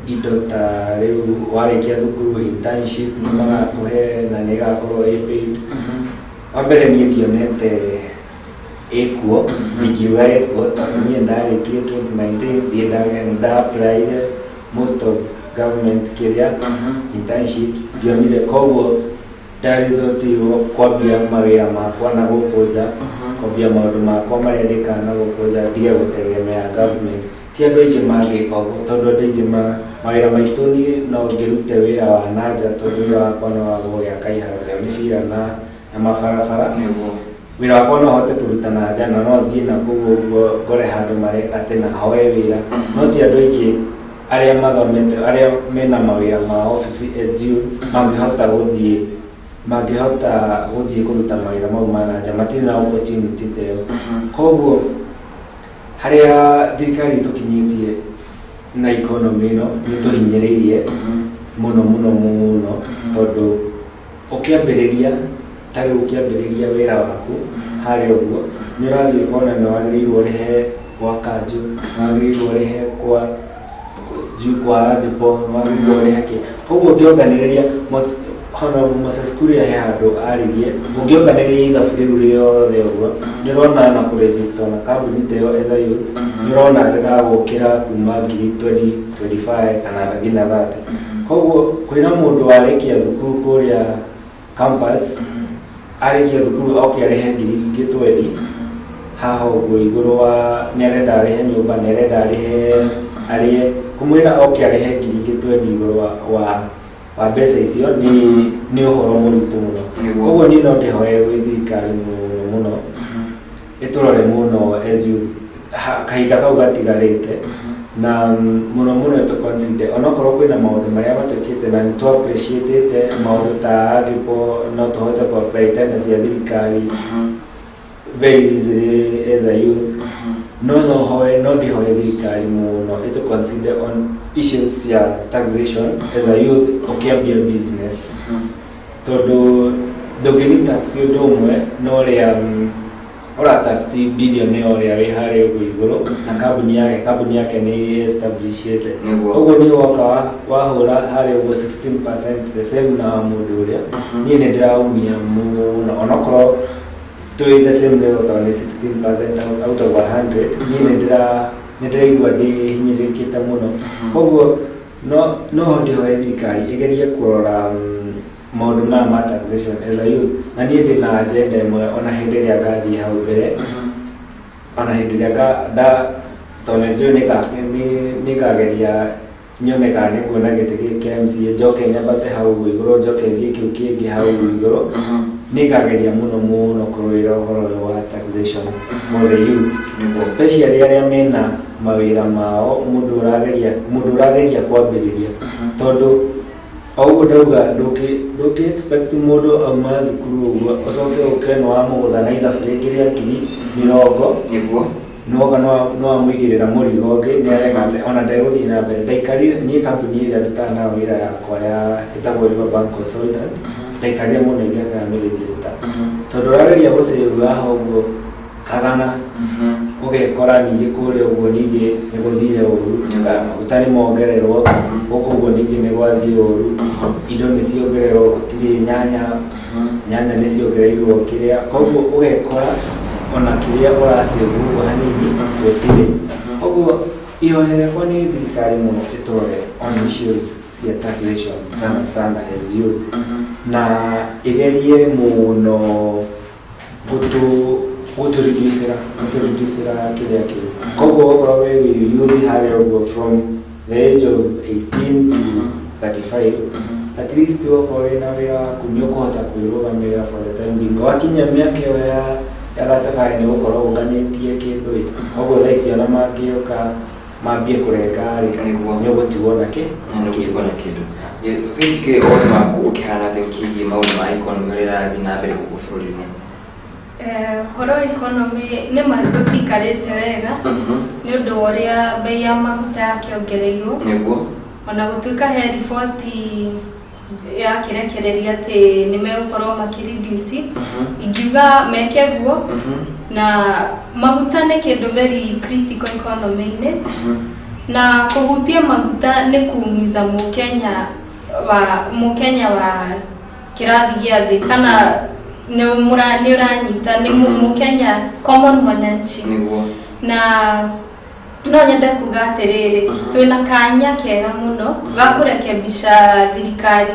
indo ta rĩu warĩkia thukuru internship nĩ magakũhe na nĩ ĩgakorwo ĩ paid. Wa mbere niĩ ndionete ĩkuo, ndingiuga ĩkuo tondũ niĩ ndarĩkirie 2019, thiĩ nda applyire most of government kĩrĩa internships ndionire, koguo ndaresortirwo kwambia mawĩra makwa na gũkũ nja, kwambia maũndũ makwa marĩa ndĩkaga na gũkũ nja, ndige gũtegemea government. Ti andũ aingĩ mangĩka ũguo tondũ andũ aingĩ mawĩra maitũ, niĩ no ngĩrute wĩra wa na nja tondũ wĩra wakwa no wa gũgĩaka iharo cia mĩbira na mabarabara. Wĩra wakwa no hote kũruta na nja na no thiĩ na kũu ũguo ngore handũ mareka atĩ na hoe wĩra, no ti andũ aingĩ arĩa mathomete, arĩa mena mawĩra ma obici as youth mangĩhota gũthiĩ kũruta mawĩra mau ma na nja, matirĩ na opportunity ta ĩyo. Koguo harĩa thirikari ĩtũkinyĩtie na economy ĩno nĩ tũhinyĩrĩirie mũno mũno mũno, tondũ ũkĩambĩrĩria, ta rĩu ũkĩambĩrĩria wĩra waku harĩa ũguo nĩ ũrathiĩ ũkona nĩ wagĩrĩirwo ũrĩhe gwa kanjũ, nĩ wagĩrĩirwo ũrĩhe kwa sijui kwa depo, nĩ wagĩrĩirwo ũrĩhe kĩ. Koguo ũngĩonganĩrĩria, Honorable Moses Kuria he handũ aririe, ũngĩonganĩrĩria ithabu rĩu rĩothe ũguo nĩ ũrona na kũregister na kambuni ta ĩyo as a youth nĩ ũrona rĩragũkĩra kuma ngiri 20, 25 kana nginya 30. Koguo kwĩna mũndũ warĩkia thukuru kũrĩa campus, arĩkia thukuru oke arĩhe ngiri ingĩ 20 haha ũguo igũrũ wa nĩ arenda arĩhe nyũmba, nĩ arenda arĩhe arĩe, kũmwĩra oke arĩhe ngiri ingĩ 20 igũrũ wa mbeca icio nĩ ũhoro mũritũ mũno. Koguo niĩ no ndĩhoe gwĩ thirikari mũno mũno ĩtũrore mũno as youth kahinda kau gatigarĩte na mũno mũno ĩtũ consider, onokorwo kwĩna maũndũ marĩa matuĩkĩte na nĩ tũ appreciate maũndũ ta angĩkorwo no tũhote kũ apply tender cia thirikari very easily as a youth, no ndĩhoe thirikari mũno ĩtũ consider on issues cia taxation as a youth ũkĩambia business, tondũ ndũngĩni tax ũndũ ũmwe na ũrĩa ũra tax billionaire ũrĩa wĩ harĩa ũguo igũrũ na kambuni yake nĩ establishĩte. Ũguo nĩ woka wahũra harĩa ũguo 16% the same na mũndũ ũrĩa, niĩ nĩ ndĩraumia mũno, onokorwo twĩ the same level tondũ nĩ 16% out of 100, niĩ nĩ ndĩraigua ndĩhinyĩrĩrĩkĩte mũno. Koguo no ndĩhoe thirikari ĩgerie kũrora maũndũ maya ma taxation as a youth, na niĩ ndĩ na agenda ĩmwe, ona hĩndĩ ĩrĩa ngathiĩ hau mbere, ona hĩndĩ ĩrĩa nda tondũ nĩ njũĩ nĩ ngageria nyone kana nĩ nguona gĩtĩ gĩkĩ kĩa MCA, njoke nyambate hau ũguo igũrũ, njoke thiĩ kĩu kĩngĩ hau ũguo igũrũ, nĩ ngageria mũno mũno kũrũĩra ũhoro ũyũ wa taxation for the youth, especially arĩa mena mawĩra mao, mũndũ ũrageria kwambĩrĩria, tondũ o ũguo ndauga ndũngĩ expect mũndũ auma thukuru ũguo ũcoke ũke nĩ wamũgũtha na ithabu rĩngĩ rĩa 20,000. Nĩwoka nĩ wamũigĩrĩra mũrigo ũngĩ, nĩ areka atĩ ona ndegũthiĩ na mbere. Ndaikarire niĩ kambuni ĩrĩa ndutaga nayo wĩra yakwa ya ĩtagwo Riverbank Consultant, ndaikarire mũno ingĩaka mĩregister, tondũ ũrageria gũcĩvu haha ũguo kagana, ũgekora ningĩ kũrĩa ũguo ningĩ nĩ gũthire ũru, maguta nĩ mongererwo gũkũ ũguo, ningĩ nĩ gwathiĩ ũru, indo nĩ ciongererwo, gũtirĩ nyanya, nyanya nĩ ciongereirwo kĩrĩa, koguo ũgekora ona kĩrĩa ũracĩvu ũguo hanini gũtirĩ. Koguo ihoya rĩakwa nĩ thirikari mũno ĩtũrore on issues cia taxation sana sana as youth, na ĩgerie mũno gũtũ reducera kĩrĩa kĩu. Koguo okorwo wĩ youth harĩa ũguo from the age of 18 to 35, at least okorwo wĩna wĩra waku nĩ ũkũhota kwĩrũgamĩrĩra for the time being. Wakinya mĩaka ĩyo ya 35 nĩ ũgũkorwo ũnganĩtie kĩndũ ĩ, koguo thaa ici ona mangĩũka mambie kũrenga rĩ, nĩ ũgũtigwo na kĩ. Nĩ ũgũtigwo na kĩndũ. Yes, Faith, kĩ woni waku ũkĩhana atĩa ũkĩgiĩ maũndũ ma economy ũrĩa ĩrathiĩ na mbere gũkũ bũrũri-inĩ? Ũhoro wa economy nĩ ma tũtiikarĩte wega nĩ ũndũ wa ũrĩa bei ya maguta yakĩongereirwo, ona gũtuĩka he riboti Yakĩrekereria atĩ nĩ megũkorwo makĩreduce, ingiuga meke guo. Na maguta nĩ kĩndũ very critical economy-inĩ, na kũhutia maguta nĩ kuumiza mũkenya wa kĩrathi gĩa thĩ, kana nĩ nĩ ũranyita nĩ mũkenya common mwananchi. Na no nyende kuga atĩrĩrĩ, twĩna kanya kega mũno ga kũrekebisha thirikari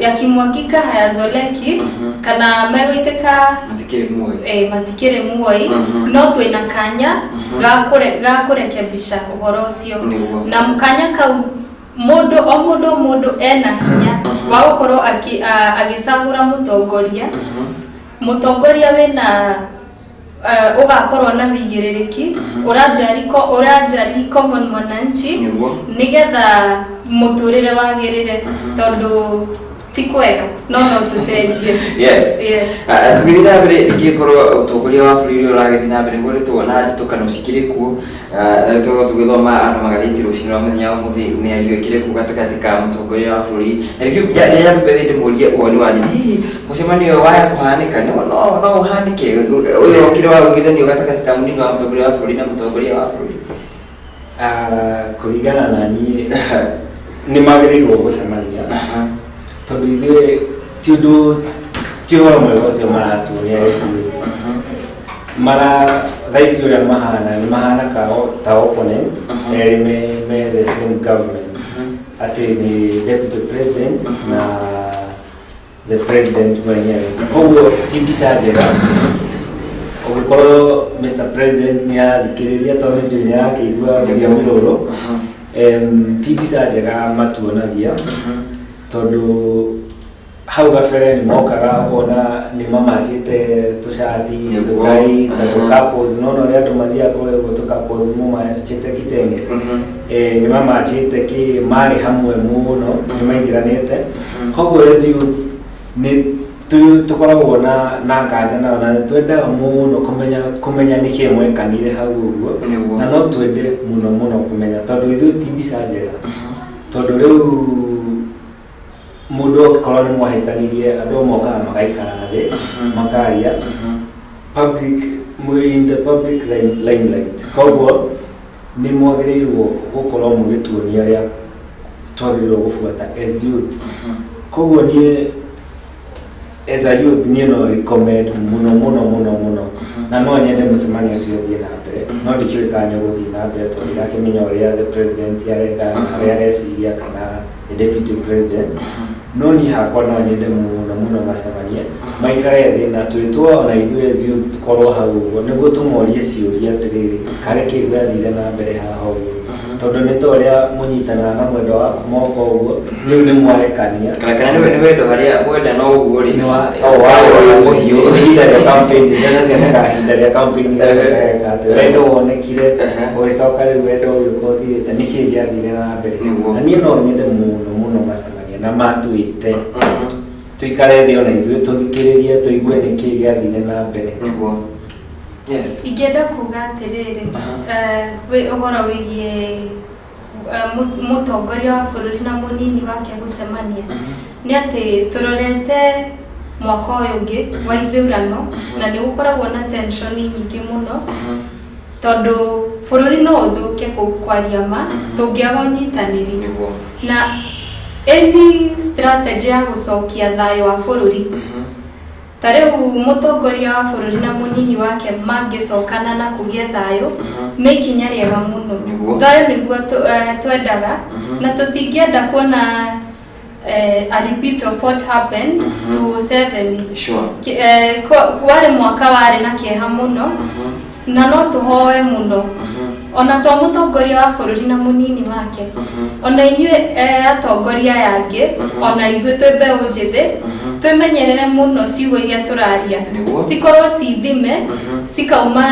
yakimwagika hayazoleki, kana megũitĩka. Matikĩrĩ muoyo. Eh, matikĩrĩ muoi. No twĩna kanya ga kũrekebisha ũhoro ũcio. Na kanya kau, mũndũ o mũndũ o mũndũ ena hinya wa gũkorwo agĩcagũra mũtongoria wĩna ũgakorwo na wĩigĩrĩrĩki ũranjari common mwananchi, nĩgetha mũtũrĩre wagĩrĩre, tondũ ti kwega, no tũcenjie. Yes. Tũgĩthiĩ na mbere, rĩngĩkorwo ũtongoria wa bũrũri ũrĩa ũragĩthiĩ na mbere ngoretwo na njĩtũkano cikĩrĩ kuo. Na tũkorwo tũgĩthoma andũ magathĩti rũcinĩ rwa mũthenya wa ũmũthĩ, mĩario ĩkĩrĩ kuo gatagatĩ ka mũtongoria wa bũrũri. Na rĩngĩ ya mbere ndĩmũrie woni wanyu, hihi mũcemanio ũyũ waya kũhanĩka, no ũhanĩke, ũyũ ũkĩrĩ wa ũiguithanio gatagatĩ ka mũnini wa mũtongoria wa bũrũri na mũtongoria wa bũrũri? Kũringana na niĩ, nĩ magĩrĩirwo gũcemania, tondũ ithuĩ ti ũndũ, ti ũhoro mwega ũcio maratuonia as youths. Mara thaa ici ũrĩa mahana, nĩ mahana ta opponents erĩ me the same government, atĩ nĩ deputy president na the president mwenyewe. Koguo ti mbica njega. Ũngĩkorwo Mr President nĩ arathikĩrĩria, tondũ nĩ njũĩ nĩ arakĩigua rũthiomi rũrũ, ti mbica njega matuonagia, tondũ hau gabere nĩ mokaga ũkona nĩ mamachĩte tũcati, tũtai ta tũ couples. Nona ũrĩa andũ mathiaga kũrĩa ũguo, tũ couples mũmachĩte kitenge. Nĩ mamachĩte kĩ marĩ hamwe mũno, nĩ maingĩranĩte. Koguo as youth nĩ tũkoragwo na nganja nao, na nĩ twendaga mũno kũmenya nĩkĩ mwekanire hau ũguo. Na no twende mũno mũno kũmenya, tondũ ithuĩ ti mbica njega, tondũ rĩu mũndũ angĩkorwo nĩ mwahĩtanirie, andũ mokaga magaikara thĩ makaria public, in the public limelight. Koguo nĩ mwagĩrĩirwo gũkorwo mũgĩtuonia ũrĩa twagĩrĩirwo gũbuata as youth. Koguo niĩ as a youth, niĩ no recommend mũno mũno mũno mũno, na no nyende mũcemanio ũcio ũthiĩ na mbere, no ndikĩũĩ kana nĩ ũgũthiĩ na mbere, tondũ ndirakĩmenya ũrĩa the president arenda, ũrĩa areciria, kana the deputy president. No niĩ hakwa no nyende mũno mũno macemanie, maikare thĩ, na twĩtwo ona ithuĩ as youth tũkorwo hau ũguo, nĩguo tũmorie ciũria atĩrĩrĩ, karĩ kĩ gĩathire na mbere haha ũguo? Tondũ nĩ ta ũrĩa mũnyitanaga na mwendwa waku moko ũguo, rĩu nĩ mwarekania. Kana nĩ wendo harĩa mwenda no ũguo rĩ. Nĩ wa o wa mũhiũ. Ihinda rĩa campaign, mbeca cionekaga ihinda rĩa campaign, gacoka atĩ wendo wonekire, ũgĩcoka rĩu wendo ũgĩũka ũthirĩte. Nĩkĩ gĩathire na mbere? Na niĩ no nyende mũno mũno macemanie na matwĩte, tũikare thĩ ona ithuĩ tũthikĩrĩrie, tũigue nĩkĩ gĩathire na mbere. Nĩguo, yes. Ingĩenda kuga atĩrĩrĩ, ũhoro wĩgiĩ mũtongoria wa bũrũri na mũnini wake gũcemania, nĩ atĩ tũrorete mwaka ũyũ ũngĩ wa ithurano, na nĩ gũkoragwo na tension nyingĩ mũno, tondũ bũrũri no ũthũke kwaria ma tũngĩaga ũnyitanĩri. Na any strategy ya gũcokia thayũ wa bũrũri, ta rĩu mũtongoria wa bũrũri na mũnini wake mangĩcokana na kũgĩe thayũ, nĩ ikinya rĩega mũno. Thayũ nĩguo twendaga, na tũtingĩenda kuona a repeat of what happened to 7. Warĩ mwaka warĩ na kĩeha mũno, na no tũhoe mũno ona to mũtongoria wa bũrũri na mũnini wake, ona inyuĩ atongoria aya angĩ, ona ithuĩ twĩ mbeũ njĩthĩ, twĩmenyerere mũno ciugo iria tũraria, cikorwo cithime, cikauma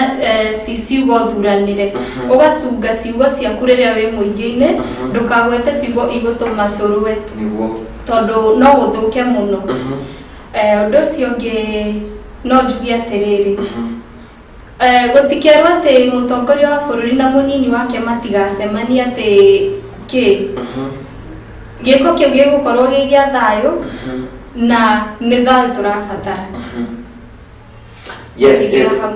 ci ciugo thuranĩre. Ũgacunga ciugo ciaku rĩrĩa wĩ mũingĩ-inĩ, ndũkagwete ciugo igũtũma tũrũe, tondũ no gũthũke mũno. Ũndũ ũcio ũngĩ no njuge atĩrĩrĩ, gũtikerwo atĩ mũtongoria wa bũrũri na mũnini wake matigacemania atĩ kĩ. Gĩko kĩu gĩgũkorwo gĩ gĩa thayũ na nĩ thayũ tũrabatara. Yes. Tigĩra hau.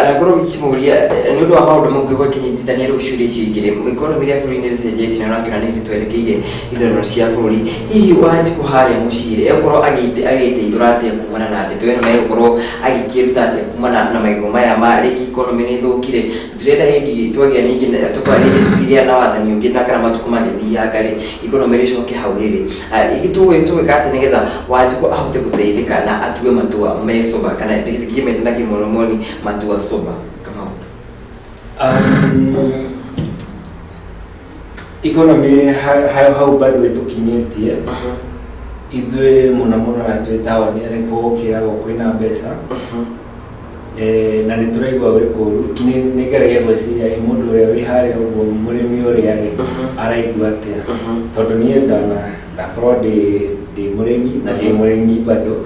Na ngorwo ngĩkĩmũria nĩ ũndũ wa maũndũ mũngĩkorwo ĩkĩnyitithania rĩu ciũria icio igĩrĩ, economy ĩrĩa bũrũri-inĩ ĩcenjetie na ũrakĩona nĩ twerekeire ithurano cia bũrũri, hihi Wanjikũ harĩa mũciĩ egũkorwo agĩteithũra atĩa kumana na ndeto ĩno, na egũkorwo agĩkĩruta atĩa kumana na maigũ maya ma rĩngĩ economy nĩ ĩthũkire, tũtirenda hĩndĩ twagĩa ningĩ rĩngĩ tũkĩgĩa na wathani ũngĩ na kana matukũ magĩthianga rĩ, economy rĩcoke hau rĩrĩ. Rĩngĩ tũgwĩka atĩ nĩgetha Wanjikũ ahote gũteithĩka na atue matua me sober, kana ngĩmete na kĩmonomoni matua sober, Kamau? Economy hau bado ĩtũkinyĩtie ithuĩ mũno mũno na twĩ taũni nĩkuo gũkĩragwo kwĩna mbeca. Na nĩ tũraigua gwĩ kũũru. Nĩ ngeragia gwĩciria ĩ mũndũ ũrĩa wĩ harĩa ũguo, mũrĩmi ũrĩa rĩ, araigua atĩa, tondũ niĩ ndana ndakorwo ndĩ mũrĩmi na ndĩ mũrĩmi bado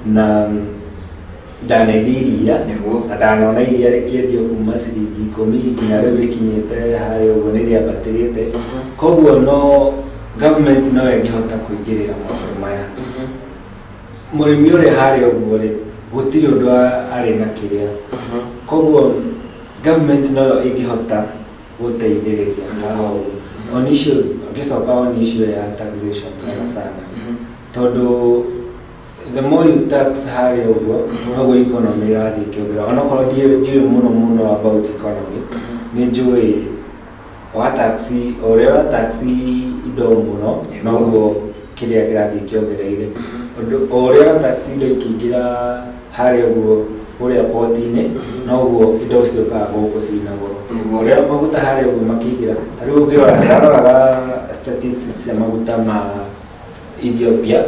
na ndanendia iria na ndanona iria rĩkĩendio kuma ciringi 10 nginya rĩu rĩkinyĩte harĩa ũguo, nĩ rĩambatĩrĩte. Koguo no government no ĩngĩhota kũingĩrĩra maũndũ maya. Mũrĩmi ũrĩa harĩa ũguo rĩ, gũtirĩ ũndũ arĩ na kĩrĩa. Koguo government noyo ĩngĩhota gũteithĩrĩria haha ũguo on issues. Ngĩcoka on issue ya taxation sana sana, tondũ the more you tax harĩa ũguo, noguo economy ĩrathiĩ ĩkĩongerera. Onokorwo ndiũĩ mũno mũno about economics, nĩ njũĩ wa tax, ũrĩa wa tax indo mũno, noguo kĩrĩa kĩrathiĩ kĩongereire. Ũndũ o ũrĩa wa tax indo ikĩingĩra harĩa ũguo kũrĩa poti-inĩ, noguo indo ciũkaga gũkũ ciĩna goro. Ũrĩa maguta harĩa ũguo makĩingĩra, ta rĩu ũngĩrora, ndĩraroraga statistics cia maguta ma Ethiopia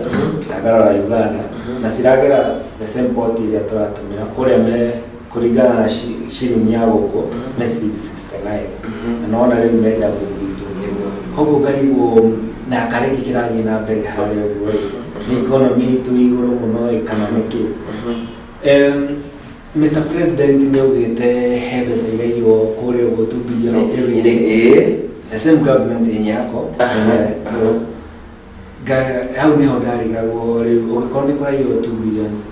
na ngarora Uganda, na ciragera the same port ĩrĩa tũratũmĩra kũrĩa, me kũringana na ciringi ya gũkũ me ciringi 69, na nona rĩu menda gwitũ. Koguo ngarigwo na karĩngĩ kĩrathiĩ na mbere harĩa ũguo rĩ, nĩ economy itũ igũrũ mũno ĩ kana nĩkĩ? Mr. President nĩ augĩte he mbeca iraiywo kũrĩa ũguo, 2 billion every day. The same government yenye yako. So hau niho ndarigagwo rĩu, ũngĩkorwo nĩ kũraiywo 2 billions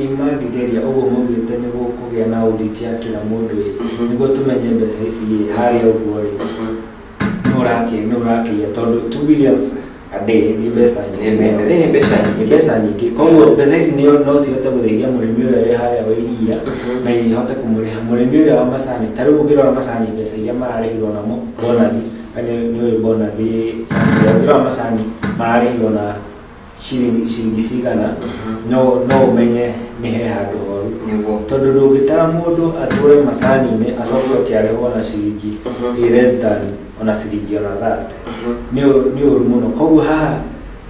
ĩmangĩgeria ũguo maugĩte nĩ gũkũgĩa na audit ya kila mũndũ ĩ, nĩguo tũmenye mbeca ici ĩ harĩa ũguo rĩ, nĩ ũrakĩiya, tondũ 2 billions a day nĩ mbeca nyingĩ mũno. Nĩ mbeca nyingĩ. Nĩ mbeca nyingĩ. Koguo mbeca ici no cihote gũteithia mũrĩmi ũrĩa wĩ harĩa wa iria na ihote kũmũrĩha mũrĩmi ũrĩa wa macani. Ta rĩu ũngĩrora macani, mbeca iria mararĩhirwo namo bonathi, nĩ ũĩ bonathi, ũngĩrora macani mararĩhirwo na ciringi cigana, no ũmenye nĩ he handũ horu, tondũ ndũngĩtara mũndũ atũre macani-inĩ acoke oke arĩhwo na ciringi ĩ less than ona ciringi ona 30. Nĩ ũru mũno. Koguo haha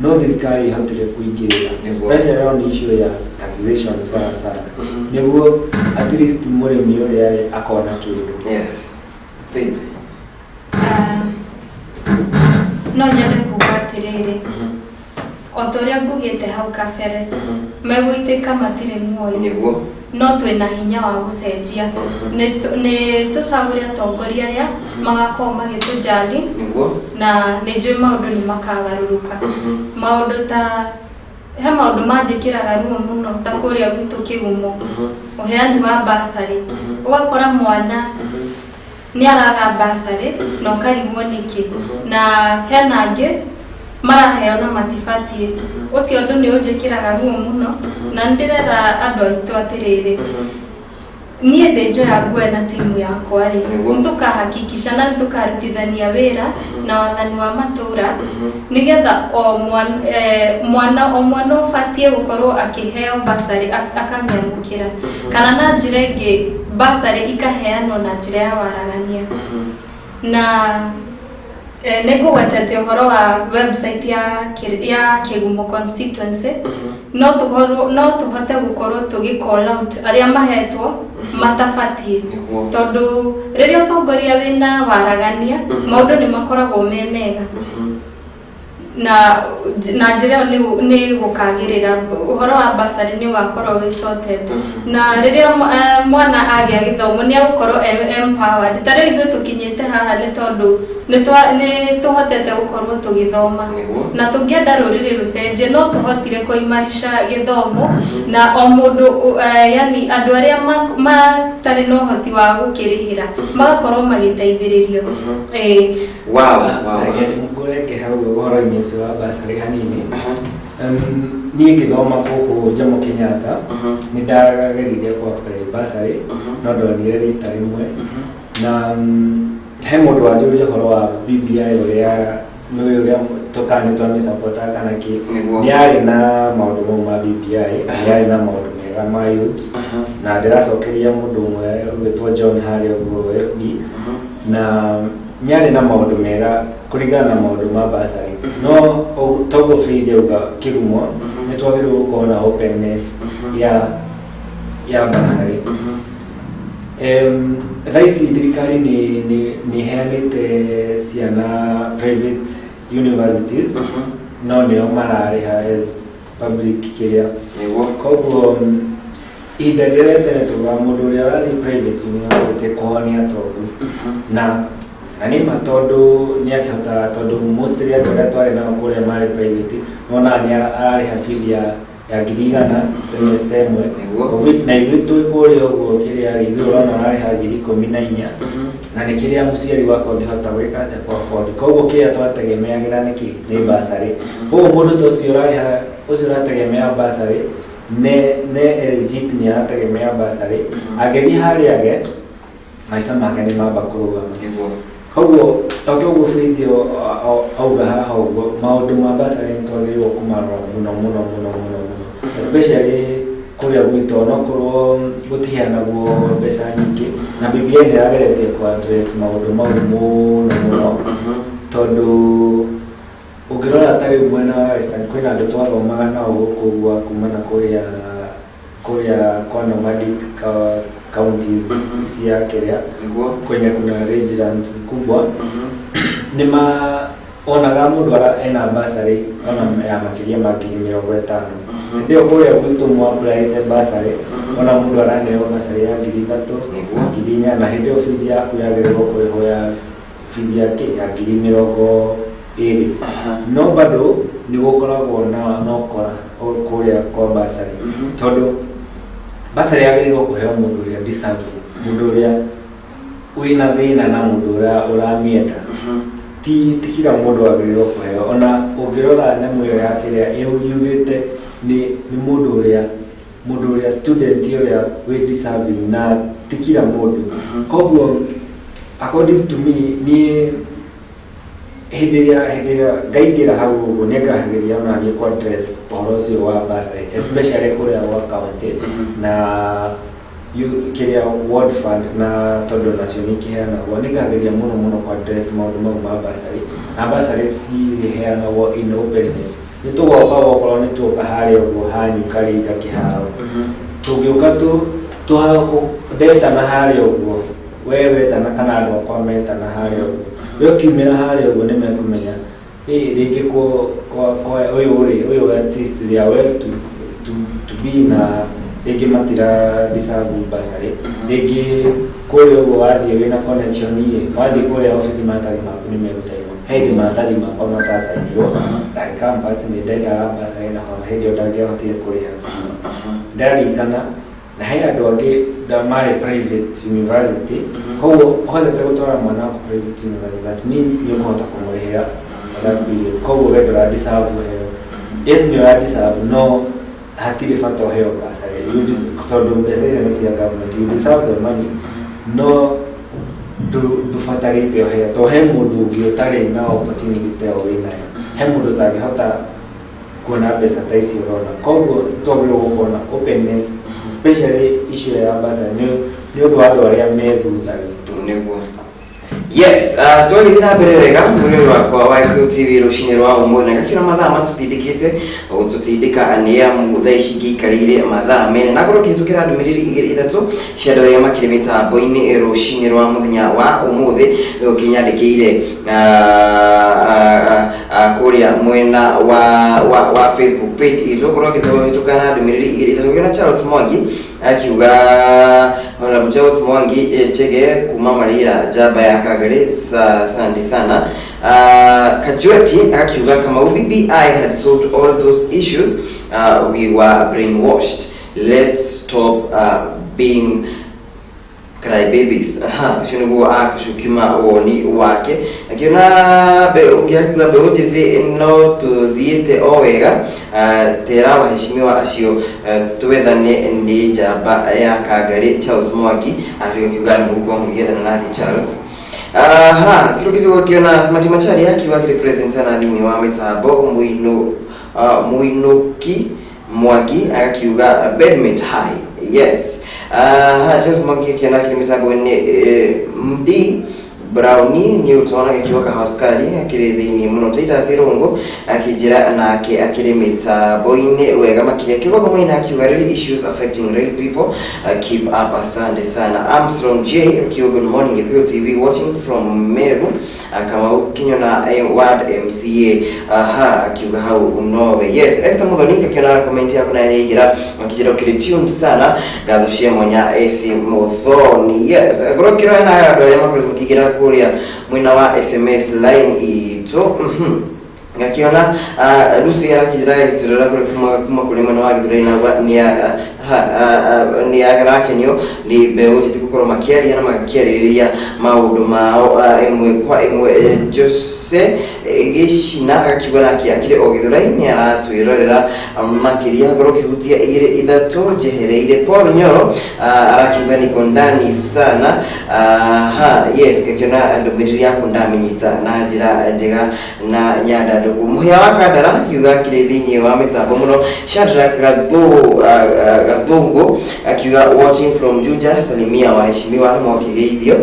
no thirikari ĩhotire kũingĩrĩra, especially on issue ya taxation sana sana, nĩguo at least mũrĩmi ũrĩa rĩ akona kĩndũ. Yes, Faith. No nyende kuga atĩrĩrĩ, o ta ũrĩa ngugĩte hau kabere, megũitĩka matirĩ muoyo. No twĩna hinya wa gũcenjia. Nĩ tũcagũre atongoria arĩa magakorwo magĩtũjali, na nĩ njũĩ maũndũ nĩ makagarũrũka. Maũndũ ta he maũndũ manjĩkĩraga ruo mũno, ta kũrĩa gwitũ Kĩgumo, ũheani wa basarĩ, ũgakora mwana nĩ araga basarĩ na ũkarigwo nĩkĩ, na hena angĩ maraheo na matibatiĩ. Ũcio ũndũ nĩ ũnjĩkĩraga ruo mũno, na nĩ ndĩrera andũ aitũ atĩrĩrĩ, niĩ ndĩ Njoya Ngũe na timu yakwa rĩ, nĩ tũkahakikisha na nĩ tũkarutithania wĩra na wathani wa matũra, nĩgetha o mwana, mwana o mwana ũbatiĩ gũkorwo akĩheo basarĩ akamĩamũkĩra, kana na njĩra ĩngĩ basarĩ ikaheanwo na njĩra ya waragania. Na nĩ ngũgwetete ũhoro wa website ya Kĩgumo constituency, no tũhote gũkorwo tũgĩ call out arĩa mahetwo matabatiĩ, tondũ rĩrĩa ũtongoria wĩna waragania, maũndũ nĩ makoragwo me mega. Na na njĩra ĩyo nĩ gũkagĩrĩra ũhoro wa bursary nĩ ũgakorwo wĩ sorted, na rĩrĩa mwana agĩa gĩthomo nĩ egũkorwo empowered. Ta rĩu ithuĩ tũkinyĩte haha nĩ tondũ nĩ tũhotete gũkorwo tũgĩthoma, na tũngĩenda rũrĩrĩ rũcenjie no tũhotire kũimarisha gĩthomo na o mũndũ, yani andũ arĩa matarĩ na ũhoti wa gũkĩrĩhĩra magakorwo magĩteithĩrĩrio. Ĩĩ. Wow. Reke ngũrenge hau ũhoro-inĩ ũcio wa bursary hanini. Niĩ ngĩthoma gũkũ Jomo Kenyatta nĩ ndageririe kũ apply bursary no ndonire rita rĩmwe. Na he mũndũ wanjũria ũhoro wa BBI, ũrĩa nĩ ũrĩa tũkana nĩ twamĩsupportaga kana kĩ. Nĩ yarĩ na maũndũ mau ma BBI na nĩ yarĩ na maũndũ mega ma youths, na ndĩracokeria mũndũ ũmwe ũgwĩtwo John harĩa ũguo FB, na nĩ na maũndũ mega kũringana na maũndũ ma bursary. No toguo Faith auga kĩgumo, nĩ twagĩrĩirwo gũkorwo na openness ya bursary. Thaa ici thirikari nĩ ĩheanĩte ciana private universities, no nĩo mararĩha as public kĩrĩa. Koguo ihinda rĩrĩa rĩa tene tugaga mũndũ ũrĩa ũrathiĩ private university kũhonia tondu, na nĩ ma, tondũ nĩ akĩhotaga, tondũ mostly andũ arĩa twarĩ nao kũrĩa marĩ private monaga nĩ ararĩha bithi ya 100,000 semester ĩmwe. Of which na ithuĩ twĩ kũrĩa ũguo kĩrĩa rĩ, ithuĩ ũrona ũrarĩha 14,000, na nĩ kĩrĩa mũciari wakwa angĩhota gwĩka atĩa, kũ afford. Koguo kĩrĩa twategemeagĩra nĩkĩ nĩ bursary. Koguo mũndũ ta ũcio ũrarĩha, ũcio ũrategemea bursary, ne legit nĩ arategemea bursary, angĩthiĩ harĩa age maica make nĩ mamba kũrũgama. Koguo to toguo Faith auga haha ũguo, maũndũ ma bursary nĩ twagĩrĩirwo kũmarora mũno mũno mũno mũno mũno, especially kũrĩa gwitũ, onokorwo gũtiheanagwo mbeca nyingĩ, na BBI nĩ ĩrageretie kũ address maũndũ mau mũno mũno, tondũ ũngĩrora ta rĩu mwena wa Western kwĩna andũ twathomaga nao gũkũ gwa kuma na kũrĩa kwa nomadic counties cia kĩrĩa kwenye kuna rangelands kubwa, nĩ ma onaga mũndũ ena bursary ona ya makĩria ma 50,000. Hĩndĩ ĩyo kũrĩa gwitũ mwapplyĩte bursary, ona mũndũ araneo bursary ya 3,000, 4,000, na hĩndĩ ĩyo bithi yaku yagĩrĩirwo kũrĩhwo ya bithi ya kĩ ya 20,000. No bado nĩ gũkoragwo na ũkora kũrĩa kwa bursary, tondũ bursary yagĩrĩirwo kũheo mũndũ ũrĩa deserving, mũndũ ũrĩa wĩna thĩna na mũndũ ũrĩa ũramĩenda. Ti kila mũndũ wagĩrĩirwo kũheo. Ona ũngĩrora nyamũ ĩyo ya kĩrĩa yugĩte nĩ mũndũ ũrĩa student ũrĩa wĩ deserving, na ti kila mũndũ. Koguo according to me, niĩ hĩndĩ ĩrĩa ngaingĩra hau ũguo nĩ ngageria ona niĩ kũ address ũhoro ũcio wa bursary, especially kũrĩa gwa county na youth kĩrĩa ward fund, na tondũ nacio nĩ ikĩheanagwo, nĩ ngageria mũno mũno kũ address maũndũ mau ma bursary, na bursary cirĩheanagwo in openness. Nĩ tũgoka okorwo nĩ tuoka harĩa ũguo hanyu Karinga kĩharo, tũngĩũka ndetana harĩa ũguo, we wetana kana andũ akwa metana harĩa ũguo, we ũkiumĩra harĩa ũguo nĩ mekũmenya ĩ rĩngĩ kwa ũyũ rĩ, ũyũ at least they are well to be, na rĩngĩ matira deserve bursary. Rĩngĩ kũrĩa ũguo wathiĩ wĩna connection ĩ, wathiĩ kũrĩa office maratathi maku nĩ megũcainwo. He hĩndĩ maratathi makwa matacainirwo ndarĩ campus, nĩ ndendaga bursary na hĩndĩ ĩyo ndangĩahotire kũrĩha fee, ndaririkana. Na he andũ angĩ marĩ private university. Koguo ũhotete gũtwara mwana waku private university, that means nĩ ũkũhota kũmũrĩhĩra for that period. Koguo we ndũra deserve ũheo. Yes, nĩ ũra deserve, no hatirĩ bata ũheo bursary. Tondũ mbeca icio nĩ cia government. You deserve the money, no ndũbatarĩte ũheo, to he mũndũ ũngĩ ũtarĩ na opportunity ta ĩyo wĩnayo, he mũndũ ũtangĩhota kuona mbeca ta icio ũrona. Koguo twagĩrĩirwo gũkorwo na openness, especially issue ya bursary, nĩ ũndũ wa andũ arĩa me thutha witũ. Nĩguo. Yes, twagĩthiĩ na mbere wega mũrĩmi wakwa wa Gĩkũyũ TV rũcinĩ rwa ũmũthĩ na ngakĩona mathaa matũtindĩkĩte gũtũtindĩka nĩ amu thaa ici ngĩikarĩire mathaa mene na ngorwo ngĩhĩtũkĩra ndũmĩrĩri igĩrĩ ithatũ cia andũ arĩa makĩrĩ mĩtambo-inĩ rũcinĩ rwa mũthenya wa ũmũthĩ ũkĩnyandĩkĩire kũrĩa mwena wa Facebook page itũ ngorwo ngĩhĩtũka na ndũmĩrĩri igĩrĩ ithatũ. Ngĩona Charles Mwangi akiuga, Honorable Charles Mwangi Chege kuma Marira njamba ya Kangari, asante sana. Kajueti akakiuga, Kamau, BBI had solved all those issues we were brainwashed. Let's stop being cry babies. Aha, ũcio nĩguo akũcukiuma woni wake. Akiona ũngĩ akiuga mbeũ njĩthĩ no tũthiĩte o wega, tera waheshimiwa acio twethane nĩ njamba ya Kangari Charles Mwangi. Akiuga nĩ mũgũkorwo mũgĩethana nake Charles. Aha, kĩndũ kĩcio gũkĩona Smart Macharia akiuga akĩrĩ present sana thĩinĩ wa mĩtambo. Mũinũki Mwangi agakiuga bedmate hi. Yes. Charles Mwangi akiona akĩrĩ mĩtambo-inĩ. Md Brownie Newton agĩkiuga kahoskari akĩrĩ thĩinĩ mũno. Titus Irũngũ akĩnjĩra nake akĩrĩ mĩtambo-inĩ wega makĩria. Kĩgotho Maina akiuga real issues affecting real people, keep up, asante sana. Armstrong J akiuga good morning Gĩkũyũ TV, watching from Meru. Kamau Kinyona Ward MCA, aha, akiuga hau nowe. Yes, Esther Muthoni akiona comment yako na yaingĩra akĩnjĩra ũkĩrĩ tuned sana, ngatho cia mwanya AC Muthoni. Yes, ngorwo ngĩrora na andũ arĩa makoretwo makĩingĩra kũrĩa mwena wa SMS line itũ. Ngakiona Lucy arakĩnjĩra gĩtirora kũrĩ kuma kũrĩ mwena wa Gĩthũrai nĩ arakenio nĩ mbeũ njĩthĩ gũkorwo makĩaria na magakĩarĩrĩria maũndũ mao ĩmwe kwa ĩmwe. Jose Gĩcina agakiuga nake akĩrĩ o Gĩthũrai nĩ aratwĩrorera makĩria. Ngorwo ngĩhutia igĩrĩ ithatũ njehereire. Paul Nyoro arakiuga niko ndani sana. Aha, yes, ngakiona ndũmĩrĩri yaku ndamĩnyita na njĩra njega na nyandandũku. Mũhĩa wa Kandara akiuga akĩrĩ thĩinĩ wa mĩtambo mũno. Shadrack Gathũngũ akiuga watching from Juja, salimia waheshimiwa nĩ mwakĩgeithio,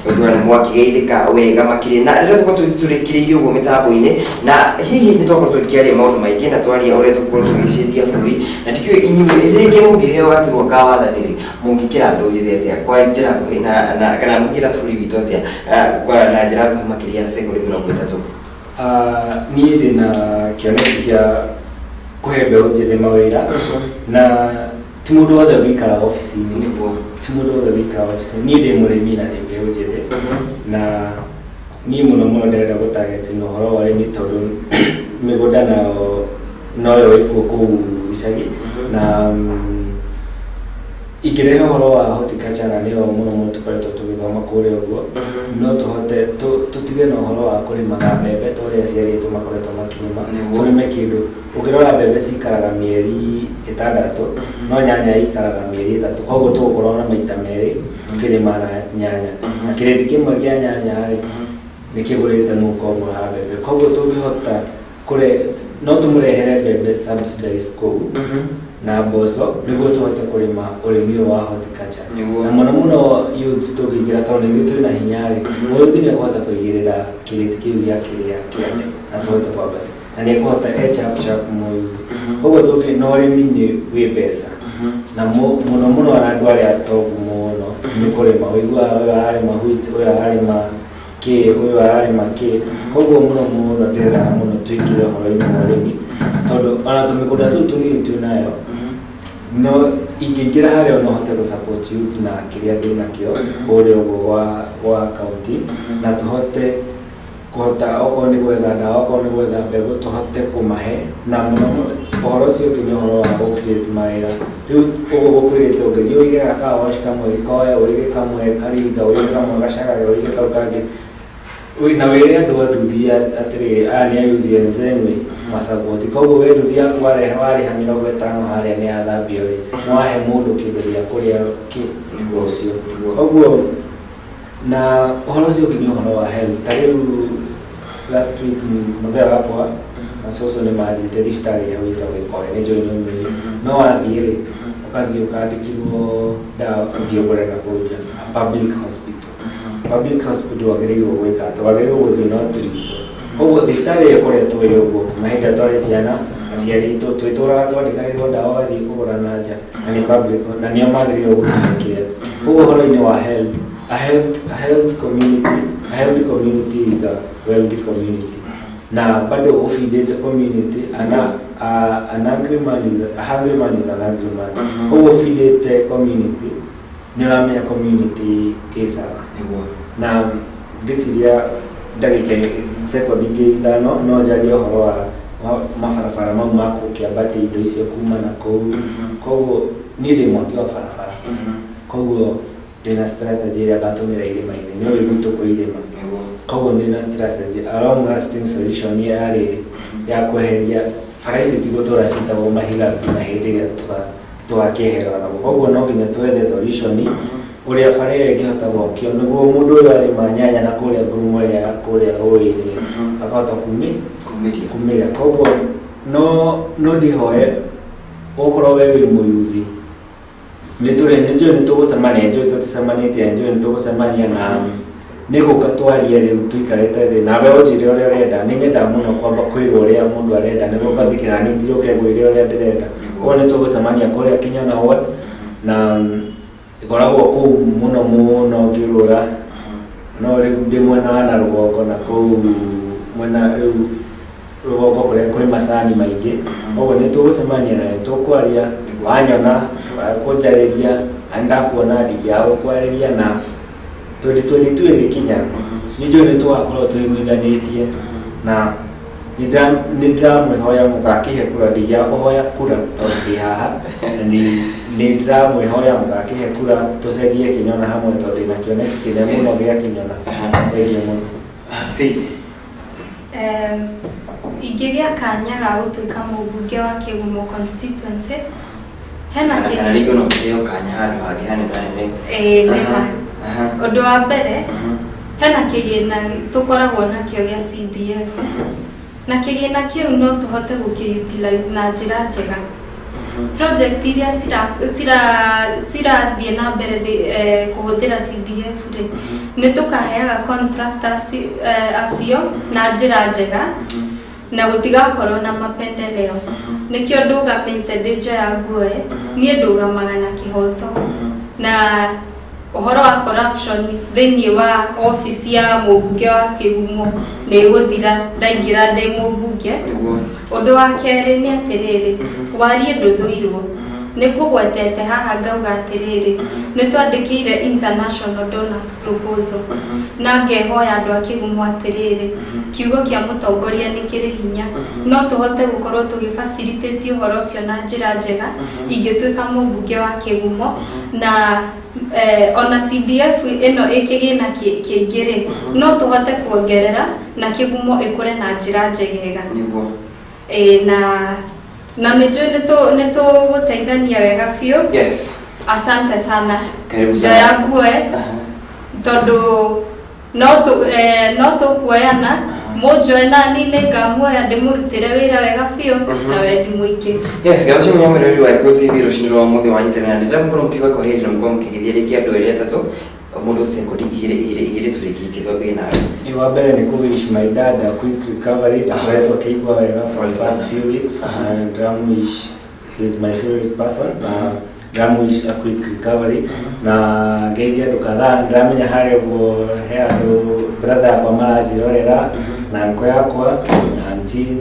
ũkiuga nĩ mwakĩgeithĩka wega makĩria. Na rĩrĩa tũkorwo tũrĩkĩrĩirie ũguo mĩtambo-inĩ na hihi nĩ twakorwo tũkĩaria maũndũ maingĩ na twaria ũrĩa tũgũkorwo tũgĩcenjia bũrũri, na ndikĩũĩ inyuĩ rĩngĩ mũngĩheo gaturwa ka wathani rĩ, mũngĩkĩra mbeũ njĩthĩ atĩa kwa njĩra nguhĩ na kana mũngĩra bũrũri witũ atĩa na njĩra nguhĩ makĩria cekondi 30? Niĩ ndĩna kĩoneki kĩa kũhe mbeũ njĩthĩ mawĩra, na ti mũndũ wothe ũikaraga obici-inĩ. Ti mũndũ wothe ũikaraga obici-inĩ. Niĩ ndĩ mũrĩmi na ndĩ mbeũ njĩthĩ, na niĩ mũno mũno ndĩrenda gũtarget na ũhoro wa ũrĩmi tondũ mĩgũnda nayo noyo ĩkuo kũu icagi, na ingĩrehe ũhoro wa horticulture, na nĩyo mũno mũno tũkoretwo tũgĩthoma kũrĩa ũguo, no tũhote tũtige na ũhoro wa kũrĩmaga mbembe ta ũrĩa aciari aitũ makoretwo makĩrĩma. Tũrĩme kĩndũ ũngĩrora mbembe cikaraga mĩeri 6, no nyanya ikaraga mĩeri 3, koguo tũgũkorwo na maita merĩ tũkĩrĩma na nyanya, na kĩrĩti kĩmwe kĩa nyanya rĩ nĩ kĩgũrĩte mũhuko ũmwe wa mbembe. Koguo tũngĩhota kũre no tũmũrehere mbembe subsidized kũu na mboco nĩguo tũhote kũrĩma ũrĩmi ũyũ wa horticulture. Na mũno mũno youths tũngĩingĩra, tondũ nĩ ithuĩ twĩna hinya rĩ, mũyuthi nĩ ekũhota kũigĩrĩra kĩrĩti kĩu gĩa kĩrĩa kĩame na tũhote kwambata na nĩ ekũhota e chap chap mũyuthi. Koguo tũngĩ na ũrĩmi nĩ wĩ mbeca, na mũno mũno ona andũ arĩa atongu mũno nĩ kũrĩma, ũiguaga ũyũ ararĩma wheat, ũyũ ararĩma kĩ, ũyũ ararĩma kĩ. Koguo mũno mũno ndĩrendaga mũno tũingĩre ũhoro-inĩ wa ũrĩmi, tondũ ona tũmĩgũnda tũu tũnini twĩnayo, no ingĩingĩra harĩa no hote gũ support youth na kĩrĩa ndĩnakĩo kũrĩa ũguo gwa county, na tũhote kũhota okorwo nĩ gwetha ndawa, okorwo nĩ gwetha mbegũ, tũhote kũmahe. Na mũno mũno ũhoro ũcio ũngĩ nĩ ũhoro wa gũ create mawĩra. Rĩu ũguo gũkwĩrĩte ũngĩthiĩ ũige gaka wash kamwe gĩkoe, ũige kamwe karinga, ũige kamwe gacagaga, ũige kau kangĩ, na wĩre andũ a nduthi atĩrĩrĩ, aya nĩ ayuthi enzenywe masapoti. Koguo we nduthi yaku warehe warĩha 50 harĩa nĩ yathambio rĩ, no wahe mũndũ kĩndũ gĩa kũrĩa kĩ rũciũ. Koguo na ũhoro ũcio ũngĩ nĩ ũhoro wa health. Ta rĩu last week mũthee wakwa na cũcũ nĩ mathiĩte thibitarĩ ĩrĩa gwĩtagwo Ĩkoe, nĩ njũĩ nĩ ũmĩũĩ. No wathiĩ rĩ, ũgathiĩ ũkandĩkĩrwo ndawa ũthiĩ ũgũre na kũu nja public hospital. Public hospital wagĩrĩirwo gwĩka atĩ wagĩrĩirwo gũthiĩ na ũtũrigitwo. Koguo thibitarĩ ĩkoretwo ĩ ũguo kuma hĩndĩ ĩrĩa twarĩ ciana, aciari aitũ twĩtũraga twandĩkagĩrwo ndawa ũgathiĩ kũgũra na nja, na nĩ public, na nĩo magĩrĩirwo gũtũhe. Koguo ũhoro-inĩ wa health, a healthy community is a wealthy community. Na bado ũbindĩte community, ana an angry man is a hungry man is an angry man. Koguo ũbindĩte community, nĩ ũramenya community ĩ sawa. Na ngĩciria ndagĩka sekondi ingĩ 5 no njarie ũhoro wa mabarabara mau ma gũkĩambatia indo icio kuma na kũu. Koguo niĩ ndĩ mwaki wa barabara, koguo ndĩna strategy ĩrĩa ngatũmĩra irĩma-inĩ, nĩ ũĩ gwitũ kwĩ irĩma. Koguo ndĩna strategy, a long lasting solution ya rĩrĩ ya kweheria bara ici tigũtũra citagwo mahiga nginya hĩndĩ ĩrĩa tũgakĩehera naguo. Koguo no nginya twethe solution ũrĩa bara ĩyo ĩngĩhota gwakio nĩguo mũndũ ũyũ arĩma nyanya na kũrĩa ngurumo ĩrĩa ya kũrĩa rũĩ-inĩ akahota kumĩria. Koguo no ndĩhoe okorwo we wĩ mũyuthi, nĩ njũĩ nĩ tũgũcemania, njũĩ tũticemanĩtie, njũĩ nĩ tũgũcemania na nĩ gũka twarie rĩu tũikarĩte thĩ nawe ũnjĩre ũrĩa ũrenda. Nĩ nyendaga mũno kwamba kwĩrwo ũrĩa mũndũ arenda nĩguo ngathikĩra na ningĩ njũke ngwĩre ũrĩa ndĩrenda. Koguo nĩ tũgũcemania kũrĩa Kinyona Ward, na ngoragwo kũu mũno mũno ngĩũrũra, no rĩu ndĩ mwena wa na rũgongo na kũu mwena rĩu rũgongo kũrĩa kwĩ macani maingĩ. Koguo nĩ tũgũcemania na nĩ tũkwaria, wanyona wakũnjarĩria na ndakuona ndingĩaga gũkwarĩria, na 2022 ĩgĩkinya nĩ njũĩ nĩ tũgakorwo tũiguithanĩtie, na nĩ ndĩramwĩhoya mũgakĩhe kura. Ndingĩaga kũhoya kura tondũ ndĩ haha, na nĩ ndĩramwĩhoya mũgakĩhe kura tũcenjie Kĩnyona hamwe, tondũ ndĩna kĩoneki kĩnene mũno gĩa Kĩnyona. Thengiũ mũno. Faith. Ingĩgĩa kanya ga gũtuĩka mũmbunge wa Kĩgumo constituency, hena kana rĩngĩ ona ũkĩheo kanya handũ hangĩ hanene. Ĩĩ, nĩma. Ũndũ wa mbere, hena kĩgĩna tũkoragwo nakĩo gĩa CDF, na kĩgĩna kĩu no tũhote gũkĩ-utilize na njĩra njega. Project iria cirathiĩ na mbere kũhũthĩra CDF rĩ, nĩ tũkaheaga contractors acio na njĩra njega na gũtigakorwo na mapendeleo. Nĩkĩo ndũgamĩte ndĩ njoya nguoe, niĩ ndũgamaga na kĩhoto, na ũhoro wa corruption thĩinĩ wa ofici ya mũmbunge wa Kĩgumo nĩ ĩgũthira ndaingĩra ndĩ mũmbunge. Ũndũ wa kerĩ nĩ atĩrĩrĩ, warie ndũthũirwo. Nĩ ngũgwetete haha ngauga atĩrĩrĩ, nĩ twandĩkĩire international donors proposal, na ngehoya andũ a Kĩgumo atĩrĩrĩ, kiugo kĩa mũtongoria nĩ kĩrĩ hinya, no tũhote gũkorwo tũgĩ-facilitate ũhoro ũcio na njĩra njega ingĩtuĩka mũmbunge wa Kĩgumo. Na ona CDF ĩno ĩkĩgĩna kĩingĩ rĩ, no tũhote kuongerera na Kĩgumo ĩkũre na njĩra njegega. Na nĩ njũĩ nĩ tũgũteithania wega biũ. Asante sana. Karibu sana. Njoya nguoe tondũ no tũkuoyana, mũnjoe nani nĩ ngamuoya ndĩmũrutĩre wĩra wega biũ na wendi mũingĩ. Yes, gaba cio mũnyamũrĩri wa Gĩkũyũ TV rũcinĩ rwa ũmũthĩ wanyitanĩra nĩ ndamũkorwo mũkiuga kwa heri na mũkorwo mũkĩgeithia rĩngĩ andũ erĩ atatũ mũndũ sekondi 2 2 2 tũrĩkĩtie twambie nawe. Ni wa mbere nĩ kũ wish my dad a quick recovery, ndakoretwo akĩigua wega for the past few weeks, and ndĩramwish, he's my favorite person, na ndĩramwish a quick recovery. Na ngeithia andũ kadhaa, ndĩramenya harĩa ũguo he andũ brother yakwa maranjĩrorera, na uncle yakwa na auntie,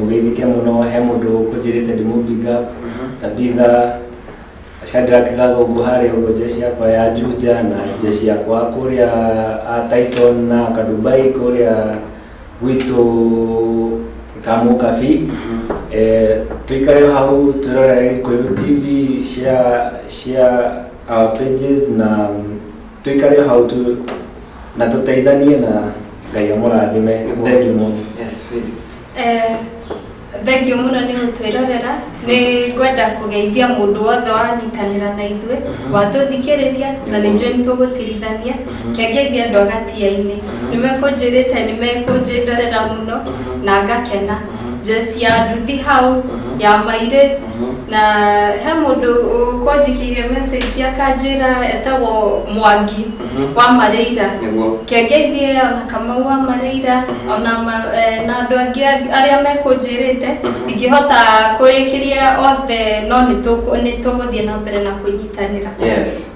mũgeithĩke mũno. He mũndũ ũkũnjĩrĩte ndĩmũ big up, Tabitha Shadrack Gathũngũ harĩa ũguo, jeshi yakwa ya Juja na jeshi yakwa kũrĩa a Tyson na Kadubai kũrĩa gwitũ Kamũkabi. Tũikare hau twĩrorere Gĩkũyũ TV, share our pages, na tũikare hau tu na tũteithanie, na Ngai amũrathime. Thank you mũno. Yes, Faith. Thengiũ mũno nĩ gũtwĩrorera. Nĩ ngwenda kũgeithia mũndũ wothe wanyitanĩra na ithuĩ, watũthikĩrĩria, na nĩ njũĩ nĩ tũgũtirithania. Kĩangeithia andũ a Gatia-inĩ, nĩ mekũnjĩrĩte nĩ mekũnjĩndorera mũno na ngakena. Jeci ya nduthi hau ya mairĩ, na he mũndũ ũkũnjikĩirie message akanjĩra etagwo Mwangi wa Mareira. Kĩangeithie ona Kamau wa Mareira, ona na andũ angĩ arĩa mekũnjĩrĩte. Ndingĩhota kũrĩkĩria othe, no nĩ tũgũthiĩ na mbere na kũnyitanĩra.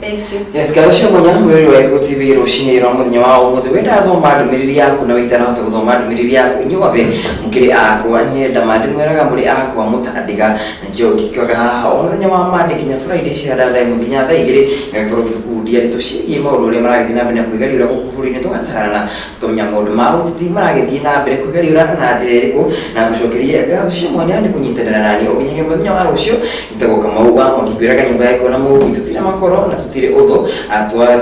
Thank you. Yes, ngatho cia mwanya mwĩrĩ wa Gĩkũyũ TV rũcinĩ rwa mũthenya wa ũmũthĩ. Wenda thoma ndũmĩrĩri yaku na wĩtanahota gũthoma ndũmĩrĩri yaku, inyuothe mũkĩrĩ akwa nyenda ma ndĩmwĩraga mũrĩ akwa mũtandiga, nakĩo ngĩkĩoga haha o mũthenya wa Monday nginya Friday cia 1:30 nginya thaa 2, ngakorwo ngĩgũkundia ndeto ciĩgiĩ maũndũ ũrĩa maragĩthiĩ na mbere na kwĩgariũra gũkũ bũrũri-inĩ, tũgatarana tũkamenya maũndũ ma ũteti maragĩthiĩ na mbere kwĩgariũra na njĩra ĩrĩkũ, na ngũcokeria ngatho cia mwanya nĩ kũnyitanĩra nani o nginyagia mũthenya wa rũciũ. Njĩtagwo Kamau wa Mwangi, ngwĩraga nyũmba yakwa na mũgũi tũtirĩ makoro na tũtirĩ ũthũ.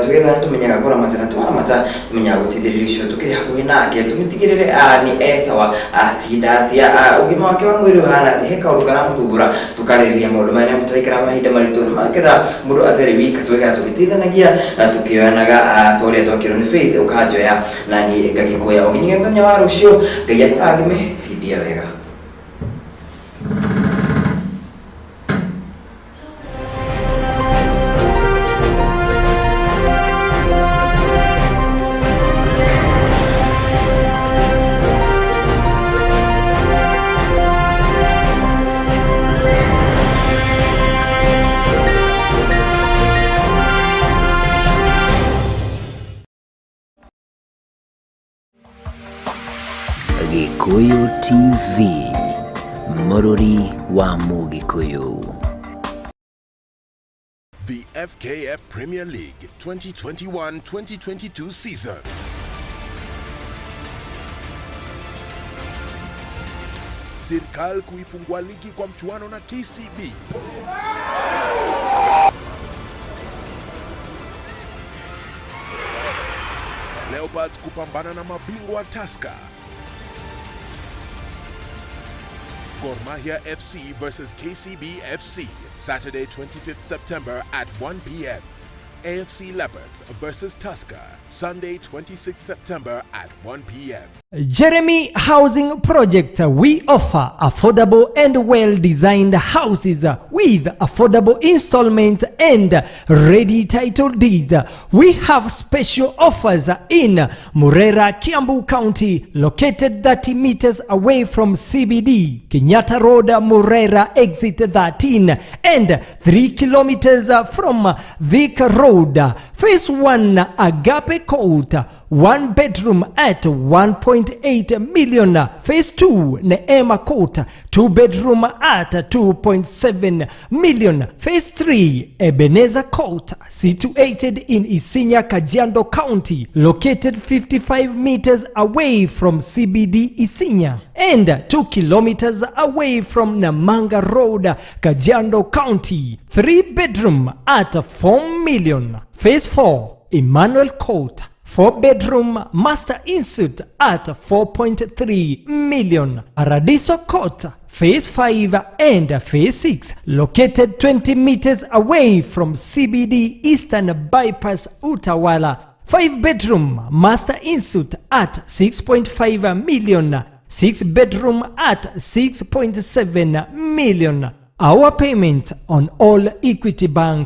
Twetha tũmenyaga kũramata na twaramata tũmenyaga gũteithĩrĩria ũcio tũkĩrĩ hakuhĩ nake, tũmĩtigĩrĩre nĩ esawa, atinda atĩa, ũgima wake wa mwĩrĩ ũhana atĩa, he kaũndũ karamũthumbũra, tũkarĩrĩria maũndũ maya nĩamu twaikara mahinda maritũ nĩ makĩra mũndũ atarĩ wika, tũgaikara tũgĩteithanagia, tũkĩoyanaga, ta ũrĩa twakĩrwo nĩ Faith ũkanjoya na niĩ ngagĩkuoya o nginyagia mũthenya wa rũciũ. Ngai akũrathime, tindia wega. Gĩkũyũ TV, mũrũri wa Mũgĩkũyũ. The FKF Premier League 2021-2022 season. Serikal kuifungua ligi kwa mchuano na KCB. Leopards kupambana na mabingwa Tusker. Gor Mahia FC versus KCB FC, Saturday 25th September at 1 p.m. AFC Leopards versus Tusker, Sunday 26th September at 1 p.m. Jeremy Housing Project. We offer affordable and well-designed houses with affordable installments and ready title deeds. We have special offers in Murera, Kiambu County, located 30 meters away from CBD, Kenyatta Road, Murera, exit 13, and 3 kilometers from Thika Road. Phase 1, Agape Court, one bedroom at 1.8 million. Phase 2, Neema Court, two bedroom at 2.7 million. Phase 3, Ebenezer Court, situated in Isinya, Kajiado County, located 55 meters away from CBD Isinya and 2 kilometers away from Namanga Road, Kajiado County. Three bedroom at 4 million. Phase 4, Emmanuel Court, 4 bedroom master ensuite at 4.3 million. Paradiso Court, Phase 5 and Phase 6, located 20 meters away from CBD Eastern Bypass Utawala. 5 bedroom master ensuite at 6.5 million. 6 bedroom at 6.7 million. Our payment on all Equity Bank